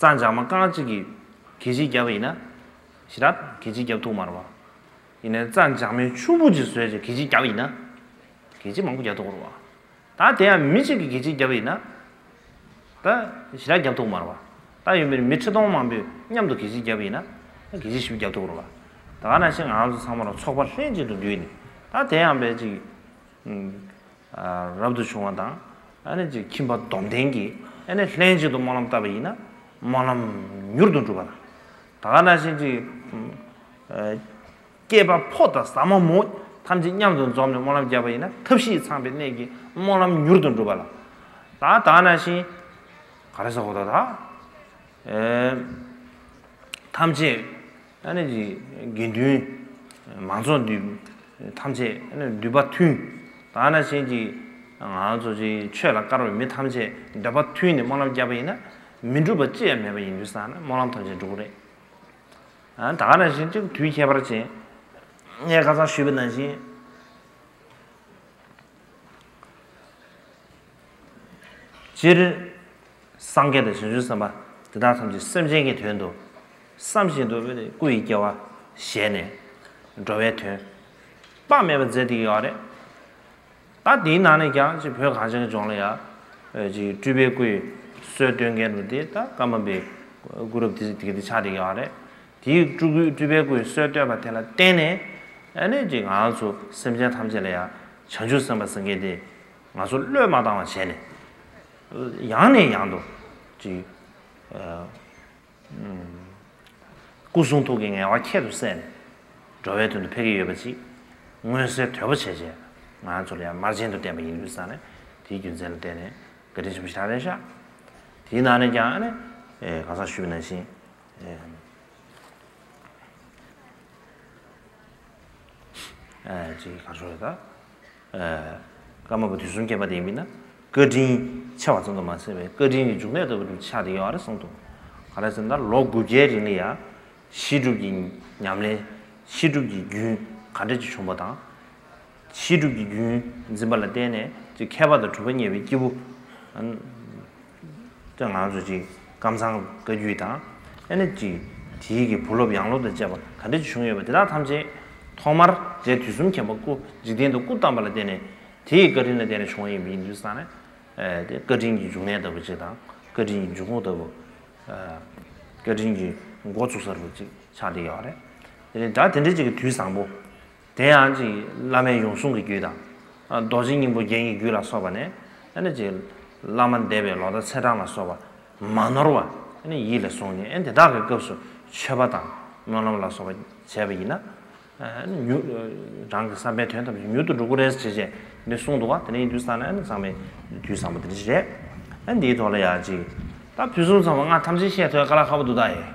རྩྭ་འཇག་མ་རྐང་གཅིག་གིས་གད་ཕྱིས་བརྒྱབ་པ་ཡིན་ན། ཞེ་དྲག་གད་ཕྱིས་བརྒྱབ་ཐུབ་མ་རེད་པ། ཡིན་ནའི་རྩྭ་འཇག་མའི་ཆུ་བུར་ཅིག་བཟོས་བྱས་གད་ཕྱིས་བརྒྱབ་ཡིན་ན། གད་ཕྱིས་མང་པོ་བརྒྱབ་ཐུབ་ཀྱི་རེད་བ། ད་དེ་ཡང་མི་གཅིག་གིས་གད་ཕྱིས་བརྒྱབ་ཡིན་ན། ད་ཞེ་དྲག་བརྒྱབ་ཐུབ་ཀྱི་མ་རེད་བ། ད་ཡིན་པས་མི་ཁྲི་སྟོང་མང་པོས་མཉམ་དུ་གད་ཕྱིས་བརྒྱབ་ཡིན་ན། ད་གད་ཕྱིས་ཞེ་པོ་བརྒྱབ་ཐུབ་ཀྱི་རེད་བ། ད་ག་ནང་བཞིན་ང་རང་ཚོ་ཚང་མ་ལ་ཚོགས་པ་ལྷན་ཅིག་ཏུ་འདུས་ནས། ད་དེ་ཡང་དཔེ་ཅིག་རབ་ཏུ་བྱུང་བ་དང་། ཨ་ནི་ཅིག་ཁྱིམ་པ་སྡོམ་ལྡན་གྱིས་ཨ་ནི་ལྷན་ཅིག་ཏུ་སྨོན་ལམ་བཏབ་པ་ཡིན་ན། སྨོན་ལམ་མྱུར་དུ་འགྲུབ་པ་དང་། ད་ག་ནང་བཞིན་ཅིག་སྐྱེས་པ་ཕོ་དང་ཟབ་མོ་མོ་ཐམས་ཅད་མཉམ་དུ་འཛོམས་ནས་སྨོན་ལམ་བརྒྱབ་པ་ཡིན་ན། ཐབས་ཤེས་ཚངས་པའི་གནས་ཀྱིས་སྨོན་ལམ་མྱུར་དུ་འགྲུབ་པ་ལ། ད་ད་ག་ནང་བཞིན་ག་རེ་ཟེར་དགོས་ད་ད། ཐམས་ཅད་ཨ་ནི་ཀྱི་དགེ་འདུན་མང་ཚོགས་འདུས་ཐམས་ཅད་ཨ་ནི་འདུས་པ་མཐུན། ད་ནང་བཞིན་གྱི་ང་ཚོ་ཀྱི་ཆོས་ལ་དཀར་བའི་མི་ཐམས་ཅད་འདོད་པ་མཐུན་ནས་སྨོན་ལམ་བརྒྱབ་པ་ཡིན་ན། མི་འགྲུབ་པ་ཅི་ཡང་མེད་པ་ཡིན་དུས་ཙང་ན་སྨོན་ལམ་ཐམས་ཅད་འགྲུབ་ཀྱི་རེད། ད་ག་ནང་བཞིན་ཅིག་དུས་ཁྱད་པར་ཅན། ངས་ཁ་སང་ཞུས་པ་ནང་བཞིན། སྤྱིར། སངས་རྒྱས་དང་བྱང་ཆུབ་སེམས་དཔའ་དེ་དག་ཐམས་ཅད་སེམས་ཅན་གྱི་དོན་དུ། བསམ་བཞིན་དུ་སྐུ་ཡི་སྐྱེ་བ་བཞེས་ནས། འགྲོ་བའི་དོན་དཔག་མེད་པ་མཛད་དེ་ཡོད་རེད། ད་དེའི་ནང་ནས་ཀྱང་ཅིག་བོད་གངས་ཅན་གྱི་ལྗོངས་ལ་ཡང་ཅིག་སྤྲུལ་པའི་སྐུའི་སྲོལ་གཏོད་མཁན་དེ་ད་ཀརྨ་པའི་སྐུ་རབ་དེ་དེ་ག་དེ་ཆགས་བསྡད་ཡོད་རེད། དེའི་སྤྲུལ་སྐུའི་སྤྲུལ་པའི་སྐུའི་སྲོལ་བཏོད་པ་དེ་ལ་བརྟེན་ནས། ཨ་ནི་ཅིག་ང་རང་ཚོ་སེམས་ཅན་ཐམས་ཅད་ལ་ཡང་བྱང་ཆུབ་སེམས་དཔའ་ཟེར་མཁན་དེ་ང་ཚོ་བློས་མ་བཏང་བ་བྱས་ནས། ཡང་ནས་ཡང་དུ་ཅིག་སྐུ་གསུང་ཐུགས་ཀྱི་ངལ་བ་ཁྱད་དུ་བསད་ནས། འགྲོ་བའི་དོན་དུ་ཕེབས་ཀྱི་ཡོད་པ་ཅིག་མངོན་གསལ་དོད་པོ་བྱས་བྱས་ང་ཚོ་ལ་ཡང་དམར་རྗེན་དུ་བསྟན་པ་ཡིན་དུས་ཙང་ནས། དེའི་རྒྱུ་མཚན་ལ་བརྟེན་ནས་བཀའ་དྲིན་ཆེན་པོ་ཞེ་དྲག་རེད་ཤག་དེའི་ནང་ནས་ཀྱང་ཨ་ནི། ཨེ། གང་ཟག་ཞུས་པ་ནང་བཞིན། ཨེ། ཅིག་གང་ཟག་རེད་ད། ཨེ། ཀརྨ་པ་དུས་གསུམ་མཁྱེན་པ་དེ་ཡིན་ན། བཀའ་དྲིན་ཆེ་བ་ཙམ་དུ་མ་ཟད་པའི་བཀའ་དྲིན་གྱི་འབྱུང་གནས་ལྟ་བུ་ཆགས་བསྡད་ཡོད་རེད་གསུངས་འདུག་ག་རེ་ཟེར་ན། ལོ་དགུ་བརྒྱའི་རིང་ལ་ཡང་། བཤད་སྒྲུབ་ཀྱི་ཉམས་ལེན། བཤད་སྒྲུབ་ཀྱི་རྒྱུན་ག་འདྲ་ཅིག་བྱུང་བ་དང་། བཤད་སྒྲུབ་ཀྱི་རྒྱུན་འཛིན་པ་ལ་བརྟེན་ནས་ཅིག་མཁས་པ་དང་གྲུབ་པ་བརྙེས་པའི་སྐྱེས་བུ། ཨ་ནི་ང་ཚོ་ཅིག་ཀམ་ཚང་བཀའ་བརྒྱུད་དང་། ཨ་ནི་ཅིག་དེའི་གི་བུ་སློབ་ཡང་སློབ་དང་བཅས་པ་ག་འདྲ་ཅིག་བྱུང་ཡོད་པ་དེ་དག་ཐམས་ཅད་ཐོག་མར་རྗེ་དུས་གསུམ་མཁྱེན་པ་སྐུ་འཇིག་རྟེན་དུ་སྐུ་བལྟམས་པ་ལ་བརྟེན་ནས། དེའི་བཀའ་དྲིན་ལ་བརྟེན་ནས་བྱུང་བ་ཡིན་པ་ཡིན་དུས་ཙང་ནས། ཨ། དེ་བཀའ་དྲིན་གྱི་འབྱུང་གནས་ལྟ་བུ་ཅིག་དང་། བཀའ་དྲིན་གྱི་འབྱུང་ཁུངས་ལྟ་བུ། ཨ། བཀའ་དྲིན་གྱི་འགོ་བཙུགས་ས་རུ་ཅིག་ཆགས་བསྡད་ཡོད་རེད། དེ་ནས་ད་དེ་འདྲ་ཅིག་གི་དུས་བཟང་པོ། དེ་ཡང་ཅིག་བླ་མེད་ཡོངས་བཟུང་གི་རྒྱུད་དང་། ཨ། རྡོ་རྗེ་སྙིང་པོ་རྒྱན་གྱི་རྒྱུད་ལ་སོགས་པ་ནས། ཨ་ནི་ཅིག་བླ་མ་འདས་པའི་ལོ་ཟླ་ཚེས་གྲངས་ལ་སོགས་པ་མ་ནོར་བ། ཨ་ནི་ཡིད་ལ་བཟུང་ནས། ཨ་ནི་དེ་དག་གི་སྐབས་སུ་མཆོད་པ་དང་སྨོན་ལམ་ལ་སོགས་པ་བྱས་པ་ཡིན་ན། ཨ་ནི་མྱུར། རང་གི་བསམ་པའི་དོན་ཐམས་ཅད་མྱུར་དུ་འགྲུབ་ཀྱི་རེད་ཅེས་བྱས་འདི་གསུངས་འདུག་བ། དེ་ནས་ཡིན་དུས་ཙང་ནས་ཨ་ནི་ཚང་མས་དུས་བཟང་པོ་དེ་འདྲ་ཞིག་རེད། ཨ་ནི་འདིའི་ཐོག་ལ་ཡང་ཅིག་ད་ཕུན་སུམ་ཚོགས་པ་ལྔ་ཐམས་ཅད་བཤད་ཐུབ་དཀའ་ལས་ཁག་པོ་འདུག་ད་ཡེ།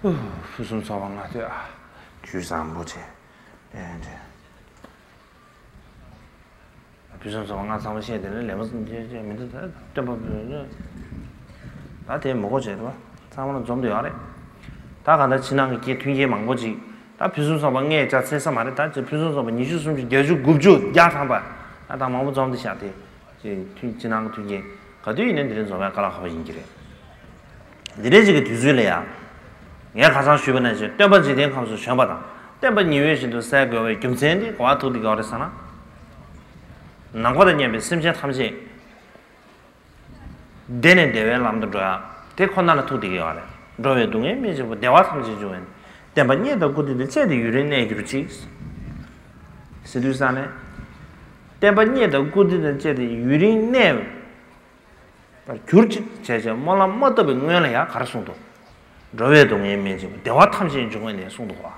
ཨུ། ཕུན་སུམ་ཚོགས་པ་ལྔ་ཐོས་ཨ། དུས་བཟང་པོ་ཆེ། ཨེ་འདྲ། ཕུན་སུམ་ཚོགས་པ་ལྔ་ཚང་མ་བཤད་དེ་ནས་ལས་མ་མི་འདུག་ད་སྟོན་པ་ད་དེ་མི་གོ་བྱས་ཏེ་བ། ཚང་མ་ལ་འཛོམས་དུ་ཡོད་རེད། ད་གང་ལྟར་ཕྱི་ནང་གི་སྐྱེ་མཐུན་རྐྱེན་མང་པོ་ཅིག་ད་ཕུན་སུམ་ཚོགས་པ་ལྔས་ཅང་ཚད་ས་མ་རེད། ད་ཅིག་ཕུན་སུམ་ཚོགས་པ་ཉི་ཤུ་སུམ་ཅུ་བརྒྱད་ཅུ་དགུ་བཅུ་བརྒྱ་ཐམ་པ། ད་ད་མང་པོ་འཛོམས་དུ་བཞག་སྟེ། ཅིག་མཐུན་ཕྱི་ནང་གི་མཐུན་རྐྱེན་ག་དུས་ཡིན་ནའི་འདི་རིང་འཛོམས་ཡ་དཀའ་ལས་ཁག་པོ་ཡིན་གྱི་རེད། འདི་འདྲའི་ཅིག་གི་དུས་ཚོད་ལ་ཡང་། ངས་ཁ་སང་ཞུས་པ་ནང་བཞིན་སྟོན་པ་འཇིག་རྟེན་ཁམས་སུ་བྱོན་པ་དང་བསྟན་པ་ཉི་འོད་བཞིན་དུ་གསལ་དགོས་པའི་རྒྱུ་མཚན་འདི་ག་པར་ཐུག་བསྡད་ཀྱི་ཡོད་རེད་ཟེར་ན། ནམ་མཁའ་དང་མཉམ་པའི་སེམས་ཅན་ཐམས་ཅད་བདེ་ནས་བདེ་བའི་ལམ་དུ་འགྲོ་ཡ་དེ་ཁོ་ན་ལ་ཐུག་བསྡད་ཀྱི་ཡོད་རེད། འགྲོ་བའི་སྡུག་བསྔལ་སྨན་གཅིག་པུ། བདེ་བ་ཐམས་ཅད་འབྱུང་བའི། བསྟན་པ་རྙེད་དང་བཀུར་སྟི་དང་བཅས་ཏེ་ཡུན་རིང་གནས་གྱུར་ཅིག་ཟེར་དུས་ཙང་ནས། བསྟན་པ་རྙེད་དང་བཀུར་སྟི་དང་བཅས་ཏེ་ཡུན་རིང་གནས་པར་གྱུར་ཅིག་བྱས་བྱས་སྨོན་ལམ་མ་བཏབ་པའི་སྔོན་ལ་ཡང་ག་རེ་གསུངས་འདུག་འགྲོ་བའི་སྡུག་བསྔལ་སྨན་གཅིག་པུ། བདེ་བ་ཐམས་ཅད་འབྱུང་བའི་གནས་གསུངས་འདུག་ག་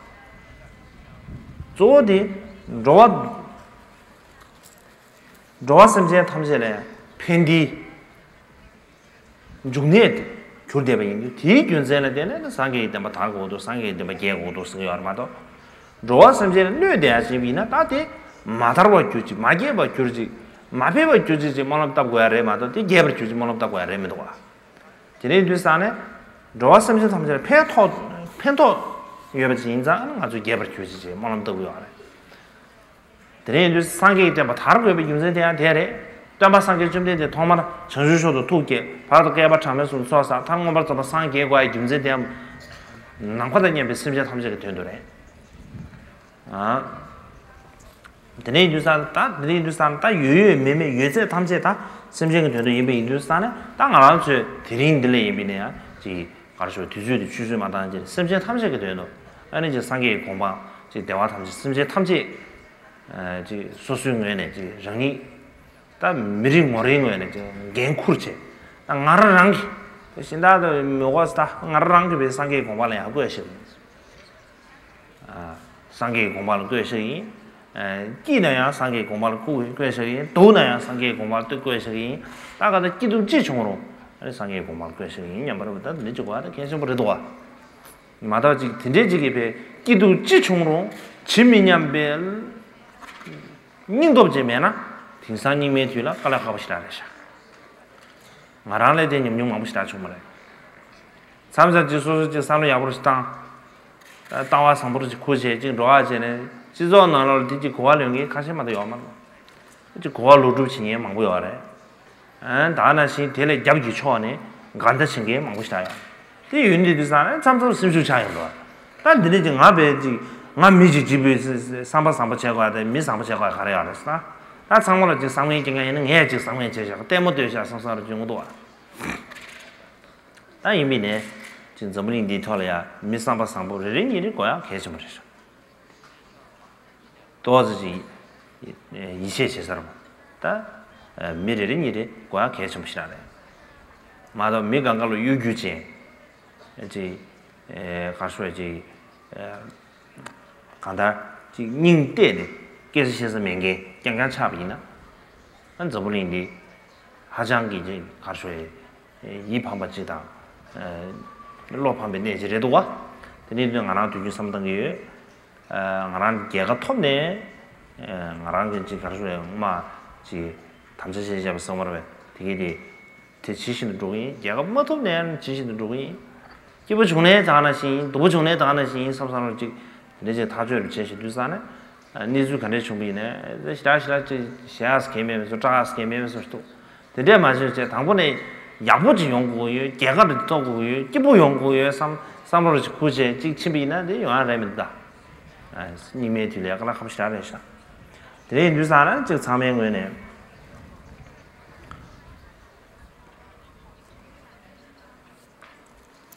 གཙོ་བོ་དེ་འགྲོ་བ། འགྲོ་བ་སེམས་ཅན་ཐམས་ཅད་ལ་ཕན་བདེའི་འབྱུང་གནས་དེ་གྱུར་བསྡད་པ་ཡིན་དུས། དེའི་རྒྱུ་མཚན་ལ་བརྟེན་ནས་སངས་རྒྱས་ཀྱི་བསྟན་པ་དར་དགོས་འདུག་སངས་རྒྱས་ཀྱི་བསྟན་པ་རྒྱས་དགོས་འདུག་ཟེར་གྱི་ཡོད་རེད་མ་གཏོགས། འགྲོ་བ་སེམས་ཅན་ལ་གནོད་བསྡད་ཡ་ཅིག་ཡིན་ན། ད་དེ་མ་དར་བར་གྱུར་ཅིག་མ་རྒྱས་པར་གྱུར་ཅིག་མ་འཕེལ་བར་གྱུར་ཅིག་ཅིག་སྨོན་ལམ་བཏབ་དགོས་ཡ་རེད་མ་གཏོགས། དེ་རྒྱས་པར་གྱུར་ཅིག་སྨོན་ལམ་བཏབ་དགོས་ཡ་རེད་མི་འདུག་བ། དེ་ནས་ཡིན་དུས་ཙང་ནས་འགྲོ་བ་སེམས་ཅན་ཐམས་ཅད་ལ་ཕན་ཐོགས་ཕན་ཐོགས་ཡོད་པ་ཅིག་ཡིན་ཙང་ང་ཚོས་རྒྱས་པར་གྱུར་ཅིག་ཅིག་སྨོན་ལམ་བཏབ་དགོས་ཡོད་རེད། དེ་ནས་ཡིན་དུས་སངས་རྒྱས་ཀྱི་བསྟན་པ་དར་དགོས་པའི་རྒྱུ་མཚན་དེ་ཡང་དེ་རེད། སྟོན་པ་སངས་རྒྱས་བཅོམ་ལྡན་འདས་ཐོག་མར་བྱང་ཆུབ་མཆོག་ཏུ་ཐུགས་བསྐྱེད། བར་དུ་བསྐལ་པ་གྲངས་མེད་གསུམ་ཚོགས་བསགས། མཐར་མངོན་པར་རྫོགས་པར་སངས་རྒྱས་དགོས་པའི་རྒྱུ་མཚན་དེ་ཡང་ནམ་མཁའ་དང་མཉམ་པའི་སེམས་ཅན་ཐམས་ཅད་ཀྱི་དོན་དུ་རེད། ཨ། དེ་འདྲ་ཡིན་དུས་ཙང་ད་དེ་འདྲ་ཡིན་དུས་ཙང་ད་ཡོད་ཡོད་མེད་མེད་ཡོད་ཚད་ཐམས་ཅད་ད་སེམས་ཅན་གྱི་དོན་དུ་ཡིན་པ་ཡིན་དུས་ཙང་ནས་ད་ང་རང་ཚོས་དེ་རིང་འདི་ལ་ཡིན་པའི་ནས་ཡང་ཅིག་ག་རེ་ཞུ་དུས་ཚོད་དེ་ཆུད་ཟོས་མ་བཏང་ཅིག་སེམས་ཅན་ཐམས་ཅད་ཀྱི་དོན་དུ་ཨ་ནི་ཅིག་སངས་རྒྱས་ཀྱི་དགོངས་པ་ཅིག་བདེ་བ་ཐམས་ཅད་སེམས་ཅན་ཐམས་ཅད་ཅིག་སོ་སོའི་ངོས་ནས་ཅིག་རང་ཉིད་ད་མི་རིགས་ངོ་རིགས་ངོས་ནས་ཅིག་འགན་འཁུར་བྱས་ད་ང་རང་རང་གི་གཞན་དག་ཏུ་མི་དགོས་ད་ང་རང་རང་གི་བའི་སངས་རྒྱས་དགོངས་པ་ལ་ཡང་བཀོད་ཞིག་སངས་རྒྱས་ཀྱི་དགོངས་པ་ལ་བཀོད་བཞག་ཡིན། སྐྱིད་ན་ཡང་སངས་རྒྱས་ཀྱི་དགོངས་པ་ལ་བཀོད་བཞག་ཡིན། སྡུག་ན་ཡང་སངས་རྒྱས་ཀྱི་དགོངས་པ་ལ་བཀོད་བཞག་ཡིན། ད་ག་ད་སྐྱིད་སྡུག་ཅི་བྱུང་རུང་ཨ་ནི་སངས་རྒྱས་ཀྱི་དགོངས་པ་ལ་བཀོད་བཞག་ཡིན་སྙམ་པ་རེད་པ། ད་འདི་འདྲ་ཅིག་དགོས་ད་གལ་ཆེན་པོ་རེད་འདུག་བ། མ་གཏོགས་ཅིག་དེ་འདྲའི་ཅིག་གིས་པའི་སྐྱིད་སྡུག་ཅི་བྱུང་རུང་ཇི་མི་སྙམ་པའི་སྙིང་སྟོབས་ཅིག་མེད་ན་དེང་སང་སྙིགས་མའི་དུས་ལ་དཀའ་ལས་ཁག་པོ་ཞེ་དྲག་རེད་ཤག་ང་རང་ལས་དེ་ཉམས་མྱོང་མང་པོ་ཞེ་དྲག་བྱུང་བ་རེད། མཚམས་མཚམས་ཅིག་སོ་སོ་ཅིག་བསམ་བློ་ཡག་པོ་ཞིག་བཏང་། ལྟ་བ་བཟང་པོ་ཅིག་ཁུར་བྱས་ཅིག་འགྲོ་བ་བྱས་ནས་སྤྱི་ཚོགས་ནང་ལོགས་ལ་དེ་ཅིག་གོ་བ་ལོན་མཁན་ཁ་ཤས་མ་གཏོགས་ཡོད་མ་རེད། ཅིག་གོ་བ་ལོག་སྒྲུབ་བྱེད་མཁན་མང་པོ་ཡོད་རེད། ཨ་ད་ནང་བཞིན་དེ་ལས་རྒྱབ་ཀྱི་ཕྱོགས་ནས་འགལ་ཟླ་བྱེད་མཁན་མང་པོ་ཞིག་ཡོད། དེ་ཡོད་འདི་དུས་ཙང་ནས་མཚམས་མཚམས་སེམས་ཤུགས་ཆག་ཡོང་འདུག་ད་འདི་ནས་ཅིག་ང་བས་ཅིག་ང་མི་ཅིག་ཅིག་བས་བསམ་པ་བཟང་པོ་བྱེད་དགོས་དེ་མི་བཟང་པོ་བྱེད་དགོས་ག་རེ་ཡོད་རེད་ཟེར་ན། ད་ཚང་མ་ལ་ཅིག་བསམ་ངན་སྐྱེ་མཁན་ཡིན་ན་ངས་ཅིག་བསམ་ངན་བྱས་ཤག་ལྟད་མོ་ལྟོས་ཤག་བསམ་བསམ་རུ་བྱུང་འདུག་ད་ཡིན་པས་ནས་ཅིག་འཛམ་བུ་གླིང་འདིའི་ཐོག་ལ་ཡ་མི་བསམ་པ་བཟང་པོ་རེ་རེ་གཉིས་རེ་དགོས་ཡག་གལ་ཆེན་པོ་རེད་ཤག་ཏོག་ཙམ་ཅིག་ཡིད་ཆེས་བྱེད་ས་རུ་ད་མི་རེ་རེ་གཉིས་རེ་དགོས་ཡག་གལ་ཆེན་པོ་ཞིག་རེད། མ་གཏོགས་མི་གང་ག་ལ་གཡོ་སྒྱུ་བྱས་ཅིག་ག་རེ་ཞུ་ཅིག་གང་ལྟར་ཅིག་སྙིང་གཏད་ནས་སྐད་ཆ་བཤད་ས་མེད་མཁན་རྐྱང་རྐྱང་ཆགས་པ་ཡིན་ན་ཨ་འཛམ་བུ་གླིང་འདི་ཧ་ཅང་གི་ཅིག་ག་རེ་ཞུ་ཡིད་ཕངས་པ་ཅིག་དང་བློ་ཕངས་པའི་གནས་ཅིག་རེད་འདུག་བ། དེ་ནས་ང་རང་དུས་རྒྱུན་བསམ་བཏང་གི་ཡོད། ང་རང་རྒྱལ་ཁ་ཐོབ་ནས་ང་རང་གི་ཅིག་ག་རེ་ཞུ་རེད་སྔོན་མ་ཅིག་དམ་བཅའ་བྱས་བྱས་པ་སོང་བ་རེད་པས་དེ་གས་དེ་དེ་ཇི་བཞིན་དུ་འགྲོ་གི་ཡིན། རྒྱལ་ཁ་མ་ཐོབ་ནས་ཇི་བཞིན་དུ་འགྲོ་གི་ཡིན། སྐྱིད་པོ་བྱུང་ནས་དག་ན་བཞིན་སྡུག་པོ་བྱུང་ནས་དག་ན་བཞིན་བསམ་བསམ་རོགས་ཅིག་དེ་འདྲ་ཅིག་ཐག་གཅོད་རུ་བྱས་བཞིན་དུས་ཙང་ནས་གནས་ཚུལ་ག་འདྲས་བྱུང་བ་ཡིན་ནས་ཞེ་དྲག་ཞེ་དྲག་ཅིག་བཤད་ཡག་གང་མེད་པ་བཟོ་སྐྲག་ཡག་གང་མེད་པ་བཟོ་འདུག་དེ་འདྲས་མ་བྱུང་བྱས་དང་པོ་ནས་ཡག་པོ་ཅིག་ཡོང་དགོས་ཡོད། རྒྱལ་ཁ་རེ་ཐོབ་དགོས་ཡོད། སྐྱིད་པོ་ཡོང་དགོས་ཡོད་བསམ་བསམ་བློ་རེ་ཅིག་འཁུར་བྱས་ཅིག་ཕྱིན་པ་ཡིན་ན་དེ་ཡོང་ཡག་རེད་མི་འདུག་ད། སྙིགས་མའི་དུས་ལ་དཀའ་ལས་ཁག་པོ་ཞེ་དྲག་རེད་ཤག་དེ་འདྲ་ཡིན་དུས་ཙང་ན་ཅིག་ཚང་མའི་ངོས་ནས།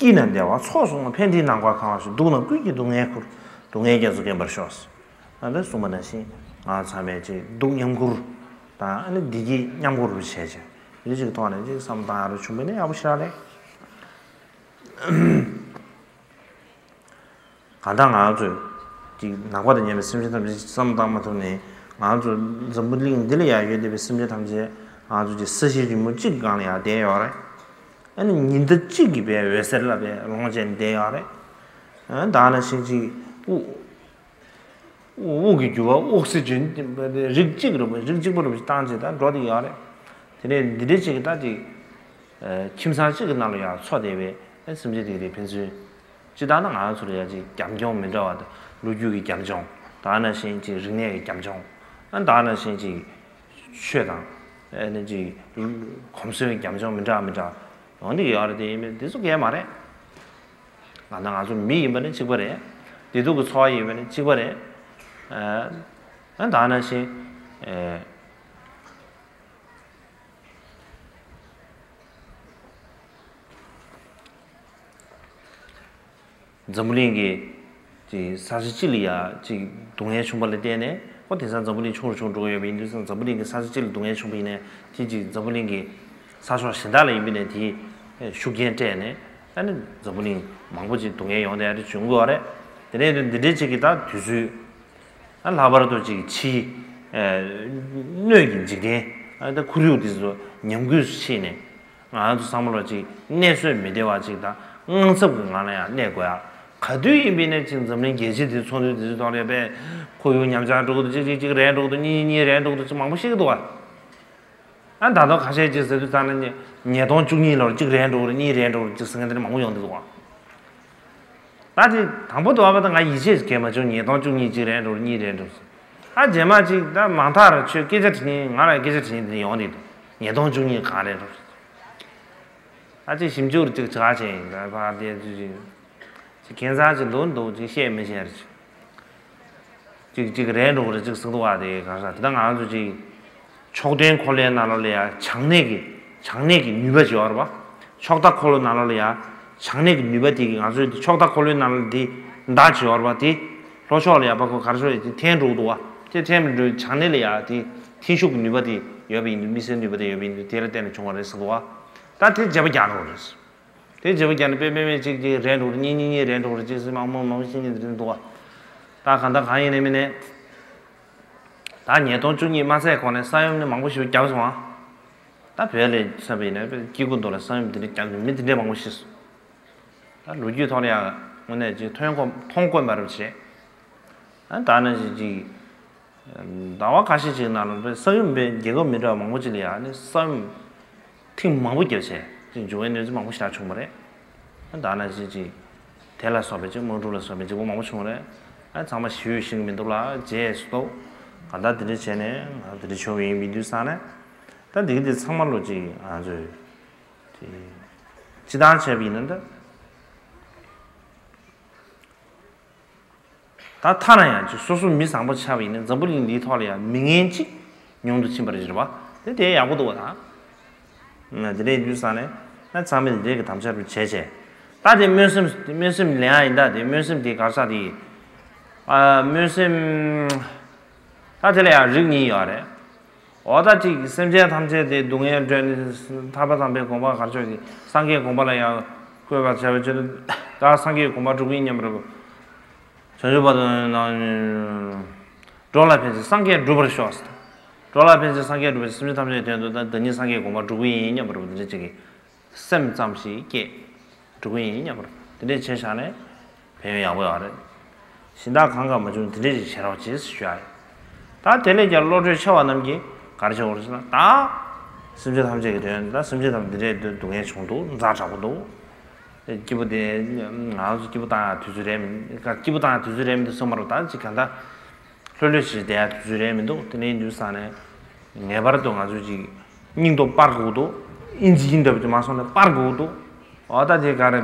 སྐྱིད་ན་བདེ་བ་ཚོགས་བསོག་ན་ཕན་བདེའི་ནམ་མཁའ་གང་བར་ཤོག་སྡུག་ན་ཀུན་གྱི་སྡུག་བསྔལ་ཁུར། སྡུག་བསྔལ་རྒྱ་མཚོ་འགེམས་པར་ཤོག་ཨ་ནི་གསུངས་པ་ནང་བཞིན་ང་ཚང་མས་ཅིག་སྡུག་མཉམ་ཁུར་དང་ཨ་ནི་བདེ་སྐྱིད་མཉམ་ཁུར་བྱས་བྱས་འདི་ཅིག་ཐོག་ནས་ཅིག་བསམ་བཏང་ཡག་རུ་བྱུང་བ་ནི་ཡག་པོ་ཞེ་དྲག་རེད། གང་ལྟར་ང་ཚོས་ཀྱི་ནག་པ་དང་མཉམ་པའི་སེམས་ཅན་ཐམས་ཅད་བསམ་བློ་བཏང་མ་ཐུབ་ནས་ང་ཚོ་འཛམ་བུ་གླིང་འདི་ལ་ཡང་ཡོད་བསྡད་པའི་སེམས་ཅན་ཐམས་ཅད་ང་ཚོ་ཀྱི་ས་གཞི་རིལ་མོ་གཅིག་གི་སྒང་ལ་ཡང་བསྡད་ཡོད་རེད། ཨ་ནི་ཉི་ཟླ་གཅིག་གི་བའི་འོད་ཟེར་ལ་བའི་ལོངས་སྤྱད་ནས་བསྡད་ཡོད་རེད། ཨ་ད་ནང་བཞིན་ཅིག་དབུགས་དབུགས་ཀྱི་རྒྱུ་བ་ཨོག་སི་ཇན་རིགས་གཅིག་རེད་པ། རིགས་གཅིག་པ་རེད་པ་ཞིག་བཏང་བྱས་ད་འགྲོ་བསྡད་ཡོད་རེད། དེ་ནས་འདི་འདྲའི་ཅིག་གི་ད་ཅིག་ཁྱིམ་ཚང་གཅིག་གི་ནང་ལ་ཡང་འཚོ་བསྡད་པའི་སེམས་ཅན་དེ་རིགས་ཕན་ཚུན། སྤྱིར་བཏང་ན་ང་ཚོ་ལ་ཡ་ཅིག་རྒྱབ་ལྗོངས་མི་འདྲ་བ་དང་ལོ་རྒྱུས་ཀྱི་རྒྱབ་ལྗོངས་དང་ནང་བཞིན་ཅིག་རིག་གནས་ཀྱི་རྒྱབ་ལྗོངས་ཨ་དང་ནང་བཞིན་ཅིག་ཆོས་དང་ཨ་ནི་ཅིག་གོམས་སྲོལ་གྱི་རྒྱབ་ལྗོངས་མི་འདྲ་མི་འདྲ་ཡོང་གི་ཡོད་རེད། དེ་ཡིན་པས་འདི་ཚོ་གལ་མ་རེད། ང་དང་ང་ཚོ་མི་ཡིན་པ་ནི་གཅིག་པ་རེད། བདེ་སྡུག་གི་འཚོ་བ་ཡིན་པ་ནི་གཅིག་པ་རེད། ཨ་དང་ནང་བཞིན་ཨ། འཛམ་བུ་གླིང་གི་ཅིག་ས་ཆ་གཅིག་ལ་ཡ་ཅིག་སྡུག་བསྔལ་བྱུང་བ་ལ་བརྟེན་ནས་ཨོ་དེང་སང་འཛམ་བུ་གླིང་ཆུང་རུ་ཆུང་རུ་འགྲོ་གི་ཡོད་པ་ཡིན་དུས་ཙང་འཛམ་བུ་གླིང་གི་ས་ཆ་གཅིག་ལ་སྡུག་བསྔལ་བྱུང་བ་ཡིན་ནའི་དེ་ཅིག་འཛམ་བུ་གླིང་གི་ས་ཕྱོགས་གཞན་དག་ལ་ཡིན་པ་ཡིན་ནའི་དེ་ཤུགས་རྐྱེན་སྤྲད་ནས་ཨ་ནི་འཛམ་བུ་གླིང་མང་པོ་ཅིག་སྡུག་བསྔལ་ཡོང་བསྡད་ཡ་དེ་བྱུང་གི་ཡོད་རེད། དེ་ནས་འདི་འདྲའི་ཅིག་གི་ད་དུས་ཚོད། ཨ་ལྷག་པར་དུ་ཅིག་ཕྱིའི་ཨ་སྣོད་ཀྱི་འཇིག་རྟེན་ཨ་ད་ཁོར་ཡུག་འདི་ཚོ་ཉམས་རྒུད་སུ་ཕྱིན་ནས་ང་ཚོ་བསམ་བློ་ཅིག་གནས་བཟོད་མི་བདེ་བ་ཅིག་དང་དངངས་འཚབ་ཀྱི་ངང་ལ་ཡང་གནས་དགོས་ཡ། ག་དུས་ཡིན་པའི་ནས་ཅིག་འཛམ་གླིང་རྒྱལ་སྤྱི་འདི་ཚོགས་འདུ་འདི་ཚོ་གཏོང་རེད་པས་ཁོར་ཡུག་ཉམས་ཆག་འགྲོ་གི་འདུག་ཅིག་ཅིག་ཅིག་རན་འགྲོ་གི་འདུག་གཉིས་གཉིས་རན་འགྲོ་གི་འདུག་ཅིག་མང་པོ་བཤད་ཀྱི་འདུག་བ། ཨ་ད་དུང་ཁ་ཤས་ཅིག་ཟེར་དུས་ཙང་ནས་ཉིས་སྟོང་བཅུ་གཉིས་ལོར་གཅིག་རན་འགྲོ་གི་རེད། གཉིས་རན་འགྲོ་གི་རེད་ཅིག་ཟེར་མཁན་དེ་འདྲ་མང་པོ་ཡོང་གི་འདུག་བ། ད་དེ་དང་པོ་དུ་བ་བ་ད་ང་ཡིད་ཆེས་གས་མ་བྱུང་། ཉིས་སྟོང་བཅུ་གཉིས་གཅིག་རན་འགྲོ་གཉིས་རན་འགྲོ། ཨ་རྗེས་མ་ཅིག་ད་མང་ཐག་ར་ཆོས་སྐད་ཆ་དྲི་ཉིན་ང་ལ་སྐད་ཆ་དྲི་ཉིན་དེ་ཡོང་དེ་འདུག་ཉིས་སྟོང་བཅུ་གཉིས་གང་རན་འགྲོ། ཨ་ཅིག་ཞིབ་འཇུག་ར་ཅིག་ཆག་ཆེན་ཡིན་ད་ཕ་དེ་ཅིག་ཅིག་ཁྱད་མཚར་ཅིག་འདུག་འདུག་ཅིག་བཤད་མི་ཤེས་ར་ཅིག་ཅིག་ཅིག་རལ་འགྲོ་གི་རེད་ཅིག་ཟེར་འདུག་བ། དེ་ག་རེ་ཟེར། དེ་ད་ང་རང་ཚོ་ཅིག་མཆོག་ཐུན་འཁོར་ལོའི་ནང་ལོགས་ལ་ཡ་བྱང་གནས་ཀྱི་བྱང་གནས་ཀྱི་ནུས་པ་ཅིག་ཡོད་རེད་པ། ཕྱོགས་མཐའ་འཁོར་ལོ་ནང་ལོགས་ལ་ཡ་བྱང་གནས་ཀྱི་ནུས་པ་དེ་གི་ང་ཚོའི་ཕྱོགས་མཐའ་འཁོར་ལོའི་ནང་ལ་དེ་མདའ་ཅིག་ཡོད་རེད་པ། དེ་ལྷོ་ཕྱོགས་ལ་ཡ་པ་ཁོ་ག་རེ་ཟེར་དེ་འཐེན་འགྲོ་གི་འདུག་བ། དེ་འཐེན་མི་འགྲོ། བྱང་གནས་ལ་ཡ་དེ་འཐེན་ཤུགས་ཀྱི་ནུས་པ་དེ་ཡོད་པ་ཡིན་དུས། མི་སེར་ནུས་པ་དེ་ཡོད་པ་ཡིན་དུས། དེ་ལ་བརྟེན་ནས་བྱུང་བ་རེད་ཟེར་འདུག་བ། ད་དེ་བརྗེ་པོ་རྒྱག་འགྲོ་གི་རེད། དེ་བརྗེ་པོ་རྒྱག་ནས་དཔེ་དཔེ་མེད་ཅིག་ཅིག་རལ་འགྲོ་རེད། གཉིས་གཉིས་གཉིས་རལ་འགྲོ་རེད་ཅིག་ཟེར། མང་པོ་མང་པོ་བཤད་མཁན་དེ་རེད་འདུག་བ། ད་གང་ལྟར་གང་ཡིན་ནའི་མིན་ནའི། ད་ཉིས་སྟོང་བཅུ་གཉིས་མ་ཚད་གོང་ནས་ས་ཡོམ་ནི་མང་པོ་ཞིག་བརྒྱབ་སོང་ཨ། ད་བོད་ལ་མཚོན་པ་ཡིན་ན་དཔེ་སྐྱེ་རྒུ་མདོ་ལ་ས་ཡོམ་འདི་འདྲ་བརྒྱབ་ནས་མི་འདི་འདྲ་མང་པོ་ཤི་སོང་། ད་ལོ་རྒྱུས་ཐོག་ལ་ཡང་དངོས་གནས་ཅིག་མཐོང་དཀོན་མཐོང་དཀོན་པ་རེད་བྱས། ཨ་ད་ནང་བཞིན་ཅིག་ཟླ་བ་ཁ་ཤས་ཤིག་ནང་ལ་དཔེ་ས་ཡོམ་པའི་རྒྱལ་ཁབ་མི་འདྲ་བ་མང་པོ་ཅིག་ལ་ཡང་ནི་ས་ཡོམ་ཐེངས་མང་པོ་བརྒྱབ་བྱས་ཅིག་འབྱུང་བའི་གནོད་འཚེ་མང་པོ་ཞིག་བྱུང་བ་རེད། ཨ་ད་ནང་བཞིན་ཅིག་དེ་ལ་སོགས་པའི་ཅིག་དམག་འཁྲུག་ལ་སོགས་པའི་བྱེད་སྒོ་མང་པོ་བྱུང་བ་རེད། ཨ་ཚང་མ་ཞི་བའི་ཤིང་གི་མི་འདུག་ལ་རྗེས་སུ་ཏོག་ག་ད་དེ་འདྲ་བྱས་ནས་ང་དེ་འདྲ་བྱུང་བ་ཡིན་མི་འདུག་བསམ་ནས། ད་འདི་གི་འདི་ཚང་མ་ལོ་ཅིག་ང་ཚོས་ཅིག་སྤྱི་བཏང་བྱས་པ་ཡིན་ན་ད། ད་ཐ་ན་ཡང་ཅིག་སོ་སོ་མི་བཟང་པོ་ཆགས་པ་ཡིན་ན་འཛམ་བུ་གླིང་འདིའི་ཐོག་ལ་ཡང་མི་ངན་གཅིག་ཉུང་དུ་ཕྱིན་པ་རེད་པ། དེ་དེ་ཡག་པོ་འདུག་བ་ད། ང་དེ་འདྲའི་དུས་ས་ནས་ང་ཚང་མས་དེ་འདྲའི་གི་དམ་བཅའ་རུ་བྱས་བྱས། ད་དེ་སྨོན་སེམས་སྨོན་སེམས་ལེན་ཡ་ཡིན། ད་དེ་སྨོན་སེམས་དེ་ག་རེ་ཟེར་དེ། ཨ་སྨོན་སེམས། ད་དེ་ལ་ཡང་རིགས་གཉིས་ཡོད་རེད། འོ་ད་གཅིག་སེམས་ཅན་ཐམས་ཅད་དེ་སྡུག་བསྔལ་སྤྲོད་ནས་ཐར་པ་དམ་པའི་དགོངས་པ་ག་རེ་ཟེར་དེ་སངས་རྒྱས་དགོངས་པ་ལ་ཡང་བཀོད་པར་བྱ་བའི་ཕྱིར་དུ་ད་སངས་རྒྱས་དགོངས་པ་སྒྲུབ་ཀྱི་ཡིན་སྙམ་པར། བྱང་ཆུབ་བར་དུ་ན། འགྲོ་ལ་ཕན་ཕྱིར་སངས་རྒྱས་འགྲུབ་པར་ཤོག། འགྲོ་ལ་ཕན་ཕྱིར་སངས་རྒྱས་འགྲུབ་པར་ཤོག། སེམས་ཅན་ཐམས་ཅད་དོན་དུ་ད་བདག་ཉིད་སངས་རྒྱས་དགོངས་པ་སྒྲུབ་ཀྱི་ཡིན་སྙམ་པར་འདི་འདྲ་ཅིག་གི་སེམས་ཙམ་ཞིག་སྐྱེས། འགྲུབ་ཀྱི་ཡིན་སྙམ་པར་འདི་འདྲ་བྱས་བཞག་ནས་ཕན་ཡོན་ཡག་པོ་ཡོད་རེད། གཞན་དག་གང་ག་མ་བྱུང་འདི་འདྲ་ཅིག་བྱེད་རོགས་བྱེད་ཞུ་ཡ་ཡིན། ད་དེ་ལས་ཀྱང་བློ་གྲོས་ཆེ་བ་རྣམས་ཀྱིས་ག་རེ་བྱེད་དགོས་རེད་ཟེར་ན། ད་སེམས་ཅན་ཐམས་ཅད་ཀྱི་དོན་ད་སེམས་ཅན་ཐམས་འདི་འདྲའི་སྡུག་བསྔལ་བྱུང་འདུག། ཛ་དྲག་པོ་འདུག། སྐྱིད་པོ་དེ་ང་ཚོ་སྐྱིད་པོ་བཏང་ཡ་དུས་ཚོད་རེད་མི་སྐྱིད་པོ་བཏང་ཡ་དུས་ཚོད་རེད་མི་འདུག་བསམ་མ་རེད། ད་ཅིག་གང་ལྟར་ལྷོད་ལྷོད་བྱས་བསྡད་ཡ་དུས་ཚོད་རེད་མི་འདུག། དེ་ནས་འདུག་ས་ནས་ངེས་པར་དུ་ང་ཚོས་ཅིག་སྙིང་སྟོབས་སྤར་དགོས་འདུག། ཨིན་ཇི་ཡིན་འདྲ་པོ་ཅིག་མ་སོང་ནས་སྤར་དགོས་འདུག། འོ་ད་དེ་ག་རེ་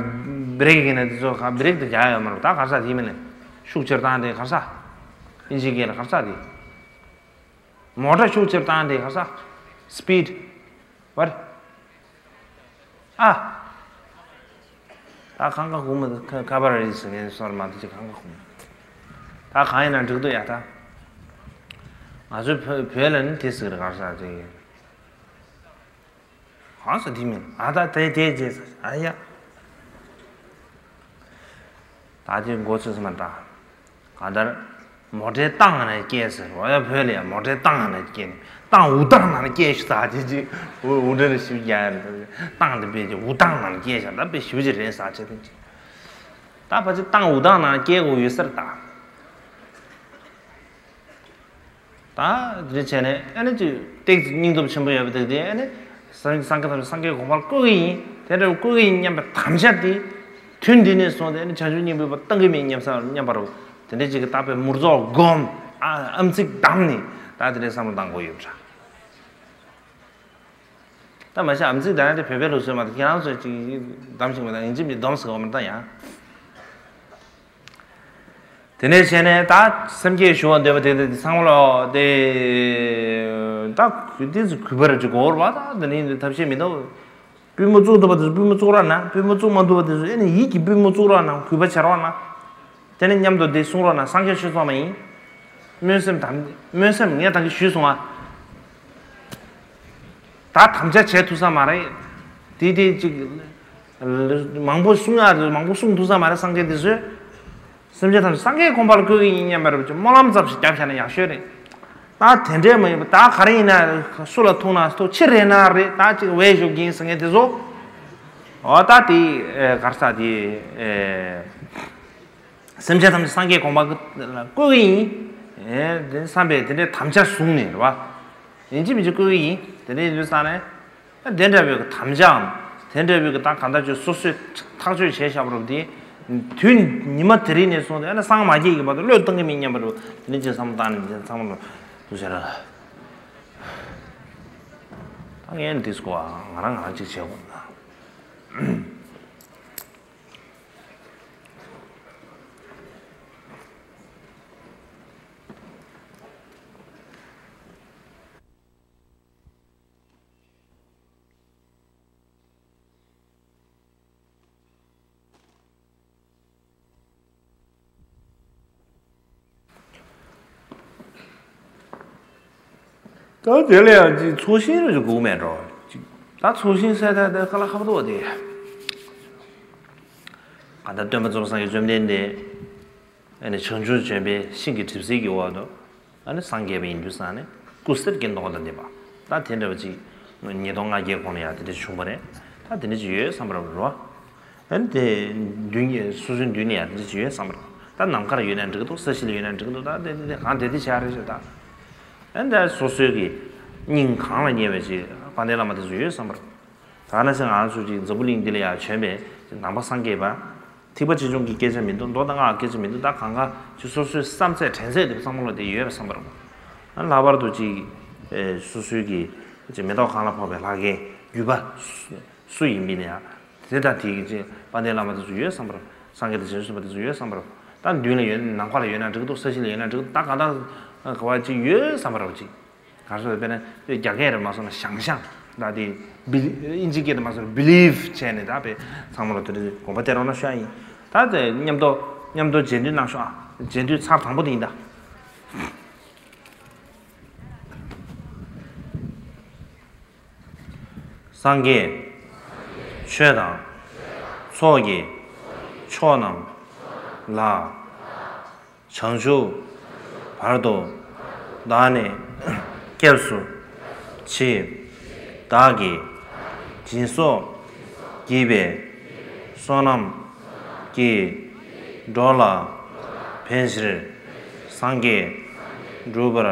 བྷི་རེག་ཡིན་ན་དེ་ཚོ་ག་བྷི་རེག་དེ་རྒྱག་ཡ་ཡོད་མ་རེད། ད་ག་རེ་ཟེར་དེ་མིན་ནས་ཤུགས་ཆེར་བཏང་དེ་ག་རེ་ཟེར། ཨིན་ཇི་སྐད་ལ་ག་རེ་ཟེར་དེ། མོ་ཊ་ཤུགས་ཆེར་བཏང་དེ་ག་རེ་ཟེར། སི་པིཌ། བར། ཨ། ད་གང་ག་ཧུ་མ་ཁ་པར་རེད་ཟེར་ངས་སོར་མ་དེ་ཅི་གང་ག་ཧུ་མ། ད་གང་ཡིན་ན་འགྲིག་འདུག་ཡ་ད། ང་ཚོའི་བོད་བོད་ལ་ནི་དེ་ཟེར་ག་རེ་ཟེར་དེ། གང་ཟེར་དེ་མིན་ཨ་ད་དེ་དེ་རྗེས་ཟེར་ཨ་ཡ། ད་དེ་མགོ་ཚོས་སུ་མ་ད། གང་ལྟར། མོ་ཊའི་ཏང་ནང་སྐྱེས་ཟེར་བ་ཡ། བོད་ལ་ཡ་མོ་ཊའི་ཏང་ནང་སྐྱེས་ནས་ཏང་འུ་ཏང་ནང་སྐྱེས་ཤི་ས་ཅི་ཅི་འུ་འདྲ་རེ་ཞིབ་རྒྱག་ཡ་རེད། ཏང་དེ་བེད་ཀྱི་འུ་ཏང་ནང་སྐྱེས་ཤ་ད་བེད་ཞིབ་ཅི་རེད་ས་ཅི་ཅི། ད་ཕ་ཅི་ཏང་འུ་ཏང་ནང་སྐྱེས་དགོས་ཡོད་ཟེར་ད། ད་དེ་བྱས་ནས་ཨ་ནི་ཅིག་ཏིག་ཙི་སྙིང་སྟོབས་ཆེན་པོ་ཡོད་པ་དེ་དེ་ཨ་ནི་སངས་སངས་རྒྱས་ཐམས་ཅད་སངས་རྒྱས་དགོངས་པར་བཀོད་ཀྱི་ཡིན། དེ་འདྲ་བཀོད་ཀྱི་ཡིན་སྙམ་པའི་དམ་བཅའ་དེ་དུས་འདི་ནས་བཟུང་སྟེ་ཨ་ནི་བྱང་ཆུབ་སྙིང་པོའི་བ་བཏང་གི་མིན་སྙམ་ས་སྙམ་པ་རུ་དེ་འདྲ་ཅིག་གི་རྟག་པའི་མུར་ཙོག་སྒོམ། ཨ་ཨམ་ཚིག་བསྡམས་ནས་ད་དེ་འདྲའི་བསམ་བློ་བཏང་དགོས་ཡོད་པ་འདྲ། ད་མ་གཞི་ཨམ་ཚིག་བསྡམས་ཡ་དེ་བོད་པའི་ལུགས་སྲོལ་མ་གཏོགས་ཁྱེད་རང་ཚོས་ཅིག་བསྡམས་ཤིག་མ་གཏོགས་ཡིན་གཅིག་མིན་གཅིག་སྡོམ་ཟེར་བ་མ་གཏོགས་ཡང་། དེ་ནས་བྱས་ནས་ད་སེམས་བསྐྱེད་ཞུ་བ་འདོད་པ་དེ་དེ་ཚང་མ་ལོ་དེ་ད་དེ་ཚོ་གུས་པར་ཅིག་གོ་བར་བ་ད་དེ་ནས་ཐབས་ཤེས་མི་འདུག། པུས་མོ་བཙུགས་ཐུབ་པ་དེ་ཚོ་པུས་མོ་བཙུགས་རོགས་གནང་། པུས་མོ་བཙུགས་མ་ཐུབ་པ་དེ་ཚོ་ཨེ་ནི་ཡིད་ཀྱིས་པུས་མོ་བཙུགས་རོགས་གནང་། གུས་པ་བྱེད་རོགས་གནང་། དེ་ནས་མཉམ་དུ་དེ་གསུང་རོགས་གནང་། སངས་རྒྱས་ཆོས་ཚོགས་མ་ཡིན། སྨོན་སེམས་དམ་སྨོན་སེམས་ངས་ད་གིན་ཞུས་སོང་ཨ། ད་དམ་བཅའ་བྱེད་ཐུབ་ས་མ་རེད། དེ་དེ་ཅིག་མང་པོ་གསུང་ཡ་མང་པོ་གསུང་ཐུབ་ས་མ་རེད་སངས་རྒྱས་དེ་ཚོས། སེམས་ཅན་ཐམས་ཅད་སངས་རྒྱས་དགོངས་པ་ལ་བཀོད་ཀྱི་ཡིན་སྙམ་པའི་རུ་ཅིག་སྨོན་ལམ་ཙམ་ཞིག་བརྒྱབ་བཞག་ན་ཡག་ཤོས་རེད། ད་དེ་འདྲས་མ་ཡིན་པ་ད་ག་རེ་ཡིན་ན་སུ་ལ་ཐུག་ན་ཐུག་ཕྱིར་རེད་ན་རེད། ད་ཅིག་བས་ཞོག་གིན་ཟེར་མཁན་དེ་ཚོ། འོ་ད་དེ་གར་ས་དེ་སེམས་ཅན་ཐམས་ཅད་སངས་རྒྱས་དགོངས་པ་ལ་བཀོད་ཀྱི་ཡིན་དེ་བསམ་པའི་དེ་འདྲའི་དམ་བཅའ་བཟུང་ནས་རེད་བ། ཡིན་གཅིག་མིན་གཅིག་བཀོད་ཀྱི་ཡིན། དེ་འདྲའི་ཡིན་དུས་ས་ནས། དེ་འདྲ་བའི་གི་དམ་བཅའམ། དེ་འདྲ་བའི་གི་ད་གང་ལྟར་ཅིག་སོ་སོས་ཐག་གཅོད་བྱས་བཞག་པ་རུ་དེ། དུས་ཉི་མ་དེ་རིང་ནས་བཟུང་སྟེ་ཨ་ནི་སངས་མ་རྒྱས་ཀྱི་བར་དུ་བློས་གཏོང་གི་མིན་སྙམ་པ་རུ་དེ་ནི་ཅིག་བསམ་བློ་བཏང་ནས་ཚང་མ་ལ་དུ་ཟེར། ད་ངས་འདི་སྐོར་ང་རང་ང་རང་ཅིག་བྱེད་དགོས་ན། ད་དེ་ལ་ཡང་ཅིག་ཚོགས་ཞིང་རེ་ཅིག་དགོས་མེད་འགྲོ། ཅིག་ད་ཚོགས་ཞིང་ཟེར་ད་ད་དཀའ་ལས་ཁག་པོ་འདུག་བ་དེ། གང་ལྟར་སྟོན་པ་ཚོ་སངས་རྒྱས་བཅོམ་ལྡན་འདས། ཨ་ནི་བྱང་ཆུབ་ལྗོན་པའི་ཤིང་གི་གྲིབ་བསིལ་གྱི་འོག་ཏུ། ཨ་ནི་སངས་རྒྱས་པ་ཡིན་དུས་ཙང་ནས་སྐུ་གསེར་གྱི་མདོག་དང་ལྡན་པ། ད་དེ་འདྲ་བ་ཅིག་ཉིས་སྟོང་ལྔ་བརྒྱའི་གོང་ལ་ཡང་དེ་འདྲ་བྱུང་བ་རེད། ད་དེ་འདྲ་ཅིག་ཡོད་བསམ་པ་རེད་བ། ཨ་ནི་དེ་མདུན་གྱི་སོ་སོའི་མདུན་ལ་ཡང་དེ་འདྲ་ཅིག་ཡོད་བསམ་པ་རེད། ད་ནམ་མཁའ་ལ་ཡོད་ན་འགྲིག་གི་འདུག་ས་གཞི་ལ་ཡོད་ན་འགྲིག་གི་འདུག་ད་དེ་དེ་དེ་གང་དེ་དེ་བྱ་རེད་ཤག་ད། ཨ་ནི་ད་སོ་སོའི་གི་སྙིང་གང་ལ་ཉེ་བའི་ཅིག་དཔལ་ལྡན་བླ་མ་དེ་ཚོ་ཡོད་བསམ་པ་རེད། ད་ནང་བཞིན་ང་ཚོ་ཅིག་འཛམ་བུ་གླིང་འདི་ལ་ཡང་བྱོན་པའི་ནང་པ་སངས་རྒྱས་པ། ཐེག་པ་ཆེ་ཆུང་གི་སྐད་ཆ་མི་འདུག་མདོ་དང་སྔགས་སྐད་ཆ་མི་འདུག་ད་གང་ག་ཅིག་སོ་སོའི་བསམ་ཚད་དྲན་ཚད་དེ་ཚང་མ་ལོ་དེ་ཡོད་པ་བསམ་པར། ཨ་ལྷག་པར་དུ་ཅིག་ཨེ་སོ་སོའི་གི་ཅིག་མེ་ཏོག་གང་ལ་ཕོག་པའི་ལྷ་སྐལ་བརྒྱུད་པ་སུ་ཡིན་པའི་ནས་ཡང་དེ་དང་དེ་གི་ཅིག་དཔལ་ལྡན་བླ་མ་དེ་ཚོ་ཡོད་བསམ་པར། སངས་རྒྱས་དང་བྱང་ཆུབ་སེམས་དཔའ་དེ་ཚོ་ཡོད་བསམ་པར། ད་མདུན་ལ་ཡོད་ན་ནམ་མཁའ་ལ་ཡོད་ན་འགྲིག་གི་འདུག་ས་གཞི་ལ་ཡོད་ན་འགྲིག་གི་འདུག་ད་གང་ལྟར་ག་བ་ཅིག་ཡོད་བསམ་པར་ཅིག་གང་ཟེར་དཔེར་ན་རྒྱ་སྐད་རེད་མ་སོང་ན་ཞང་ཞང་། ད་དེ་བི་ཨིན་ཇི་སྐད་དུ་མ་སོང་ན་believe་བྱས་ནས་ད་དཔེ་ཚང་མ་ལ་དེ་འདྲ་དགོངས་པ་སྟེར་རོགས་གནང་ཤོག་ཨ་ཡིན། ད་དེ་མཉམ་དུ་མཉམ་དུ་རྗེས་ཟློས་གནང་ཤོག་ཨ། རྗེས་ཟློས་ཚར་དང་པོ་དེ་ཡིན་ད། སངས་རྒྱས་ཆོས་དང་ཚོགས་ཀྱི་མཆོག་རྣམས་ལ། བྱང་ཆུབ་བར་དུ་བདག་ནི་སྐྱབས་སུ་མཆི། བདག་གིས་སྦྱིན་སོགས་བགྱིས་པའི་བསོད་ནམས་ཀྱིས། འགྲོ་ལ་ཕན་ཕྱིར་སངས་རྒྱས་འགྲུབ་པར་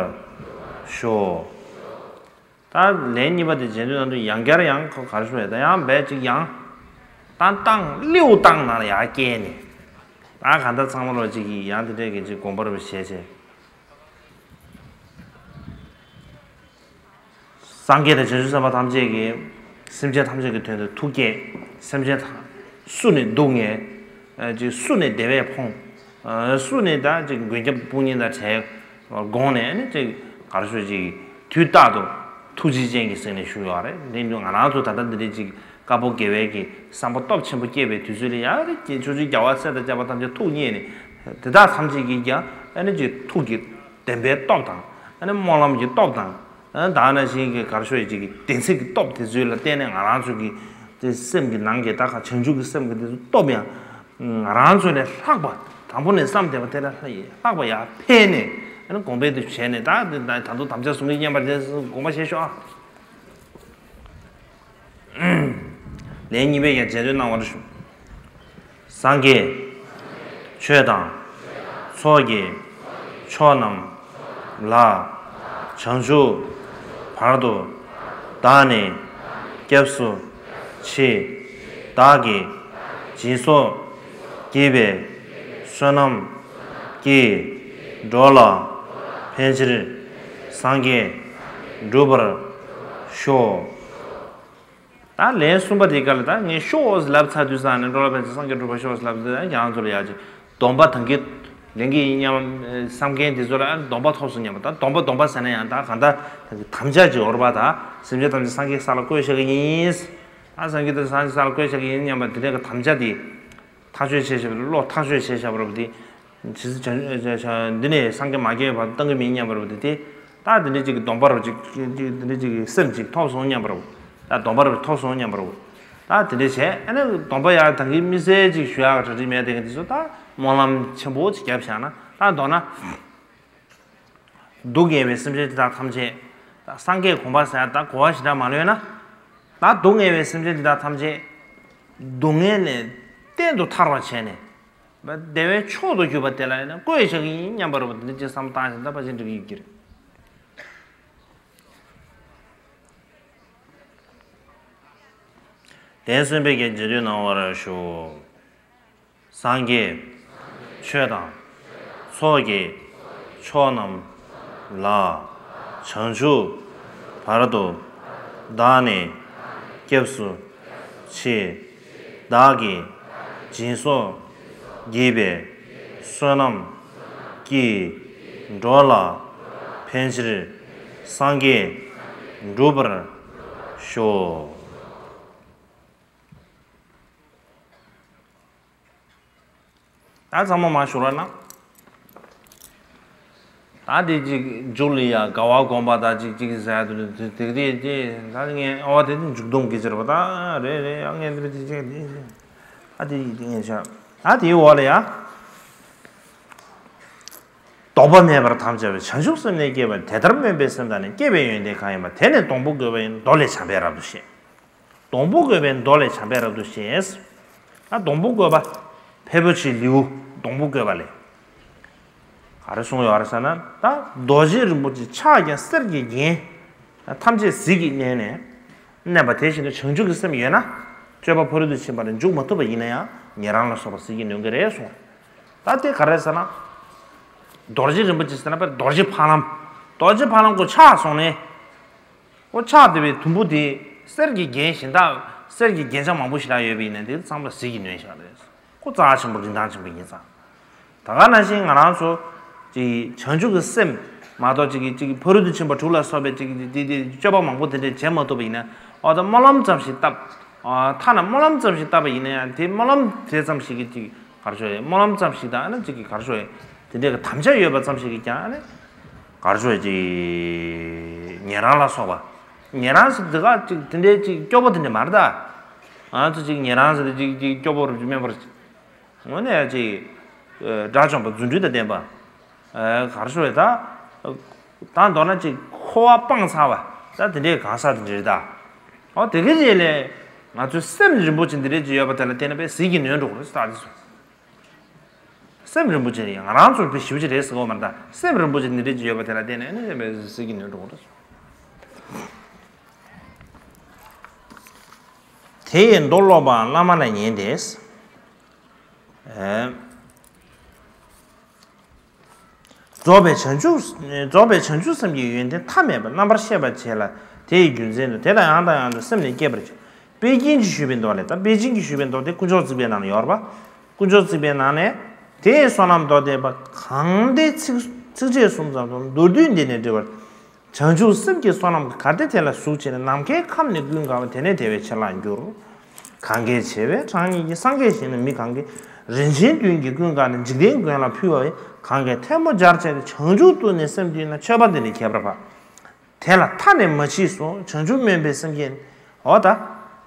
ཤོག་ད་ལན་གཉིས་པ་དེ་རྗེས་ཟློས་ནང་དུ་ཡང་བསྐྱར་ཡང་ཁོ་ག་རེ་ཞུ་བས་ད་ཡང་འབད་ཅིག་ཡང་། ཏང་ཏང་ལེའུ་ཏང་ནང་ལ་ཡར་བསྐྱལ་ནས། ད་ག་འདྲ་ཚང་མ་ལོ་ཅིག་གིས་ཡང་དེ་འདྲས་ཀྱི་ཅིག་དགོངས་པ་རེ་བཞེས་བྱས། སངས་རྒྱས་དང་བྱང་ཆུབ་སེམས་དཔའ་ཐམས་ཅད་ཀྱིས་སེམས་ཅན་ཐམས་ཅད་ཀྱི་དོན་དུ་ཐུགས་བསྐྱེད། སེམས་ཅན་ཐམས་སུ་ནི་སྡུག་བསྔལ། ཅིག་སུ་ནི་བདེ་བས་ཕོངས། སུ་ནི་ད་ཅིག་མགོན་སྐྱབས་དཔུང་གཉེན་དང་བྲལ་དགོངས་ནས་ནི་ཅིག་ག་རེ་ཞུ་ཅིག་དུས་རྟག་ཏུ་ཐུགས་རྗེ་ཅན་གྱི་སེམས་ནས་བཞུགས་ཡོད་རེད། འདི་ནི་ང་རང་ཚོ་ད་ལྟ་འདི་འདྲའི་ཅིག་དཀར་པོ་དགེ་བའི་གི་བསམ་པ་སྟོབས་ཆེན་པོ་སྐྱེས་པའི་དུས་ཚོད་ལ་ཡང་ཅིག་ཆོས་རྗེ་རྒྱལ་བ་སྲས་དང་བཅས་པ་ཐམས་ཅད་ཐུགས་མཉེས་ནས་དེ་དག་ཐམས་ཅད་ཀྱིས་ཀྱང་ཨ་ནི་ཅིག་ཐུགས་ཀྱི་བདེན་པའི་སྟོབས་དང་ཨ་ནི་སྨོན་ལམ་གྱི་སྟོབས་དང་། ཨ་ནི་ད་ནང་བཞིན་གྱི་ག་རེ་ཞུ་ཡི་ཅིག་གི་བདེན་ཚིག་གི་སྟོབས་དེ་ཚོ་ལ་བརྟེན་ནས་ང་རང་ཚོ་གི་དེ་སེམས་ཀྱི་ནང་གི་ད་ག་བྱང་ཆུབ་ཀྱི་སེམས་ཀྱི་དེ་ཚོ་སྟོབས་ཡང་། ང་རང་ཚོ་ལས་ལྷག་པ་དང་པོ་ནས་བསམ་བསྡད་པ་དེ་ལས་ལྷག་པ་ཡར་འཕེལ་ནས་ཨ་ནི་གོང་འཕེལ་དུ་བྱས་ནས་ད་ད་དུང་དམ་བཅའ་བཟུང་གི་མཉམ་པར་དེ་དགོངས་པ་བཞེས་ཤོག་ཨ། ལན་གཉིས་པའི་ཡང་རྗེས་ཟློས་གནང་བར་ཞུ། སངས་རྒྱས་ཆོས་དང་ཚོགས་ཀྱི་མཆོག་རྣམས་ལ། བྱང་ཆུབ་བར་དུ་བདག་ནི་སྐྱབས་སུ་མཆི། བདག་གིས་སྦྱིན་སོགས་བགྱིས་པའི་བསོད་ནམས་ཀྱིས། འགྲོ་ལ་ཕན་ཕྱིར་སངས་རྒྱས་འགྲུབ་པར་ཤོག་ད་ལན་གསུམ་པ་དེའི་སྐབས་ལ་ད་ངས་ཤོག་ལབ་ཚར་དུས་ཙང་ནས་འགྲོ་ལ་ཕན་ཚུན་སངས་རྒྱས་འགྲུབ་པར་ཤོག་ལབ་དུས་ད་ཁྱེད་རང་ཚོ་ལ་ཡག་ཅིག་སྡོམ་པ་དང་གི་ལེན་གི་ཡིན་སྙམ་བསམ་མཁན་དེ་ཚོ་ལ་སྡོམ་པ་ཐོབ་སོང་སྙམ་པ། ད་སྡོམ་པ་སྡོམ་པ་ཟེར་ན་ཡང་ད་གང་ལྟར་དམ་བཅའ་ཅིག་ཡོད་རེད་པ། ད་སེམས་ཅན་ཐམས་ཅད་སངས་རྒྱས་ས་ལ་བཀོད་བཞག་གི་ཡིན། ད་སངས་རྒྱས་ཐམས་ཅད་སངས་རྒྱས་ས་ལ་བཀོད་བཞག་གི་ཡིན་སྙམ་པ་དེ་འདྲའི་གི་དམ་བཅའ་དེ། ཐག་གཅོད་བྱས་བཞག་པ་བློ་ཐག་གཅོད་བྱས་བཞག་པ་རེད་པ་དེ། ཇི་སྲིད་བྱ་བྱ་འདི་ནས་སངས་རྒྱས་མ་སྐྱེས་བར་བཏང་གི་མིན་སྙམ་པ་རེད་པ་དེ། དེ་ད་འདི་འདྲ་ཅིག་གི་སྡོམ་པ་རེད་པ་ཅིག་འདི་འདྲ་ཅིག་གི་སེམས་ཅིག་ཐོབ་སོང་སྙམ་པ་རེད་པ། ད་སྡོམ་པ་རེད་པ་ཐོབ་སོང་སྙམ་པ་རེད་པ། ད་དེ་འདྲ་བྱས་ཨ་ནི་སྡོམ་པ་ཡང་ད་གིན་དམིགས་བསལ་ཅིག་ཞུ་ཡག་གྲ་སྒྲིག་མེད་དེ་གི་དེ་ཚོ་ད་སྨོན་ལམ་ཆེན་པོ་ཅིག་བརྒྱབ་བཞག་ན་ད་མདོར་ན། སྡུག་བསྔལ་བའི་སེམས་ཅན་དེ་དག་ཐམས་ཅད། ད་སངས་རྒྱས་གོ་འཕང་ཟེར་ཡ་ད་གོ་བ་ཞེ་དྲག་མ་ལོན་ན། ད་སྡུག་བསྔལ་བའི་སེམས་ཅན་དེ་དག་ཐམས་ཅད། སྡུག་བསྔལ་ལས་གཏན་དུ་ཐར་བར་བྱས་ནས། བདེ་བའི་མཆོག་ཏུ་གྱུར་པ་དེ་ལ་ཡང་ན་བཀོད་བཞག་གི་ཡིན་སྙམ་པ་རེད་པ། འདི་འདྲ་ཅིག་བསམ་བློ་བཏང་ཞིང་ད་ཕར་ཕྱིན་འགྲིག་གི་ཡོད་ཀྱི་རེད། ལན་གསུམ་པའི་རྗེས་ཟློས་གནང་བར་ཞུ། སངས་རྒྱས་ཆོས་དང་ཚོགས་ཀྱི་མཆོག་རྣམས་ལ། བྱང་ཆུབ་བར་དུ་བདག་ནི་སྐྱབས་སུ་མཆི། བདག་གིས་སྦྱིན་སོགས་བགྱིས་པའི་བསོད་ནམས་ཀྱིས། འགྲོ་ལ་ཕན་ཕྱིར་སངས་རྒྱས་འགྲུབ་པར་ཤོག་ད་ཚང་མ་མར་ཞུ་རོགས་གནང་། ད་དེ་ཅིག་མཇུག་ལ་ཡ་དགའ་བ་སྒོམ་པ་ད་ཅིག་ཅིག་ཟེར་དུས་དེ་དེ་དེ་དེ་ད་ངས་ཨ་བ་དེ་དེ་མཇུག་སྡོམ་གི་ཟེར་བ་ད་རེད་རེད། ཨ་ངས་དེ་དེ་ཅིག་དེ་ཨ་དེ་དེ་ངས་ཤ་ད་དེའི་འོག་ལ་ཡ། ལྡོག་པ་མེད་པར་དམ་བཅའ་བའི་བྱང་ཆུབ་སེམས་ལས་སྐྱེས་པ་དེ་ལྟར་སྨོན་པའི་སེམས་དང་ནི་སྐྱེས་པའི་ཡོན་ཏན་གང་ཡིན་པ་དེ་ནི་སྡོང་པོ་བཀོད་པ་ཡི་མདོ་ལས་བྱམས་པས་རབ་ཏུ་བཤད། སྡོང་པོ་བཀོད་པའི་མདོ་ལས་བྱམས་པས་རབ་ཏུ་བཤད། ད་སྡོང་པོ་བཀོད་པ། ཕལ་པོ་ཆེའི་ལེའུ་སྡོང་པོ་བཀོད་པ་ལས། ག་རེ་གསུངས་ཡོད་རེད་ཟེར་ན་ད་རྡོ་རྗེ་རིན་པོ་ཆེ་ཕྱག་རྒྱ་གསེར་གྱིས་བརྒྱན། ཐམས་ཅད་ཟིལ་གྱིས་གནོན་ནས། མནན་པ་དེ་བཞིན་དུ་བྱང་ཆུབ་ཀྱི་སེམས་ཡོད་ན། སྤྱོད་པ་ཕ་རོལ་ཏུ་ཕྱིན་པ་ལ་འཇུག་མ་ཐུབ་པ་ཡིན་ན་ཡང་ཉན་རང་ལ་སོགས་པ་ཟིལ་གྱིས་གནོན་གྱི་རེད་གསུངས། ད་དེ་ག་རེ་ཟེར་ན། རྡོ་རྗེ་རིན་པོ་ཆེ་ཟེར་ན་པ་རྡོ་རྗེ་ཕ་ལམ། རྡོ་རྗེ་ཕ་ལམ་ཁོ་ཕྱག་སོང་ནས། ཁོ་ཕྱག་དེ་བའི་དུམ་བུ་དེ་གསེར་གྱི་རྒྱན་གཞན་དག་གསེར་གྱི་རྒྱན་ཆ་མང་པོ་ཞེ་དྲག་ཡོད་པ་ཡིན་ན་དེ་ཚང་མ་ལ་ཟིལ་གྱིས་གནོན་བཞག་རེད། ཁོ་རྩ་ཆེན་པོ་རིན་ཐང་ཆེན་པོ་ཡིན་ཙང་། ད་ག་ནང་བཞིན་ང་རང་ཚོ་ཅིག་བྱང་ཆུབ་ཀྱི་སེམས་མ་གཏོགས་ཅིག་ཅིག་ཕ་རོལ་ཏུ་ཕྱིན་པ་དྲུག་ལ་སོགས་པའི་ཅིག་ཅིག་ཅིག་སྤྱོད་པ་མང་པོ་དེ་འདྲས་བྱེད་མ་ཐུབ་པ་ཡིན་ན་ཨོ་ད་སྨོན་ལམ་ཙམ་ཞིག་བཏབ། ཨ་ཐ་ན་སྨོན་ལམ་ཙམ་ཞིག་བཏབ་པ་ཡིན་ན་ཡང་དེ་སྨོན་ལམ་དེ་ཙམ་ཞིག་གིས་ཅིག་གར་ཤོར་ཡོད། སྨོན་ལམ་ཙམ་ཞིག་དང་ཨ་ནི་ཅིག་གིས་གར་ཤོར་ཡོད། དེ་འདྲས་ཀྱི་དམ་བཅའ་ཡོད་པ་ཙམ་ཞིག་གིས་ཀྱང་ཨ་ནི་གར་ཤོར་ཡོད་ཅིག་ཉན་རང་ལ་སོགས་པ། ཉན་རང་ཞིག་འདི་ག་ཅིག་དེ་འདྲས་ཅིག་སྐྱོ་པོ་དེ་འདྲས་མ་རེད་ད། ང་ཚོ་ཅིག་ཉན་རང་ཟེར་དེ་ཅིག་ཅིག་སྐྱོ་པོ་རུ་ཅིག་དམན་པོ་རུ་ཅིག་དངོས་གནས་ཅིག་དགྲ་བཅོམ་པ་རྫུ་འཕྲུལ་དང་ལྡན་པ། གར་ཤོར་ཡོད་ད། ད་མདོར་ན་ཅིག་འཁོར་བ་སྤངས་ཚར་བ་ད་དེ་འདྲའི་གང་ཟག་དེ་འདྲ་རེད་ད། ཨོ་དེ་གི་རྗེས་ལས་ང་ཚོའི་སེམས་རིན་པོ་ཆེ་འདི་འདྲའི་ཅིག་ཡོད་པ་དེ་ལ་བརྟེན་ནས་པས་ཟིལ་གྱིས་གནོན་འགྲོ་གི་རེད་ད་དེ་སོང་། སེམས་རིན་པོ་ཆེ་ཡང་ང་རང་ཚོར་དཔེ་ཞིབ་ཅིག་རེད་ཟེར་གོ་མ་རེད་ད། སེམས་རིན་པོ་ཆེ་འདི་འདྲའི་ཅིག་ཡོད་པ་དེ་ལ་བརྟེན་ནས་ཨ་ནི་པས་ཟིལ་གྱིས་གནོན་འགྲོ་གི་རེད། དེ་ཡི་མདོ་ཀློག་པའང་བླ་མ་ལ་ཉན་ཏེ། རྫོགས་པའི་བྱང་ཆུབ། རྫོགས་པའི་བྱང་ཆུབ་སེམས་ཀྱི་ཡོན་ཏན་མཐའ་མེད་པ་རྣམ་པར་ཤེས་པར་བྱས་ལ་དེ་ཡི་རྒྱུ་མཚན་དུ་དེ་ལ་ཡང་དང་ཡང་དུ་སེམས་ནི་བསྐྱེད་པར་བྱ། པཎ་ཆེན་གྱིས་ཞུས་པའི་མདོ་ལས་ད་པཎ་ཆེན་གྱིས་ཞུས་པའི་མདོ་དེ་དཀོན་མཆོག་བརྩེགས་པའི་ནང་ལ་ཡོད་རེད་པ། དཀོན་མཆོག་བརྩེགས་པའི་ནང་ནས་དེ་ཡི་བསོད་ནམས་མདོ་སྡེ་པ་གང་དེ་ཚིགས་ཚིགས་བཅད་གསུམ་ཙམ་དུ་མདོར་བསྡུས་འདི་ནས་འདྲི་བར། བྱང་ཆུབ་སེམས་ཀྱི་བསོད་ནམས་གལ་ཏེ་དེ་ལ་ཟུག་བྱས་ནས་ནམ་མཁའི་ཁམས་ནི་ཀུན་དགའ་བ་དེ་ནས་དེ་བས་ཆེ་ལ་འགྱུར། གང་གལ་ཆེ་བས་གྲངས་སྙེད་ཀྱི་སངས་རྒྱས་ཞིག་ནི་མི་གང་གིས་རིན་ཆེན་བདུན་གྱིས་ཀུན་དགའ་ནས་འཇིག་རྟེན་མགོན་ལ་ཕུལ་བ་བས་གང་གལ་ཐལ་མོ་སྦྱར་བྱས་ཏེ་བྱང་ཆུབ་ཏུ་ནི་སེམས་བསྡུས་ན་མཆོད་པ་འདི་ནི་ཁྱད་པར་འཕགས། དེ་ལ་མཐའ་ནས་མ་མཆིས་སོ། བྱང་ཆུབ་སྨོན་པའི་སེམས་བསྐྱེད་ནི། འོ་ད།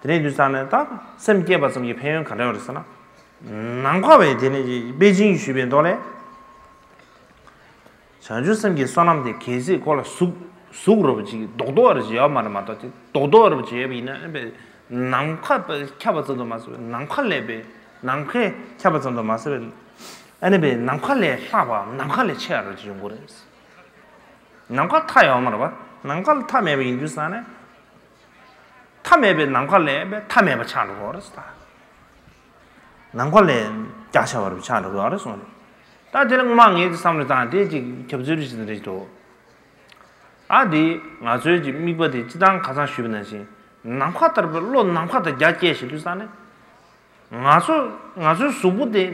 དེ་རིང་དུས་ཙང་ནས་ད་སེམས་བསྐྱེད་པ་ཙམ་གྱི་ཕན་ཡོན་ག་འདྲ་ཡོད་རེད་ཟེར་ན། ནམ་མཁའ་བས་དེ་ནི་པཎ་ཆེན་གྱིས་ཞུས་པའི་མདོ་ལས། བྱང་ཆུབ་སེམས་ཀྱི་བསོད་ནམས་དེ་གལ་སྲིད་ཁོ་ལ་ཟུག་ཟུག་རོ་བ་ཅིག་རྡོག་རྡོག་རོ་ཅིག་ཡོད་མ་རེད་མ་གཏོགས་ཅིག་རྡོག་རྡོག་རོ་བ་ཅིག་ཡོད་པ་ཡིན་ན་ཨ་ནི་ནམ་མཁའ་ཁྱབ་པ་ཙམ་དུ་མ་ཟད་པའི་ནམ་མཁའ་ལས་པའི་ནམ་མཁའི་ཁྱབ་པ་ཙམ་དུ་མ་ཟད་པའི་ཨ་ནི་པའི་ནམ་མཁའ་ལས་ལྷག་པའམ་ནམ་མཁའ་ལས་ཆེ་བ་རོ་ཅིག་ཡོང་གི་རེད། ནམ་མཁའ་མཐའ་ཡོད་མ་རེད་པ། ནམ་མཁའ་ལ་མཐའ་མེད་པ་ཡིན་དུས་ཙང་ནས། མཐའ་མེད་པའི་ནམ་མཁའ་ལས་པའི་མཐའ་མེད་པ་ཆགས་འགྲོ་གི་རེད་ཟེར། ནམ་མཁའ་ལས་རྒྱ་ཆེ་བ་རུ་ཆགས་འགྲོ་གི་རེད་གསུངས་རེད། ད་དེ་ལ་སྔོན་མ་ངས་ཀྱི་བསམ་བློ་བཏང་དེ་ཅིག་ཁྱབ་ཚུལ་རེ་ཞིག་རེད་འདུག་ཨ་དེ་ང་ཚོའི་ཀྱི་དམིགས་པ་དེ་སྤྱི་བཏང་ཁ་སང་ཞུས་པ་ནང་བཞིན་ནམ་མཁའ་ལྟར་བའི་བློ་ནམ་མཁའ་དང་རྒྱ་བསྐྱེད་བྱེད་དུས་ཙང་ནས། ང་ཚོ་ང་ཚོའི་གཟུགས་པོ་དེ་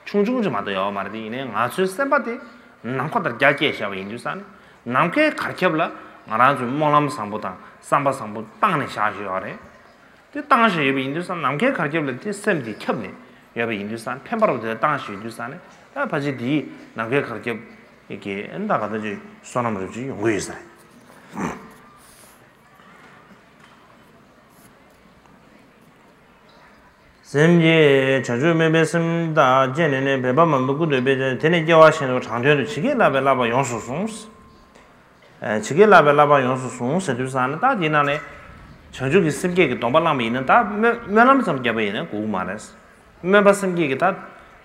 ཆུང་ཆུང་ཅིག་མ་གཏོགས་ཡོད་མ་རེད་དེ་ཡིན་ནའི་ང་ཚོའི་སེམས་པ་དེ་ནམ་མཁའ་ལྟར་རྒྱ་བསྐྱེད་བཞག་པ་ཡིན་དུས་ཙང་ནས་ནམ་མཁའི་གར་ཁྱབ་ལ་ང་རང་ཚོའི་སྨོན་ལམ་བཟང་པོ་དང་བསམ་པ་བཟང་པོ་བཏང་ནས་བཞག་བཞག་ཡོད་རེད། དེ་བཏང་བཞག་ཡོད་པ་ཡིན་དུས་ཙང་ནམ་མཁའི་གར་ཁྱབ་ལ་དེ་སེམས་དེ་ཁྱབ་ནས་ཡོད་པ་ཡིན་དུས་ཙང་ཕན་པ་རུ་དེ་བཏང་བཞག་ཡོད་དུས་ཙང་ནས་ད་ཕལ་ཆེར་དེའི་ནམ་མཁའི་གར་ཁྱབ་ཀྱི་ད་ག་ད་ཅིག་བསོད་ནམས་རུ་ཅིག་ཡོང་གི་ཡོད་ས་རེད། སེམས་ཀྱི་བྱང་ཆུབ་སྨོན་པའི་སེམས་དང་བཅས་ནས་ནི་བོད་པ་མང་པོས་ཀུན་ཏུ་སྤེལ་ཏེ་དེ་ནི་སྐྱེ་བ་གཞན་དུ་དྲང་དོན་དུ་ཇི་སྐད་བསླབ་པའི་བསླབ་པ་ཡོངས་སུ་བཟུང་། ཇི་སྐད་བསླབ་པའི་བསླབ་པ་ཡོངས་སུ་བཟུང་ཟེར་དུས་ཙང་ནི་ད་འདི་ནང་ནས་བྱང་ཆུབ་ཀྱི་སེམས་བསྐྱེད་ཀྱི་སྡོམ་པ་བླངས་པ་ཡིན་ན་ད་སྨོན་སྨོན་ལམ་ཙམ་བརྒྱབ་པ་ཡིན་ན་དགོས་ཀྱི་མ་རེད། སྨོན་པ་སེམས་བསྐྱེད་ཀྱི་ད་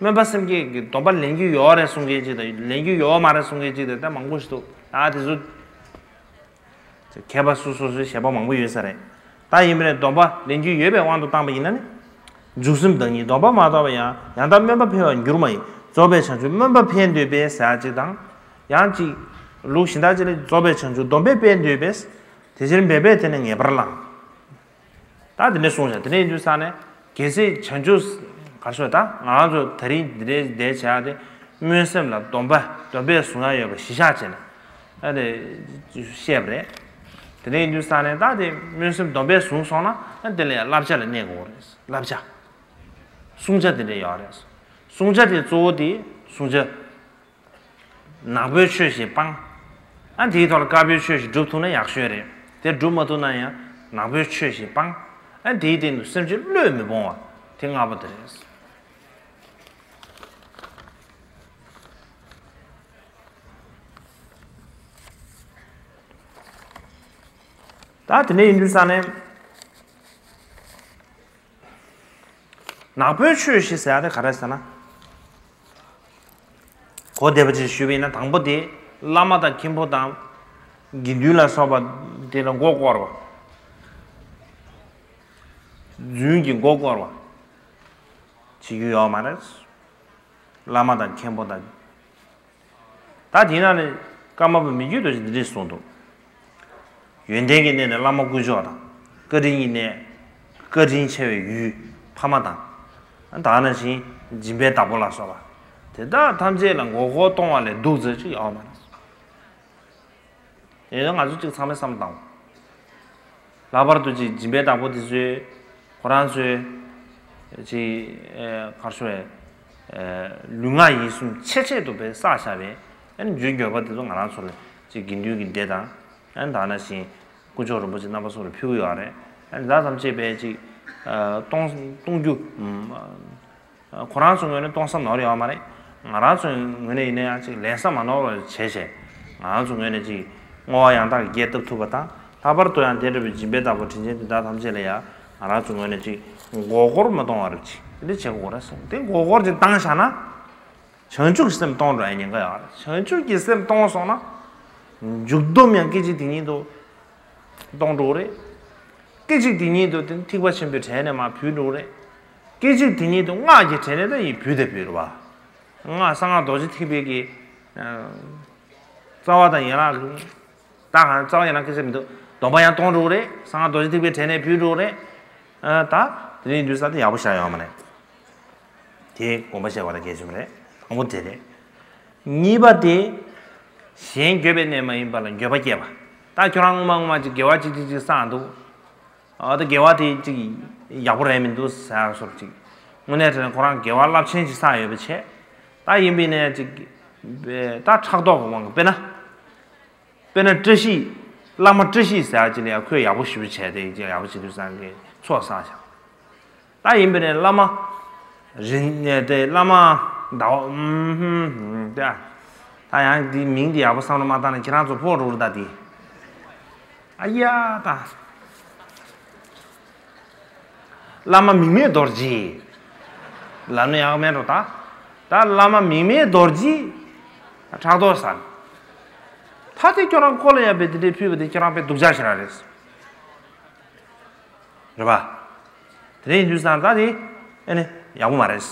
སྨོན་པ་སེམས་བསྐྱེད་ཀྱི་སྡོམ་པ་ལེན་རྒྱུ་ཡོད་རེད་གསུང་མཁན་ཅིག་དང་ལེན་རྒྱུ་ཡོད་མ་རེད་གསུང་མཁན་ཅིག་དང་ད་མང་པོ་ཞིག་འདུག་ད་དེ་ཚོ། མཁས་པ་སོ་སོ་སོའི་བཞེད་པ་མང་པོ་ཡོད་ས་རེད། ད་ཡིན་པ་རེད་སྡོམ་པ་ལེན་རྒྱུ་ཡོད་པའི་དབང་དུ་བཏང་པ་ཡིན་ན་ནི། འཇུག་སེམས་བདག་ཉིད་སྡོམ་པ་མ་ཐོབ་པ་ཡང་ཡང་དག་སྨོན་པ་འཕེལ་བར་འགྱུར་མ་ཡིན། རྫོགས་པའི་བྱང་ཆུབ་སྨོན་པ་འཕེལ་འདོད་པས་ཟེར་ཡ་གཅིག་དང་། ཡང་གཅིག་ལུགས་གཞན་དག་ཅིག་ལ་རྫོགས་པའི་བྱང་ཆུབ་སྡོམ་པས་འཕེལ་འདོད་པས། དེ་ཕྱིར་འབད་པས་དེ་ནི་ངེས་པར་བླང་། ད་དེ་འདྲ་གསུངས་ཤག་དེ་འདྲ་ཡིན་དུས་ཙང་ནས་གལ་སྲིད་བྱང་ཆུབ་ག་རེ་ཟེར་ད་ང་རང་ཚོ་ད་རིང་འདི་འདྲའི་འདས་བྱ་དེ་སྨོན་སེམས་ལ་སྡོམ་པ་སྡོམ་པས་བཟུང་ཡ་ཡོད་པ་གཞི་བཞག་བྱས་ནས་ཨ་ནི་བཤད་པ་རེད། དེ་འདྲ་ཡིན་དུས་ཙང་ནས་ད་དེ་སྨོན་སེམས་སྡོམ་པས་བཟུང་སོང་ན་ཨ་དེ་ལ་ཡང་བསླབ་བྱ་ལ་གནས་དགོས་རེད། བསླབ་བྱ། བསྲུང་བྱ་དེ་འདྲ་ཡོད་རེད། བསྲུང་བྱ་དེ་གཙོ་བོ་དེ་བསྲུང་བྱ། ནག་པོའི་ཆོས་ཤིག་སྤང་། ཨ་དེའི་ཐོག་ལ་དཀར་པོའི་ཆོས་ཤིག་སྒྲུབ་ཐུབ་ན་ཡག་ཤོས་རེད། དེ་སྒྲུབ་མ་ཐུབ་ན་ཡང་ནག་པོའི་ཆོས་ཤིག་སྤང་། ཨ་དེའི་སྟེང་དུ་སེམས་ཅན་བློས་མི་སྤོང་བ་དེ་ལྔ་པོ་དེ་རེད། ད་དེ་འདྲ་ཡིན་དུས་ཙང་ནས། ནག་པོའི་ཆོས་ཞེས་ཟེར་ཡ་དེ་ག་རེ་ཟེར་ན། གོ་བདེ་བ་ཅིག་ཞུས་པ་ཡིན་ན། དང་པོ་དེ་བླ་མ་དང་མཁན་པོ་དང་དགེ་འདུན་ལ་སོགས་པ་དེ་ལ་མགོ་སྐོར་བ། རྫུན་གྱི་མགོ་སྐོར་བ་བྱེད་རྒྱུ་ཡོད་མ་རེད། བླ་མ་དང་མཁན་པོ་དང་། ད་དེ་ན་ནི་ཀརྨ་པ་མི་བསྐྱོད་རྡོ་རྗེ་འདི་འདྲས་གསུངས་འདུག། ཡོན་ཏན་གྱི་གནས་ནི་བླ་མ་དཀོན་མཆོག་དང་། བཀའ་དྲིན་གྱི་གནས། བཀའ་དྲིན་ཆེ་བའི་ཡུལ་ཕ་མ་དང་། ད་ག་ནང་བཞིན་སྦྱིན་པའི་བདག་པོ་ལ་སོགས་པ། དེ་དག་ཐམས་ཅད་ལ་མགོ་སྐོར་གཏོང་བ་ལས་སྡུག་ཚོད་ཅིག་ཡོད་མ་རེད། དེ་ཡང་ང་ཚོ་གཅིག་ཚང་མས་བསམ་བློ་བཏང་། ལྷག་པར་དུ་ཅིག་སྦྱིན་པའི་བདག་པོ་དེ་ཚོས་ཁོ་རང་ཚོའི་ཅིག་ཨེ་གར་ཤོར་བའི་ཨེ་ལུས་ངག་ཡིད་གསུམ་ཆེད་ཆེད་དུ་བས་བསགས་བཞག་པའི་ཨ་ནི་རྒྱུའི་འབྱོར་པ་དེ་ཚོ་ང་རང་ཚོ་ལ་ཅིག་དགེ་འདུན་གྱི་སྡེ་དང་། ཨ་ནི་ད་ནང་བཞིན་དཀོན་མཆོག་རིན་པོ་ཆེ་རྣམ་པ་ཚོ་ལ་ཕུལ་གྱི་ཡོད་རེད། ཨ་ནི་ད་ཐམས་ཅད་པས་ཅིག་ཨ་གཏོང་གཏོང་རྒྱུ། ཁོ་རང་ཚོའི་ངོས་ནས་གཏོང་ས་ནོར་ཡོད་མ་རེད། ང་རང་ཚོའི་ངོས་ནས་ཡིན་ན་ཡང་ཅིག་ལེན་ས་མ་ནོར་བ་བྱས་བྱས། ང་རང་ཚོའི་ངོས་ནས་ཅིག་བསྔོ་བ་ཡང་དག་གི་རྒྱས་བཏབ་ཐུབ་པ་དང་། ལྷག་པར་དུ་ཡང་དེ་འདྲ་བའི་སྦྱིན་པའི་བདག་པོ་དྲིན་ཅན་དེ་དག་ཐམས་ཅད་ལ་ཡང་ང་རང་ཚོའི་ངོས་ནས་ཅིག་མགོ་སྐོར་མ་གཏོང་བ་རེད། ཅིག་དེ་འདྲ་བྱེད་དགོས་རེད་ཟེར། དེ་མགོ་སྐོར་ཅིག་བཏང་བཞག་ན། བྱང་ཆུབ་ཀྱི་སེམས་གཏོང་འགྲོ་ཡ་ཉེན་ཁ་ཡོད་རེད། བྱང་ཆུབ་ཀྱི་སེམས་གཏོང་སོང་ན། མཇུག་སྡོམ་ཡང་སྐད་ཅིག་དེ་ཉིད་དུ་གཏོང་འགྲོ་གི་རེད། སྐད་ཅིག་དེ་ཉིད་དུ་དེ་ཐེག་པ་ཆེན་པོའི་གྲལ་ནས་མར་བུད་འགྲོ་གི་རེད། སྐད་ཅིག་དེ་ཉིད་དུ་སྔགས་ཀྱི་གྲལ་ནས་ད་ཡིན་བུད་དེ་བུད་རེད་བ། སྔགས་གསང་སྔགས་རྡོ་རྗེ་ཐེག་པའི་གི་རྩ་བ་དང་ཡན་ལག་གི་ད་གང་རྩ་བ་ཡན་ལག་སྐད་ཆ་མི་འདུག། སྡོམ་པ་ཡང་གཏོང་འགྲོ་གི་རེད། གསང་སྔགས་རྡོ་རྗེ་ཐེག་པའི་གྲལ་ནས་བུད་འགྲོ་གི་རེད། ད་དེ་རིང་དུས་ས་དེ་ཡག་པོ་བཞག་ཡོད་མ་རེད། དེ་དགོངས་པ་བཞེས་པ་ལ་གལ་ཆེན་པོ་རེད། དང་པོ་དེ་རེད། གཉིས་པ་དེ། གཞན་འགྱོད་པའི་གནས་མ་ཡིན་པ་ལ་འགྱོད་པ་སྐྱེས་པ། ད་ཁྱོད་རང་སྔོན་མ་སྔོན་མ་ཅིག་དགེ་བ་ཅིག་ཅིག་ཅིག་བསགས་འདུག། ཨ་ད་དགེ་བ་དེ་ཅིག་ཡག་པོ་རེད་མི་འདུག་ཟེར་བཟོ་འདྲ་ཅིག། དངོས་གནས་དྲང་གནས་ཁོ་རང་དགེ་བ་རླབས་ཆེན་ཅིག་བསགས་ཡོད་པའི་ཆེད། ད་ཡིན་པའི་ནས་ཅིག་ད་ཕྲག་དོག་གི་དབང་གིས་དཔེར་ན། དཔེར་ན་བཀྲ་ཤིས། བླ་མ་བཀྲ་ཤིས་ཟེར་ཡ་ཅིག་ལ་ཡང་ཁོས་ཡག་པོ་ཞེ་པོ་བྱས་ཏེ་ཡག་པོ་བྱེད་དུས་སང་གི་ཚོགས་བསགས་བཞག། ད་ཡིན་པས་ནས་བླ་མ། རིན་ནས་དེ་བླ་མ། ཟླ་བ། ཨུམ་ཧུམ་དེ། ད་ཡང་འདི་མིང་འདི་ཡག་པོ་བསམ་བློ་མ་བཏང་ན་ཁྱེད་རང་ཚོ་ཕོག་འགྲོ་རུ་ད་དེ། ཨ་ཡ་ད། བླ་མ་མིག་མེད་རྡོ་རྗེ། ལབ་ན་ཡག་མེད་འགྲོ་ད། ད་བླ་མ་མིག་མེད་རྡོ་རྗེ། ཕྲག་དོག་ཟ། ད་དེ་ཁྱོད་རང་ཁོ་ལ་ཡ་པའི་དེ་འདྲའི་ཕུལ་བ་དེ་ཁྱེད་རང་པའི་སྡུག་ཅག་ཞིག་རང་རེད། རེད་པ། དེ་འདྲ་ཡིན་དུས་ཙང་ད་དེ། ཨེ་ནི་ཡག་པོ་མ་རེད། བྱས་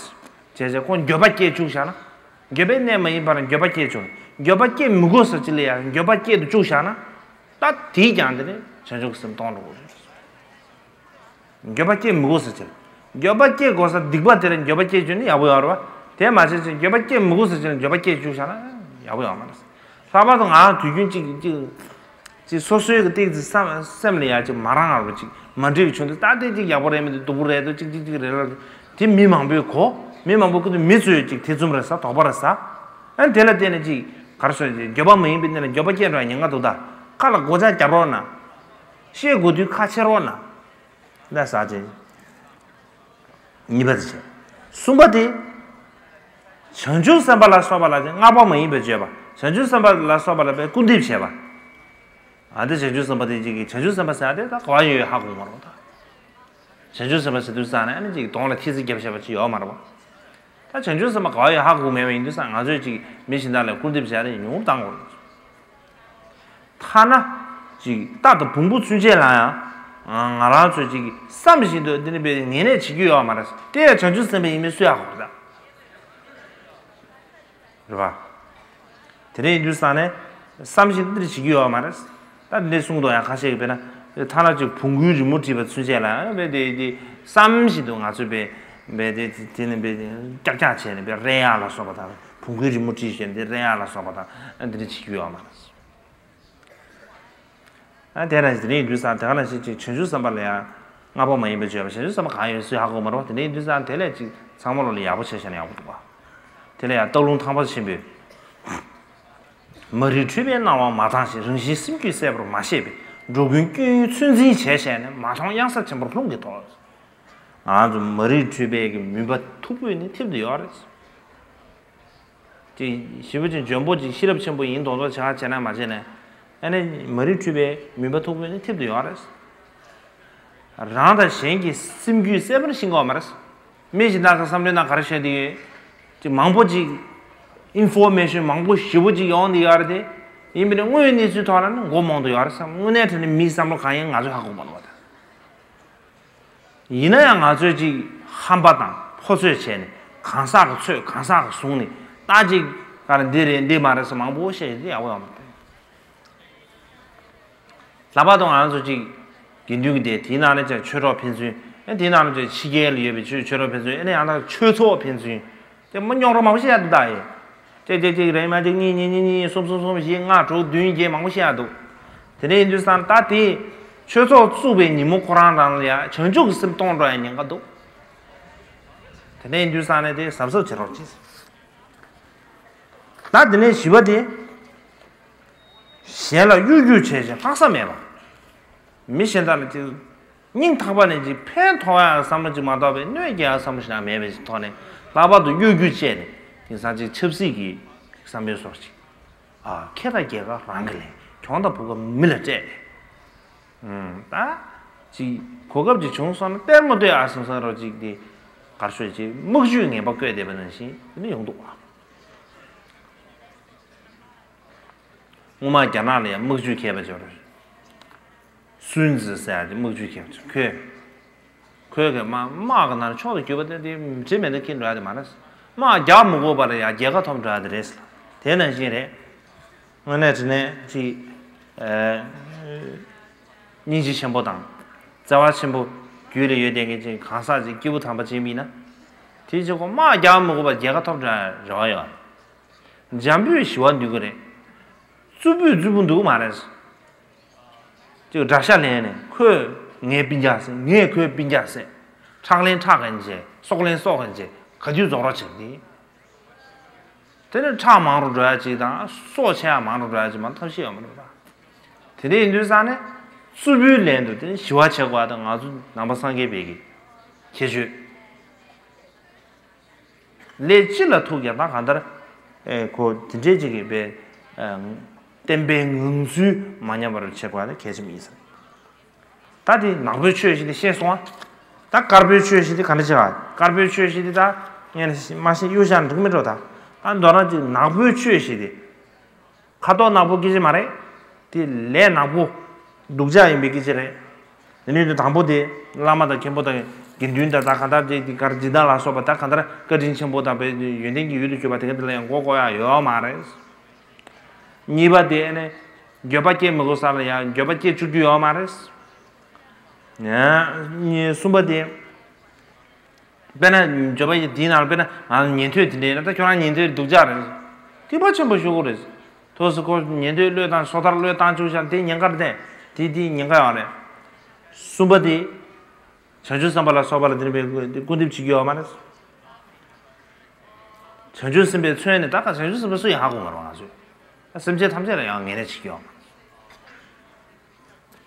བྱས་ཁོ་འགྱོད་པ་སྐྱེས་བཅུག་བཞག་ན། འགྱོད་པའི་གནས་མ་ཡིན་པར་འགྱོད་པ་སྐྱེས་བཅུག། འགྱོད་པ་སྐྱེས་མི་དགོས་ཟེར་ཅི་ལ་ཡང་འགྱོད་པ་སྐྱེས་དུ་བཅུག་བཞག་ན། ད་དེས་ཀྱང་དེ་ནི་བྱང་ཆུབ་ཀྱི་སེམས་སྟོང་འགྲོ་དགོས། འགྱོད་པ་སྐྱེས་མི་དགོས་ཟེར་ཅི། འགྱོད་པ་སྐྱེས་དགོས་ས་སྡིག་པ་དེ་ལ་འགྱོད་པ་སྐྱེས་བཅུག་ན་ཡག་པོ་ཡོད་རེད་པ། དེ་མ་བྱས་ཅི་འགྱོད་པ་སྐྱེས་མི་དགོས་ཟེར་ཅི་ལ་འགྱོད་པ་སྐྱེས་བཅུག་བཞག་ན་ཡག་པོ་ཡོད་མ་རེད། ལྷག་པར་དུ་ང་རང་དུས་རྒྱུན་གཅིག་གཅིག་ཅིག་སོ་སོའི་གི་ཏིག་ཙི་བསམ་སེམས་ལ་ཡ་ཅིག་མ་རང་བར་ཅིག་མ་འགྲིག་བྱུང་དུས་ད་ལྟའི་ཅིག་ཡག་པོ་རེད་མི་འདུག་སྡུག་པོ་རེད་འདུག་ཅིག་ཅིག་ཅིག་རེད་ལ། དེ་མི་མང་པོས་གོ། མི་མང་པོ་ཀུན་ཏུ་མི་ཚོས་ཅིག་ཐེ་ཚོམ་རེད་ཟ། དོགས་པ་རེད་ཟ། ཨ་ནི་དེ་ལ་བརྟེན་ནས་ཅིག་ག་རེ་ཟེར་ཅིག་འགྱོད་པ་མ་ཡིན་པའི་གནས་ལ་འགྱོད་པ་སྐྱེ་འགྲོ་ཡ་ཉེན་ཁ་འདུག་ད། ཁ་ལ་སྒོ་ལྕགས་རྒྱབ་རོགས་གནང་། བཤད་དགོས་དུས་ཁ་ཕྱེ་རོགས་གནང་། ལ་ཟ་ཅིག་གཉིས་པ་དེ་བྱས། གསུམ་པ་དེ། བྱང་ཆུབ་སེམས་དཔའ་ལ་སོགས་པ་ལ་ཅིག་བསྔགས་པ་མ་ཡིན་པའི་བརྗོད་པ། བྱང་ཆུབ་སེམས་དཔའ་ལ་སོགས་པ་ལ་དཔེ་སྐུར་འདེབས་བྱས་པ། ཨ་དེ་བྱང་ཆུབ་སེམས་དཔའ་དེ་ཅིག་གིས་བྱང་ཆུབ་སེམས་དཔའ་ཟེར་ཡ་དེ་ད་ག་བ་ཡོད་ཧ་གོ་མ་རུང་ད། བྱང་ཆུབ་སེམས་དཔའ་ཟེར་དུས་ཙང་ནས་ཨ་ནི་ཅིག་གདོང་ལ་ཐིག་ཚིག་བརྒྱབ་བཞག་པ་ཅིག་ཡོད་མ་རེད་པ། ད་བྱང་ཆུབ་སེམས་དཔའ་ག་བ་ཡོད་ཧ་གོ་མེད་པ་ཡིན་དུས་ཙང་ང་ཚོས་ཅིག་མི་གཞན་དག་ལ་སྐུར་འདེབས་བྱས་ཏེ་ཉུང་བཏང་དགོས། ཐ་ན། ཅིག་རྟ་དང་བོང་བུ་ཚུན་ཆད་ལ་ཡང་། ང་རང་ཚོས་ཅིག་བསམ་བཞིན་དུ་འདི་ནི་བའི་ངེས་གནས་བྱེད་རྒྱུ་ཡོད་མ་རེད། དེ་ཡང་བྱང་ཆུབ་སེམས་དཔའ་ཡིན་མིན་སུས་ཧ་གོ་རེད་ད། རེད་པ། དེ་འདྲ་ཡིན་དུས་ཙང་ནས་བསམ་བཞིན་འདིར་བྱེད་ཀྱི་ཡོད་མ་རེད། ད་འདི་གསུངས་འདུག་ཡང་ཁ་ཤས་ཀྱིས་དཔེར་ན་ཐ་ན་ཅིག་བོང་གུའི་རི་མོ་བྲིས་པ་ཚུན་ཆད་ལ་ཡང་བས་དེ་དེ་བསམ་བཞིན་དུ་ང་ཚོས་བས་བས་དེ་དེ་ནི་བས་ཀྱག་ཀྱག་བྱས་ནས་བས་རེད་ཡ་ལ་སོགས་པ་དང་བོང་གུའི་རི་མོ་བྲིས་བྱས་ནས་དེ་རེད་ཡ་ལ་སོགས་པ་དང་འདི་འདྲ་བྱེད་ཀྱི་ཡོད་མ་རེད། ཨ་དེ་ནང་བཞིན་དེ་ནས་ཡིན་དུས་ཙང་དེ་ག་ནང་བཞིན་ཅིག་བྱང་ཆུབ་སེམས་དཔའ་ལ་ཡང་བསྔགས་པ་མ་ཡིན་པའི་བརྗོད་པ་བྱང་ཆུབ་སེམས་དཔའ་གང་ཡོད་སུས་ཧ་གོ་མ་རེད་པ། དེ་ནས་ཡིན་དུས་ཙང་དེ་ལས་ཅིག་ཚང་མ་ལོ་ལ་ཡག་པོ་བྱས་བཞག་ན་ཡག་པོ་འདུག་པ། དེ་ལ་ཡང་སྟག་ལུང་ཐང་པ་ཆེན་པོས། མ་རིག་འཁྲུལ་པའི་སྣང་བ་མ་བཏང་ཞིང་། རང་བཞིན་སེམས་རྒྱུད་གསལ་པོར་མ་ཤེས་པས། འགྲོ་ཀུན་སྐྱོན་ཡོན་ཚོད་འཛིན་བྱས་བྱས་ནས། མ་མཐོང་གཡང་ས་ཆེན་པོར་ལྷུང་གི་དོགས། ང་ཚོ་མ་རིག་འཁྲུལ་པའི་གི་མུན་པ་མཐུག་པོ་ནི་ཐེབས་ཏེ་ཡོད་རེད། ཅིག་ཞེ་པོ་ཅིག་འཇོན་པོ་ཅིག་ཤེས་རབ་ཆེན་པོ་ཡིན་མདོག་མདོག་བྱ་བྱས་ན་མ་བྱས་ན། ཨ་ནི་མ་རིག་འཁྲུལ་པའི་མུན་པ་མཐུག་པོ་ནི་ཐེབས་ཏེ་ཡོད་རེད། རང་དང་གཞན་གྱི་སེམས་རྒྱུད་གསལ་པོར་ཤེས་ཀྱི་ཡོད་མ་རེད། མི་གཞན་དག་གི་བསམ་བློའི་ནང་ག་རེ་བཤད་དེ་ཡོད། ཅིག་མང་པོ་ཅིག་ཨིན་ཕོར་མེ་ཤོན་མང་པོ་ཞེ་པོ་ཅིག་ཡོང་དེ་ཡོད་རེད་དེ། ཡིན་པས་ན་དངོས་ཡོད་གནས་ཚུལ་ཐོག་ལ་ནི་མགོ་རྨོངས་དུ་ཡོད་རེད་བསམ། དངོས་གནས་དྲང་གནས་མིའི་བསམ་བློ་གང་ཡིན་ང་ཚོས་ཧ་གོ་མ་རེད་པ། ད་ཡིན་ན་ཡང་ང་ཚོས་ཅིག་ཧམ་པ་དང་ཕོ་ཚོད་བྱས་ནས། གང་ཟག་གི་ཚོད་གང་ཟག་གི་བཟུང་ནས། ད་ཅིག་ག་རེ་འདི་རེད་འདི་མ་རེད་ཟེར་མང་པོ་བཤད་ཡོད་དེ་ཡག་པོ་ཡོད་མ་རེད། ལྷག་པར་དུ་ང་ཚོ་ཅིག་དགེ་འདུན་གྱི་སྡེ་དེའི་ནང་ནས་ཅིག་ཆོས་གྲོགས་ཕན་ཚུན། ཨེ་དེའི་ནང་ནས་ཅིག་ཕྱི་རྒྱལ་ལ་ཡོད་པའི་ཆོས་ཆོས་གྲོགས་ཕན་ཚུན། ཨེ་ནས་ཡང་དག་ཆོས་ཚོགས་ཕན་ཚུན། དེ་མི་རྙོག་དྲ་མང་པོ་བཤད་ཡ་འདུག་ད་ཡེ། གཅིག་གཅིག་གཅིག་རེ་མ་གཅིག་གཉིས་གཉིས་གཉིས་གཉིས་གསུམ་གསུམ་གསུམ་བཞི་ལྔ་དྲུག་བདུན་བརྒྱད་མང་པོ་བཤད་ཡ་འདུག་དེ་འདྲ་ཡིན་དུས་ཙང་ད་དེ་ཆོས་ཚོགས་བཙུགས་པའི་ཉིན་མོ་ཁོ་རང་རང་ལ་ཡ་བྱང་ཆུབ་ཀྱི་སེམས་གཏོང་འགྲོ་ཡ་ཉེན་ཁ་འདུག་དེ་འདྲ་ཡིན་དུས་ཙང་ནས་དེ་གཟབ་གཟབ་བྱེད་རོགས་གྱིས། ད་དེ་ནས་བཞི་པ་དེ། གཞན་ལ་གཡོ་སྒྱུ་བྱས་ཤིང་ལྷག་བསམ་མེད་པ། མི་གཞན་དག་ལ་ཅིག་སྙིང་ཐག་པ་ནས་ཅིག་ཕན་ཐོགས་ཡག་བསམ་བློ་ཅིག་མ་གཏོགས་པའི་གནོད་སྐྱེལ་ཡག་བསམ་བློ་ཞིག་ཡང་མེད་པའི་ཐོག་ནས་ལྷག་པར་དུ་གཡོ་སྒྱུ་བྱས་ནས་དེང་སང་ཅིག་ཆབ་སྲིད་ཀྱི་བསམ་པའི་སོགས་ཅིག་ཨ་ཁེ་དང་རྒྱལ་ཁ་རང་གི་ལེན། གྱོང་དང་བུ་ག་མི་ལ་སྤྲད་ནས། ཨུམ། ད་ཅིག་གོ་སྐབས་ཅིག་བྱུང་སོང་ན་ལྟད་མོ་ལྟོས་ཨ་སོང་སོང་རོགས་ཅིག་དེ་གར་ཤོད་ཅིག་དམག་ཇུས་ངན་པ་བཀོད་བསྡད་པ་ནང་བཞིན་དེ་ནི་ཡོང་འདུག་ཨ། སྔོན་མ་རྒྱ་ནག་ལ་ཡང་དམག་ཇུས་མཁས་པ་ཅིག་ཡོད་རེད། སུན་ཙི་ཟེར་ཡ་དེ་དམག་ཇུས་མཁས་པ་ཅིག་ཁོས། ཁོས་གི་དམག་དམག་གི་ནང་ཕྱོགས་སུ་གྱུར་པ་དེ་དེ་དྲི་མེད་དུ་ཁྱེར་འགྲོ་ཡ་དེ་མ་རེད། དམག་རྒྱག་མི་དགོས་པ་ལ་ཡང་རྒྱལ་ཁ་ཐོབ་འགྲོ་ཡ་དེ་རེད། དེ་ནང་བཞིན་རེད། དངོས་གནས་དྲི་ནས་ཅིག་ཨ་སྙིང་རྗེ་ཆེན་པོ་དང་བརྩེ་བ་ཆེན་པོ་རྒྱུད་ལ་ཡོད་བསྡད་མཁན་ཅིག་གང་ཟག་ཅིག་སྐྱེས་བུ་དམ་པ་ཅིག་ཡིན་ན། དེ་ཅིག་གོ་དམག་རྒྱག་མི་དགོས་པ་རྒྱལ་ཁ་ཐོབ་འགྲོ་ཡ་རེ་བ་ཡོད། འཇམ་པོས་ཞི་བ་འདུལ་གི་རེད། རྩུབ་པོས་རྩུབ་པོ་འདུལ་གི་མ་རེད། ཅིག་དགྲ་ཤ་ལེན་ནས་ཁོས་ངའི་སྤུན་ཀྱག་ཟེར། ངས་ཁོའི་སྤུན་ཀྱག་ཟེར། ཁྲག་ལེན་ཁྲག་གིན་བྱེད། སྲོག་ལེན་སྲོག་གིན་བྱེད། ག་དུས་རྫོགས་རོགས་བྱེད་དེ། དེ་ནི་ཁྲག་མང་རུ་འགྲོ་ཡ་ཅིག་དང་སྲོག་ཆད་ཡ་མང་རུ་འགྲོ་ཡ་ཅིག་མ་ཐབས་ཤེས་ཡོད་མ་རེད་པ། དེ་འདྲ་ཡིན་དུས་ཙང་ནས་རྩུབ་པོའི་ལན་དུ་དེ་ནི་ཞི་བ་བྱེད་དགོས་པ་དང་ང་ཚོ་ནང་པ་སངས་རྒྱས་པའི་གི་ཁྱད་ཆོས། ལས་ཅི་ལ་ཐུག་ཀྱང་ད་གང་ལྟར་ཨེ་ཁོ་དེ་འདྲའི་ཅིག་གི་པའི་ཨེ་བསྟན་པའི་ངང་ཚུལ་མ་ཉམས་པར་བྱེད་དགོས་པ་དེ་གལ་ཆེན་པོ་ཡིན་ས་རེད། ད་དེ་ནག་པོའི་ཆོས་ཞིག་དེ་ཤེས་སོང་ཨ། ད་དཀར་པོའི་ཆོས་ཞིག་དེ་ག་འདྲ་བྱེད་ག་དཀར་པོའི་ཆོས་ཞིག་དེ་ད་ངས་མ་ཤེས་གཡུག་བཞག་འགྲིག་མི་འགྲོ། ད་ད་མདོར་ན་ཅིག་ནག་པོའི་ཆོས་ཞིག་དེ། ཁ་དོག་ནག་པོ་སྐད་ཆ་མ་རེད། དེ་ལས་ནག་པོ། སྡུག་ཅག་ཡིན་པའི་སྐད་ཆ་རེད། དེ་ནས་དེ་དང་པོ་དེ་བླ་མ་དང་མཁན་པོ་དང་དགེ་འདུན་དང་ད་གང་ལྟར་དེ་དེ་གར་སྦྱིན་བདག་ལ་སོགས་པ་ད་གང་ལྟར་བཀའ་དྲིན་ཆེན་པོ་དང་པའི་ཡོན་ཏན་གྱི་ཡུལ་དུ་གྱུར་པ་དེ་ག་དེ་ལ་ཡང་མགོ་སྐོར་ཡག་ཡོད་མ་རེད། གཉིས་པ་དེ་ཨ་ནི་འགྱོད་པ་སྐྱེ་མི་དགོས་ས་ལ་ཡང་འགྱོད་པ་སྐྱེ་བཅུག་རྒྱུ་ཡོད་མ་རེད། ཨ་ནི་གསུམ་པ་དེ། དཔེར་ན་འགྱོད་པ་ཡི་དེའི་ནང་ལ་དཔེར་ན་ང་ཉན་ཐོས་དེ་འདྲ་ཡིན་ན་ད་ཁྱོད་རང་ཉན་ཐོས་སྡུག་ཅག་རེད། ཐེག་པ་ཆེན་པོ་ཤོར་གི་རེད། ཐོག་སུ་ཁོ་ཉན་ཐོས་བློས་བཏང་སོ་ཐར་བློས་བཏང་བཅུག་བཞག་དེ་ཉེན་ཁར་བསྟན། དེ་དེ་ཉེན་ཁ་ཡོད་རེད། གསུམ་པ་དེ། བྱང་ཆུབ་སེམས་དཔའ་ལ་སོགས་པ་ལ་དེ་འདྲ་བའི་སྐུར་འདེབས་བྱེད་རྒྱུ་ཡོད་མ་རེད། བྱང་ཆུབ་སེམས་དཔའི་མཚོན་ནི་ད་ག་བྱང་ཆུབ་སེམས་དཔའ་སུ་ཡང་ཧ་གོ་མ་རུང་ང་ཚོས། སེམས་ཅན་ཐམས་ཅད་ལ་ཡང་ངན་ལས་བྱེད་རྒྱུ་ཡོད་མ་རེད།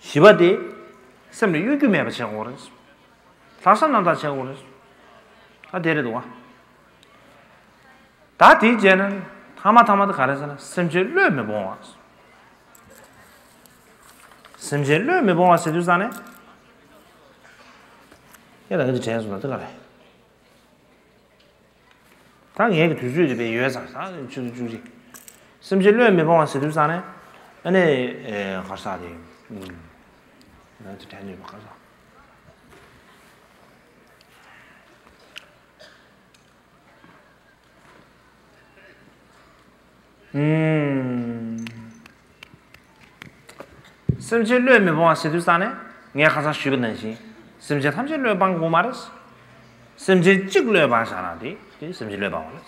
བཞི་པ་དེ། སེམས་ལ་གཡོ་སྒྱུ་མེད་པ་བྱེད་དགོས་རེད། ལྷག་བསམ་རྣམ་དག་བྱེད་དགོས་རེད། ད་དེ་རེད་འདུག་བ། ད་དེ་བྱས་ན་ཐ་མ་ཐ་མ་དེ་ག་རེ་ཟེར་ན་སེམས་ཅན་བློས་མི་སྤོང་བ། སེམས་ཅན་བློས་མི་སྤོང་བ་ཟེར་དུས་ཙང་ནས། ཡ་ད་ག་ཅིག་དྲན་སོང་ན་དེ་ག་རེད། ད་ངའི་གི་དུས་ཚོད་དེ་བས་ཡོད་ཙང་ད་ཆུ་ཚོད་བཅུ་གཅིག་སེམས་ཅན་བློས་མི་སྤོང་བ་ཟེར་དུས་ཙང་ནས་ཨ་ནི་ཨེ་གར་ས་དེ་ཨུམ་ང་ཚོ་དྲན་ནུས་པ་གར་ས། ཨུམ། སེམས་ཅན་བློས་མི་སྤོང་བ་ཟེར་དུས་ཙང་ནས་ངས་ཁ་སང་ཞུས་པ་ནང་བཞིན་སེམས་ཅན་ཐམས་ཅད་བློས་སྤང་དགོས་མ་རེད། སེམས་ཅན་གཅིག་བློས་སྤང་བཞག་ན་དེ་དེ་སེམས་ཅན་བློས་སྤང་བ་རེད།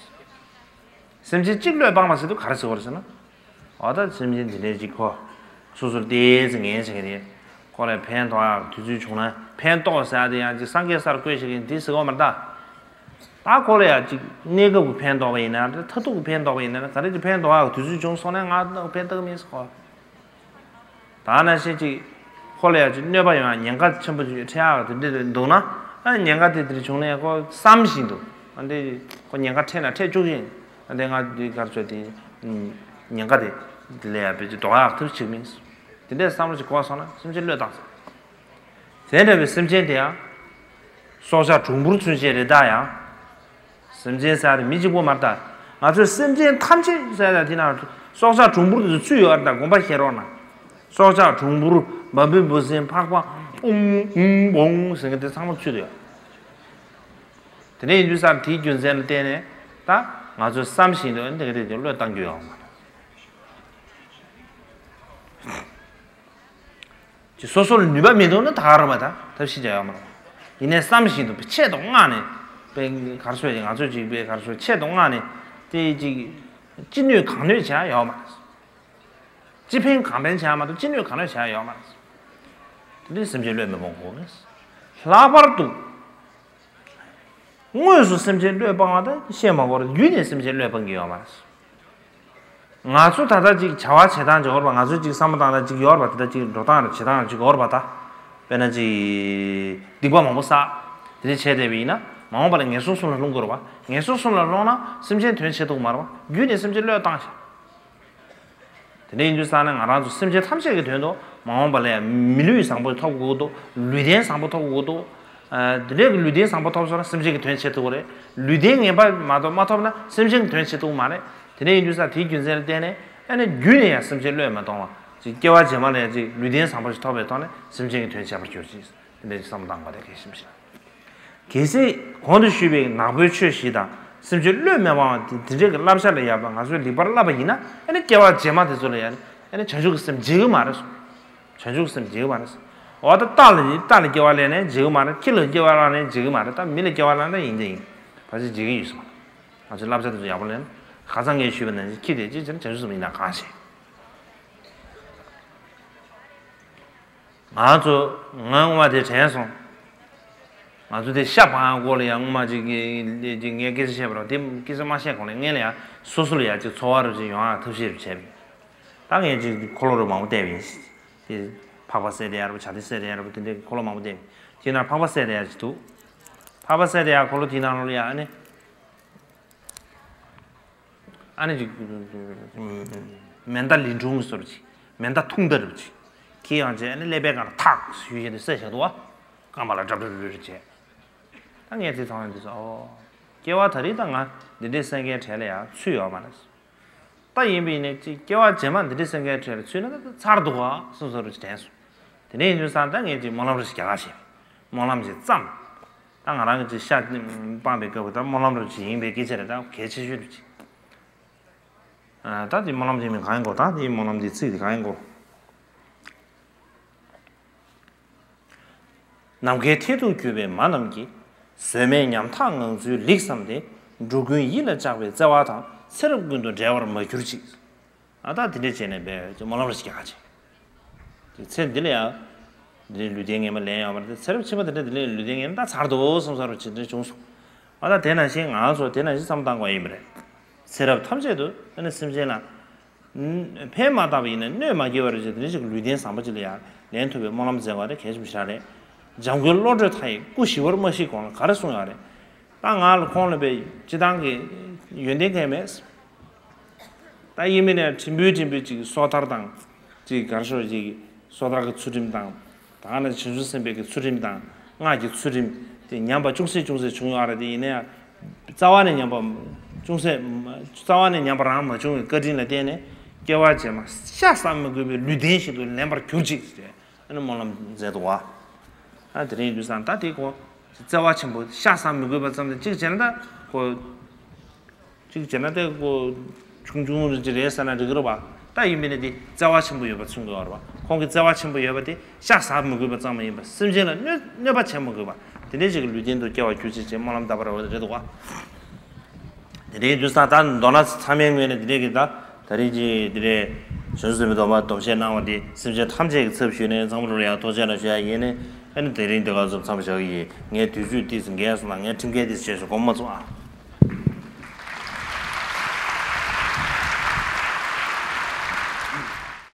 སེམས་ཅན་གཅིག་བློས་སྤངས་པ་ཟེར་དུས་ག་རེ་ཟེར་བ་རེད་ཟེར་ན། འོ་ད་སེམས་ཅན་འདི་འདྲའི་གཅིག་ཁོ་སོ་སོར་བལྟས་ཚེ་ངན་བྱེད་ཀྱི་རེད། ཁོ་ལ་ཕན་ཐོགས་ཡག་དུས་ཚོད་བྱུང་ན་ཕན་ཐོགས་ཟེར་ཡག་དེ་ཡང་ཅིག་སངས་རྒྱས་སར་བཀོད་བྱེད་ཀྱི་འདི་ཟེར་གོ་མ་རེད་ད། ད་ ཨ་ཁོ་ལ་ཡང་ཅིག་གནས་སྐབས་ཀྱི་ཕན་འདོགས་པ་ཡིན་ན་རེད། མཐར་ཐུག་གི་ཕན་འདོགས་པ་ཡིན་ན་རེད། ག་རེ་ཅིག་ཕན་འདོགས་ཡག་དུས་ཚོད་བྱུང་སོང་ན་ང་ཕན་ཐོགས་མིན་སོ། ད་ནང་བཞིན་ཅིག་ཁོ་ལ་ཡང་ཅིག་གནོད་པ་ཡོང་ཡག་ཉེན་ཁ་ཆེན་པོ་ཅིག་འཕྲད་ཡག་དེ་འདྲ་འདུག་ན། ཨ་ཉེན་ཁ་དེ་དེར་བྱུང་ན་ཡང་ཁོ་བསམ་བཞིན་དུ། ཨ་འདི་ཁོ་ཉེན་ཁ་འཕྲད་ན་འཕྲད་བཅུག་གི་ཡིན། ཨ་འདི་ང་འདི་ག་རེ་ཟེར་དེ་ཉེན་ཁ་དེ་དེ་ལ་ཡང་བེད་སྤྱོད་འདོགས་ཡག་ཐབས་ཅིག་མིན། དེ་འདྲའི་བསམ་བློ་ཅིག་འཁོར་སོང་ན་སེམས་ཅན་བློས་བཏང་ཟེར། དེ་འདྲ་བའི་སེམས་ཅན་དེ་ཡང་། སྲོག་ཆགས་གྲུང་པོར་ཚུན་ཆད་རེད་ད་ཡང་། སེམས་ཅན་ཟེར་ཡག་དེ་མི་གཅིག་པོ་མ་རེད་ད། ང་ཚོའི་སེམས་ཅན་ཐམས་ཅད་ཟེར་ཡག་དེ་ན་སྲོག་ཆགས་གྲུང་པོར་དེ་ཚུད་ཡོད་རེད་ད། དགོངས་པ་བཞེས་རོགས་གནང་། སྲོག་ཆགས་གྲུང་པོར་འབའ་འབུ་འབུ་སྲིན་ཕག་པ་ཨུམ་ཨུམ་བོང་ཟེར་མཁན་དེ་ཚང་མ་ཚུད་ཡོད། དེ་འདྲ་ཡིན་དུས་ཙང་དེའི་རྒྱུ་མཚན་ལ་བརྟེན་ནས་ད་ང་ཚོས་བསམ་བཞིན་དུ་འདི་ག་དེ་བློས་བཏང་རྒྱུ་ཡོད་མ་རེད། ཅིག་སོ་སོ་ལ་ནུས་པ་མི་འདུག་ན་ད་ག་རང་མ་ད་ཐབས་ཤེས་བྱ་ཡོད་མ་རེད། ཡིན་ནའི་བསམ་བཞིན་དུ་ཆེད་དུ་མངགས་ནས་དཔེ་ག་རེ་ཟེར་ཅིག་ང་ཚོས་ཅིག་དཔེ་ག་རེ་ཟེར་ཆེད་དུ་མངགས་ནས་དེ་ཅིག་ཅི་ནུས་གང་ནུས་བྱ་ཡོད་མ་རེད། ཅི་ཕན་གང་ཕན་བྱ་མ་གཏོགས་ཅི་ནུས་གང་ནུས་བྱ་ཡོད་མ་རེད། དེ་འདྲའི་སེམས་ཅན་བློས་མི་སྤོང་དགོས། ལྷག་པར་དུ། དངོས་སུ་སེམས་ཅན་བློས་སྤང་བ་དང་བཤད་མ་དགོས་རེད། བརྒྱུད་ནས་སེམས་ཅན་བློས་སྤང་གི་ཡོད་མ་རེད། ང་ཚོ་ད་ལྟ་ཅིག་བྱ་བ་བྱེད་སྟངས་ཅིག་ཡོད་རེད་པ། ང་ཚོ་ཅིག་བསམ་བློ་བཏང་སྟངས་ཅིག་ཡོད་རེད་པ། དེ་ལྟར་ཅིག་འགྲོ་སྟངས་རེད། བྱེད་སྟངས་ཅིག་ཡོད་རེད་པ། ད་དཔེར་ན་ཅིག་སྡིག་པ་མང་པོ་བསགས། དེ་འདྲ་བྱས་བསྡད་པ་ཡིན་ན་མ་འོངས་པ་ལ་ངན་སོང་གསུམ་ལ་ལྷུང་དགོས་རེད་པ། ངན་སོང་གསུམ་ལ་ལྷུང་ན་སེམས་ཅན་དོན་བྱེད་ཐུབ་ཀྱི་མ་རེད་པ། བརྒྱུད་ནས་སེམས་ཅན་བློས་བཏང་ཞིག་དེ་འདྲ་ཡིན་དུས་ཙང་ནས་ང་རང་ཚོ་སེམས་ཅན་ཐམས་ཅད་ཀྱི་དོན་དུ་མ་འོངས་པ་ལ་ཡང་མི་ལུས་བཟང་པོ་ཐོབ་དགོས་འདུག་ལུས་རྟེན་བཟང་པོ་ཐོབ་དགོས་འདུག་ཨ། དེ་འདྲའི་གི་ལུས་རྟེན་བཟང་པོ་ཐོབ་སོང་ན་སེམས་ཅན་གྱི་དོན་བྱེད་ཐུབ་ཀྱི་རེད། ལུས་རྟེན་ངན་པ་མ་གཏོགས་མ་ཐོབ་ན་སེམས་ཅན་གྱི་དོན་བྱེད་ཐུབ་ཀྱི་མ་རེད། དེ་འདྲ་ཡིན་དུས་ཙང་དེའི་རྒྱུ་མཚན་ལ་བརྟེན་ནས་ཨ་ནི་རྒྱུད་ནས་ཡང་སེམས་ཅན་བློས་མ་གཏོང་བ་ཅིག་སྐྱེ་བ་རྗེས་མ་ལ་ཡང་ཅིག་ལུས་རྟེན་བཟང་པོ་ཞིག་ཐོབ་པའི་ཐོག་ནས་སེམས་ཅན་གྱི་དོན་བྱས་པར་གྱུར་ཅིག་དེ་འདྲ་ཞིག་བསམ་བློ་བཏང་དགོས་རེད། གལ་སྲིད་བྱས་ན། གལ་སྲིད་གོང་དུ་ཞུས་པའི་ནག་པོའི་ཆོས་བཞི་དང་སེམས་ཅན་བློས་མི་སྤང་བ་དེ་དེ་འདྲའི་གི་བསླབ་བྱ་ལ་ཡར་ང་ཚོས་ལེགས་པར་བསླབ་པ་ཡིན་ན་ཨ་ནི་སྐྱེ་བ་རྗེས་མ་དེ་ཚོ་ལ་ཡང་ཨ་ནི་བྱང་ཆུབ་ཀྱི་སེམས་བརྗེད་ཀྱི་མ་རེད་གསུངས། བྱང་ཆུབ་ཀྱི་སེམས་བརྗེད་ཀྱི་མ་རེད་གསུངས། འོ་ད་རྟ་ལ་རྟ་ལ་སྐྱེ་བ་ལེན་ནའི་བརྗེད་ཀྱི་མ་རེད། ཁྱི་ལ་སྐྱེ་བ་བླངས་ནའི་བརྗེད་ཀྱི་མ་རེད། ད་མི་ལ་སྐྱེ་བ་བླངས་ན་ཡིན་དེ་ཡིན། ཕལ་ཆེར་བརྗེད་ཀྱི་ཡོད་ས་མ་རེད། ང་ཚོས་བསླབ་བྱ་དེ་ཚོ་ཡག་པོ་ལེན། ཁ་སང་ངས་ཞུས་པ་ནང་བཞིན་ཁྱི་དེ་ཅི་བྱས་ན་བྱང་ཆུབ་སེམས་ཡིན་ན་གང་ཞིག་ང་ཚོ་ང་སྔོན་མ་དེ་དྲན་སོང་། ང་ཚོ་དེ་ཤ་སྤང་ཡག་སྐོར་ལ་ཡང་སྔོན་མ་ཅིག་གི་ཅིག་ངས་སྐད་ཆ་བཤད་པ་རེད། དེ་སྐད་ཆ་མ་བཤད་གོང་ནས་སྔོན་ལ་ཡང་སོ་སོ་ལ་ཡང་ཅིག་ཚོར་བ་རུ་ཅིག་ཡོང་ཡག་ཐབས་ཤེས་རུ་བྱས་པ་ཡིན། ད་ངས་ཅིག་འཁོར་ལོ་རུ་མང་པོ་བལྟས་པ་ཡིན། དེ་ཕག་པ་བསད་བསྡད་ཡག་རེད་པ། བྱ་དེ་བསད་བསྡད་ཡག་རེད་པ། དེ་འདྲའི་འཁོར་ལོ་མང་པོ་བལྟས་པ་ཡིན། དེ་ན་ཕག་པ་བསད་བསྡད་ཡག་ཅིག་འདུག་ཕག་པ་བསད་བསྡད་ཡག་འཁོར་ལོ་དེའི་ནང་ལོགས་ལ་ཡང་ཨ་ནི། ཨ་ནི་ཅིག་མེ་མདའ་ལི་ཁྲུང་གི་བཟོ་འདྲ་ཅིག་མེ་མདའ་ཐུང་མདའ་འདྲ་པོ་ཅིག་ཁྱེར་ཡོང་བྱས་ཨ་ནི་ཀླད་པའི་སྒང་ལ་ཐག་ཞུས་བྱས་ཏེ་བསད་བཞག་འདུག་པ། རྐང་པ་ལ་སྒྲབ་སྒྲབ་སྒྲབ་སྒྲབ་བྱས། ད་ངས་དེ་མཐོང་ཡོང་དུས་ཨོ། སྐྱེ་བ་ད་རེས་ད་ང་འདི་འདྲའི་སེང་གེའི་གྲས་ལ་ཡང་ཚུད་ཡོད་མ་རེད། ད་ཡིན་པ་ཡིན་ནའི་ཅིག་སྐྱེ་བ་རྗེས་མ་འདི་འདྲའི་སེང་གེའི་གྲས་ལ་ཚུད་ན་ད་ཚར་འདུག་ག་བསམ་བསམ་རུ་ཅིག་དྲན་སོང་། དེ་འདྲ་ཡིན་དུས་ཙང་ད་ངས་ཅིག་སྨོན་ལམ་རེ་ཞིག་རྒྱག་ག་བྱས། སྨོན་ལམ་ཞིག་བརྩམས། ད་ང་རང་གིས་ཅིག་ཤ་སྤངས་པའི་སྐབས་ད་སྨོན་ལམ་རེ་ཅིག་ཡིན་པའི་སྐད་ཆ་རེད། ད་གལ་ཆེ་ཤོས་རེད་ཅིག་ད་དེ་སྨོན་ལམ་དེ་མིང་གང་ཡིན་གོ་ད་དེ་སྨོན་ལམ་དེ་ཚིག་དེ་གང་ཡིན་གོ་ནམ་མཁའི་མཐས་གཏུགས་གྱུར་པའི་མ་རྣམས་ཀྱིས། བཟོད་མེད་ཉམ་ཐག་ངང་ཚུལ་ལེགས་བསམས་ཏེ། འགྲོ་ཀུན་ཡིད་ལ་གཅགས་པའི་བརྩེ་བ་དང་། ཚེ་རབས་ཀུན་ཏུ་འབྲལ་བར་མ་གྱུར་ཅིག་ཨ་ད་དེ་འདྲས་བྱས་ནས་འབད་ཅིག་སྨོན་ལམ་རེ་ཞིག་རྒྱག་ག་བྱས། དེ་ཚེ་འདི་ལ་ཡང་། འདི་ལུས་རྟེན་ངན་པ་ལེན་ཡོང་བ་རེད། ཚེ་རབས་ཕྱི་མ་དེ་འདྲ་འདི་ལས་ལུས་རྟེན་ངན་པ་ད་ཚར་འདུག་བསམ་བསམ་རུ་ཅིག་འདྲ་བྱུང་སོང་། ཨ་ད་དེ་ནང་བཞིན་ང་ཚོ་དེ་ནང་བཞིན་བསམ་བཏང་དགོས་ཡིན་པ་རེད། ཚེ་རབས་ཐམས་ཅད་དུ་ཨ་ནི་སེམས་ཅན་ལ། ཕན་མ་བཏགས་པ་ཡིན་ན་གནོད་མ་སྐྱེལ་བ་རེད་ཅེས་དེ་འདྲ་ཞིག་ལུས་རྟེན་བཟང་པོ་ཅིག་ལ་ཡང་ལེན་ཐུབ་པའི་སྨོན་ལམ་མཛད་དགོས་རེད། གལ་ཆེན་པོ་ཞིག་རེད། འཇམ་མགོན་བློ་གྲོས་མཐའ་ཡས་སྐུ་ཞི་བར་མ་བཤིག་གོང་ལ་ག་རེ་གསུངས་ཡོད་རེད། ད་ང་ལ་ཁོང་ལ་དཔེ་སྤྱི་བཏང་གི་ཡོན་ཏན་གང་ཡང་མེད། ད་ཡིན་མིན་ནས་ཕྲན་བུ་ཕྲན་བུ་ཅིག་སོ་ཐར་དང་། ཅིག་གར་ཤོར་ཅིག་སོ་ཐར་གྱི་ཚུལ་ཁྲིམས་དང་། ད་ག་ནང་བཞིན་བྱང་ཆུབ་སེམས་དཔའི་གི་ཚུལ་ཁྲིམས་དང་སྔགས་ཀྱི་ཚུལ་ཁྲིམས་དེ་ཉམས་པ་ཅུང་ཟད་ཅུང་ཟད་བྱུང་ཡོད་རེད། དེ་ཡིན་ན་ཡང་རྩ་བ་ནས་ཉམས་པ་ཅུང་ཟད་རྩ་བ་ནས་ཉམས་པ་རང་མ་བྱུང་བའི་བཀའ་དྲིན་ལ་བརྟེན་ནས་སྐྱེ་བ་རྗེས་མ་ཤ་ཟ་མི་དགོས་པའི་ལུས་རྟེན་ཞིག་ཏུ་ལེན་པར་གྱུར་ཅིག་ཟེར་ཨ་ནི་སྨོན་ལམ་མཛད་འདུག་བ། ཨ་དེ་རིང་ཡིན་དུས་ཙང་ད་དེ་ཁོ་བརྩེ་བ་ཆེན་པོ་ཤ་ཟ་མི་དགོས་པ་ཙམ་དང་གཅིག་བྱས་ན་ད་ཁོ། གཅིག་བྱས་ན་དེ་ཀོ་ཆུང་ཆུང་རེ་ཅིག་རེད་ཟེར་ན་འགྲིག་གི་རེད་པ། ད་ཡིན་པས་ན་དེ་བརྩེ་བ་ཆེན་པོ་ཡོད་པ་མཚོན་གྱི་ཡོད་རེད་པ། ཁོང་གི་བརྩེ་བ་ཆེན་པོ་ཡོད་པ་དེ་ཤ་ཟ་མི་དགོས་པ་ཙམ་མ་ཡིན་པ་སེམས་ཅན་ལ་གནོད་གནོད་པ་བྱེད་མི་དགོས་པ་དེ་འདྲའི་ཞིག་གི་ལུས་རྟེན་དུ་སྐྱེ་བར་གྱུར་ཅིག་ཅེས་སྨོན་ལམ་བཏབ་པ་རེད་འདུག་པ། དེ་འདྲའི་དུས་ཙང་ད་མདོར་ན་ཚང་མའི་ངོས་ནས་དེ་འདྲའི་གི་ད་ད་རེས་ཀྱི་དེ་འདྲའི་བྱང་ཆུབ་སེམས་དཔའི་སྡོམ་པ་སྡོམ་བཞེས་གནང་བ་དེ་སེམས་ཅན་ཐམས་ཅད་ཀྱི་ཚབ་ཞུས་ནས་ཚང་མ་རུ་ཡང་ཐུགས་རྗེ་ཆེ་ཞུ་ཡ་ཡིན་ནས་ཨ་ནི་དེ་རིང་འདི་ག་ཚོ་མཚམས་བཞག་གི་ཡིན། ངའི་དུས་ཚོད་ཏིས་འགལ་སོང་ན་ངའི་ཁྲིམས་འགལ་ཏིས་བྱས་སོང་དགོངས་མ་ཚོམས་ཨ།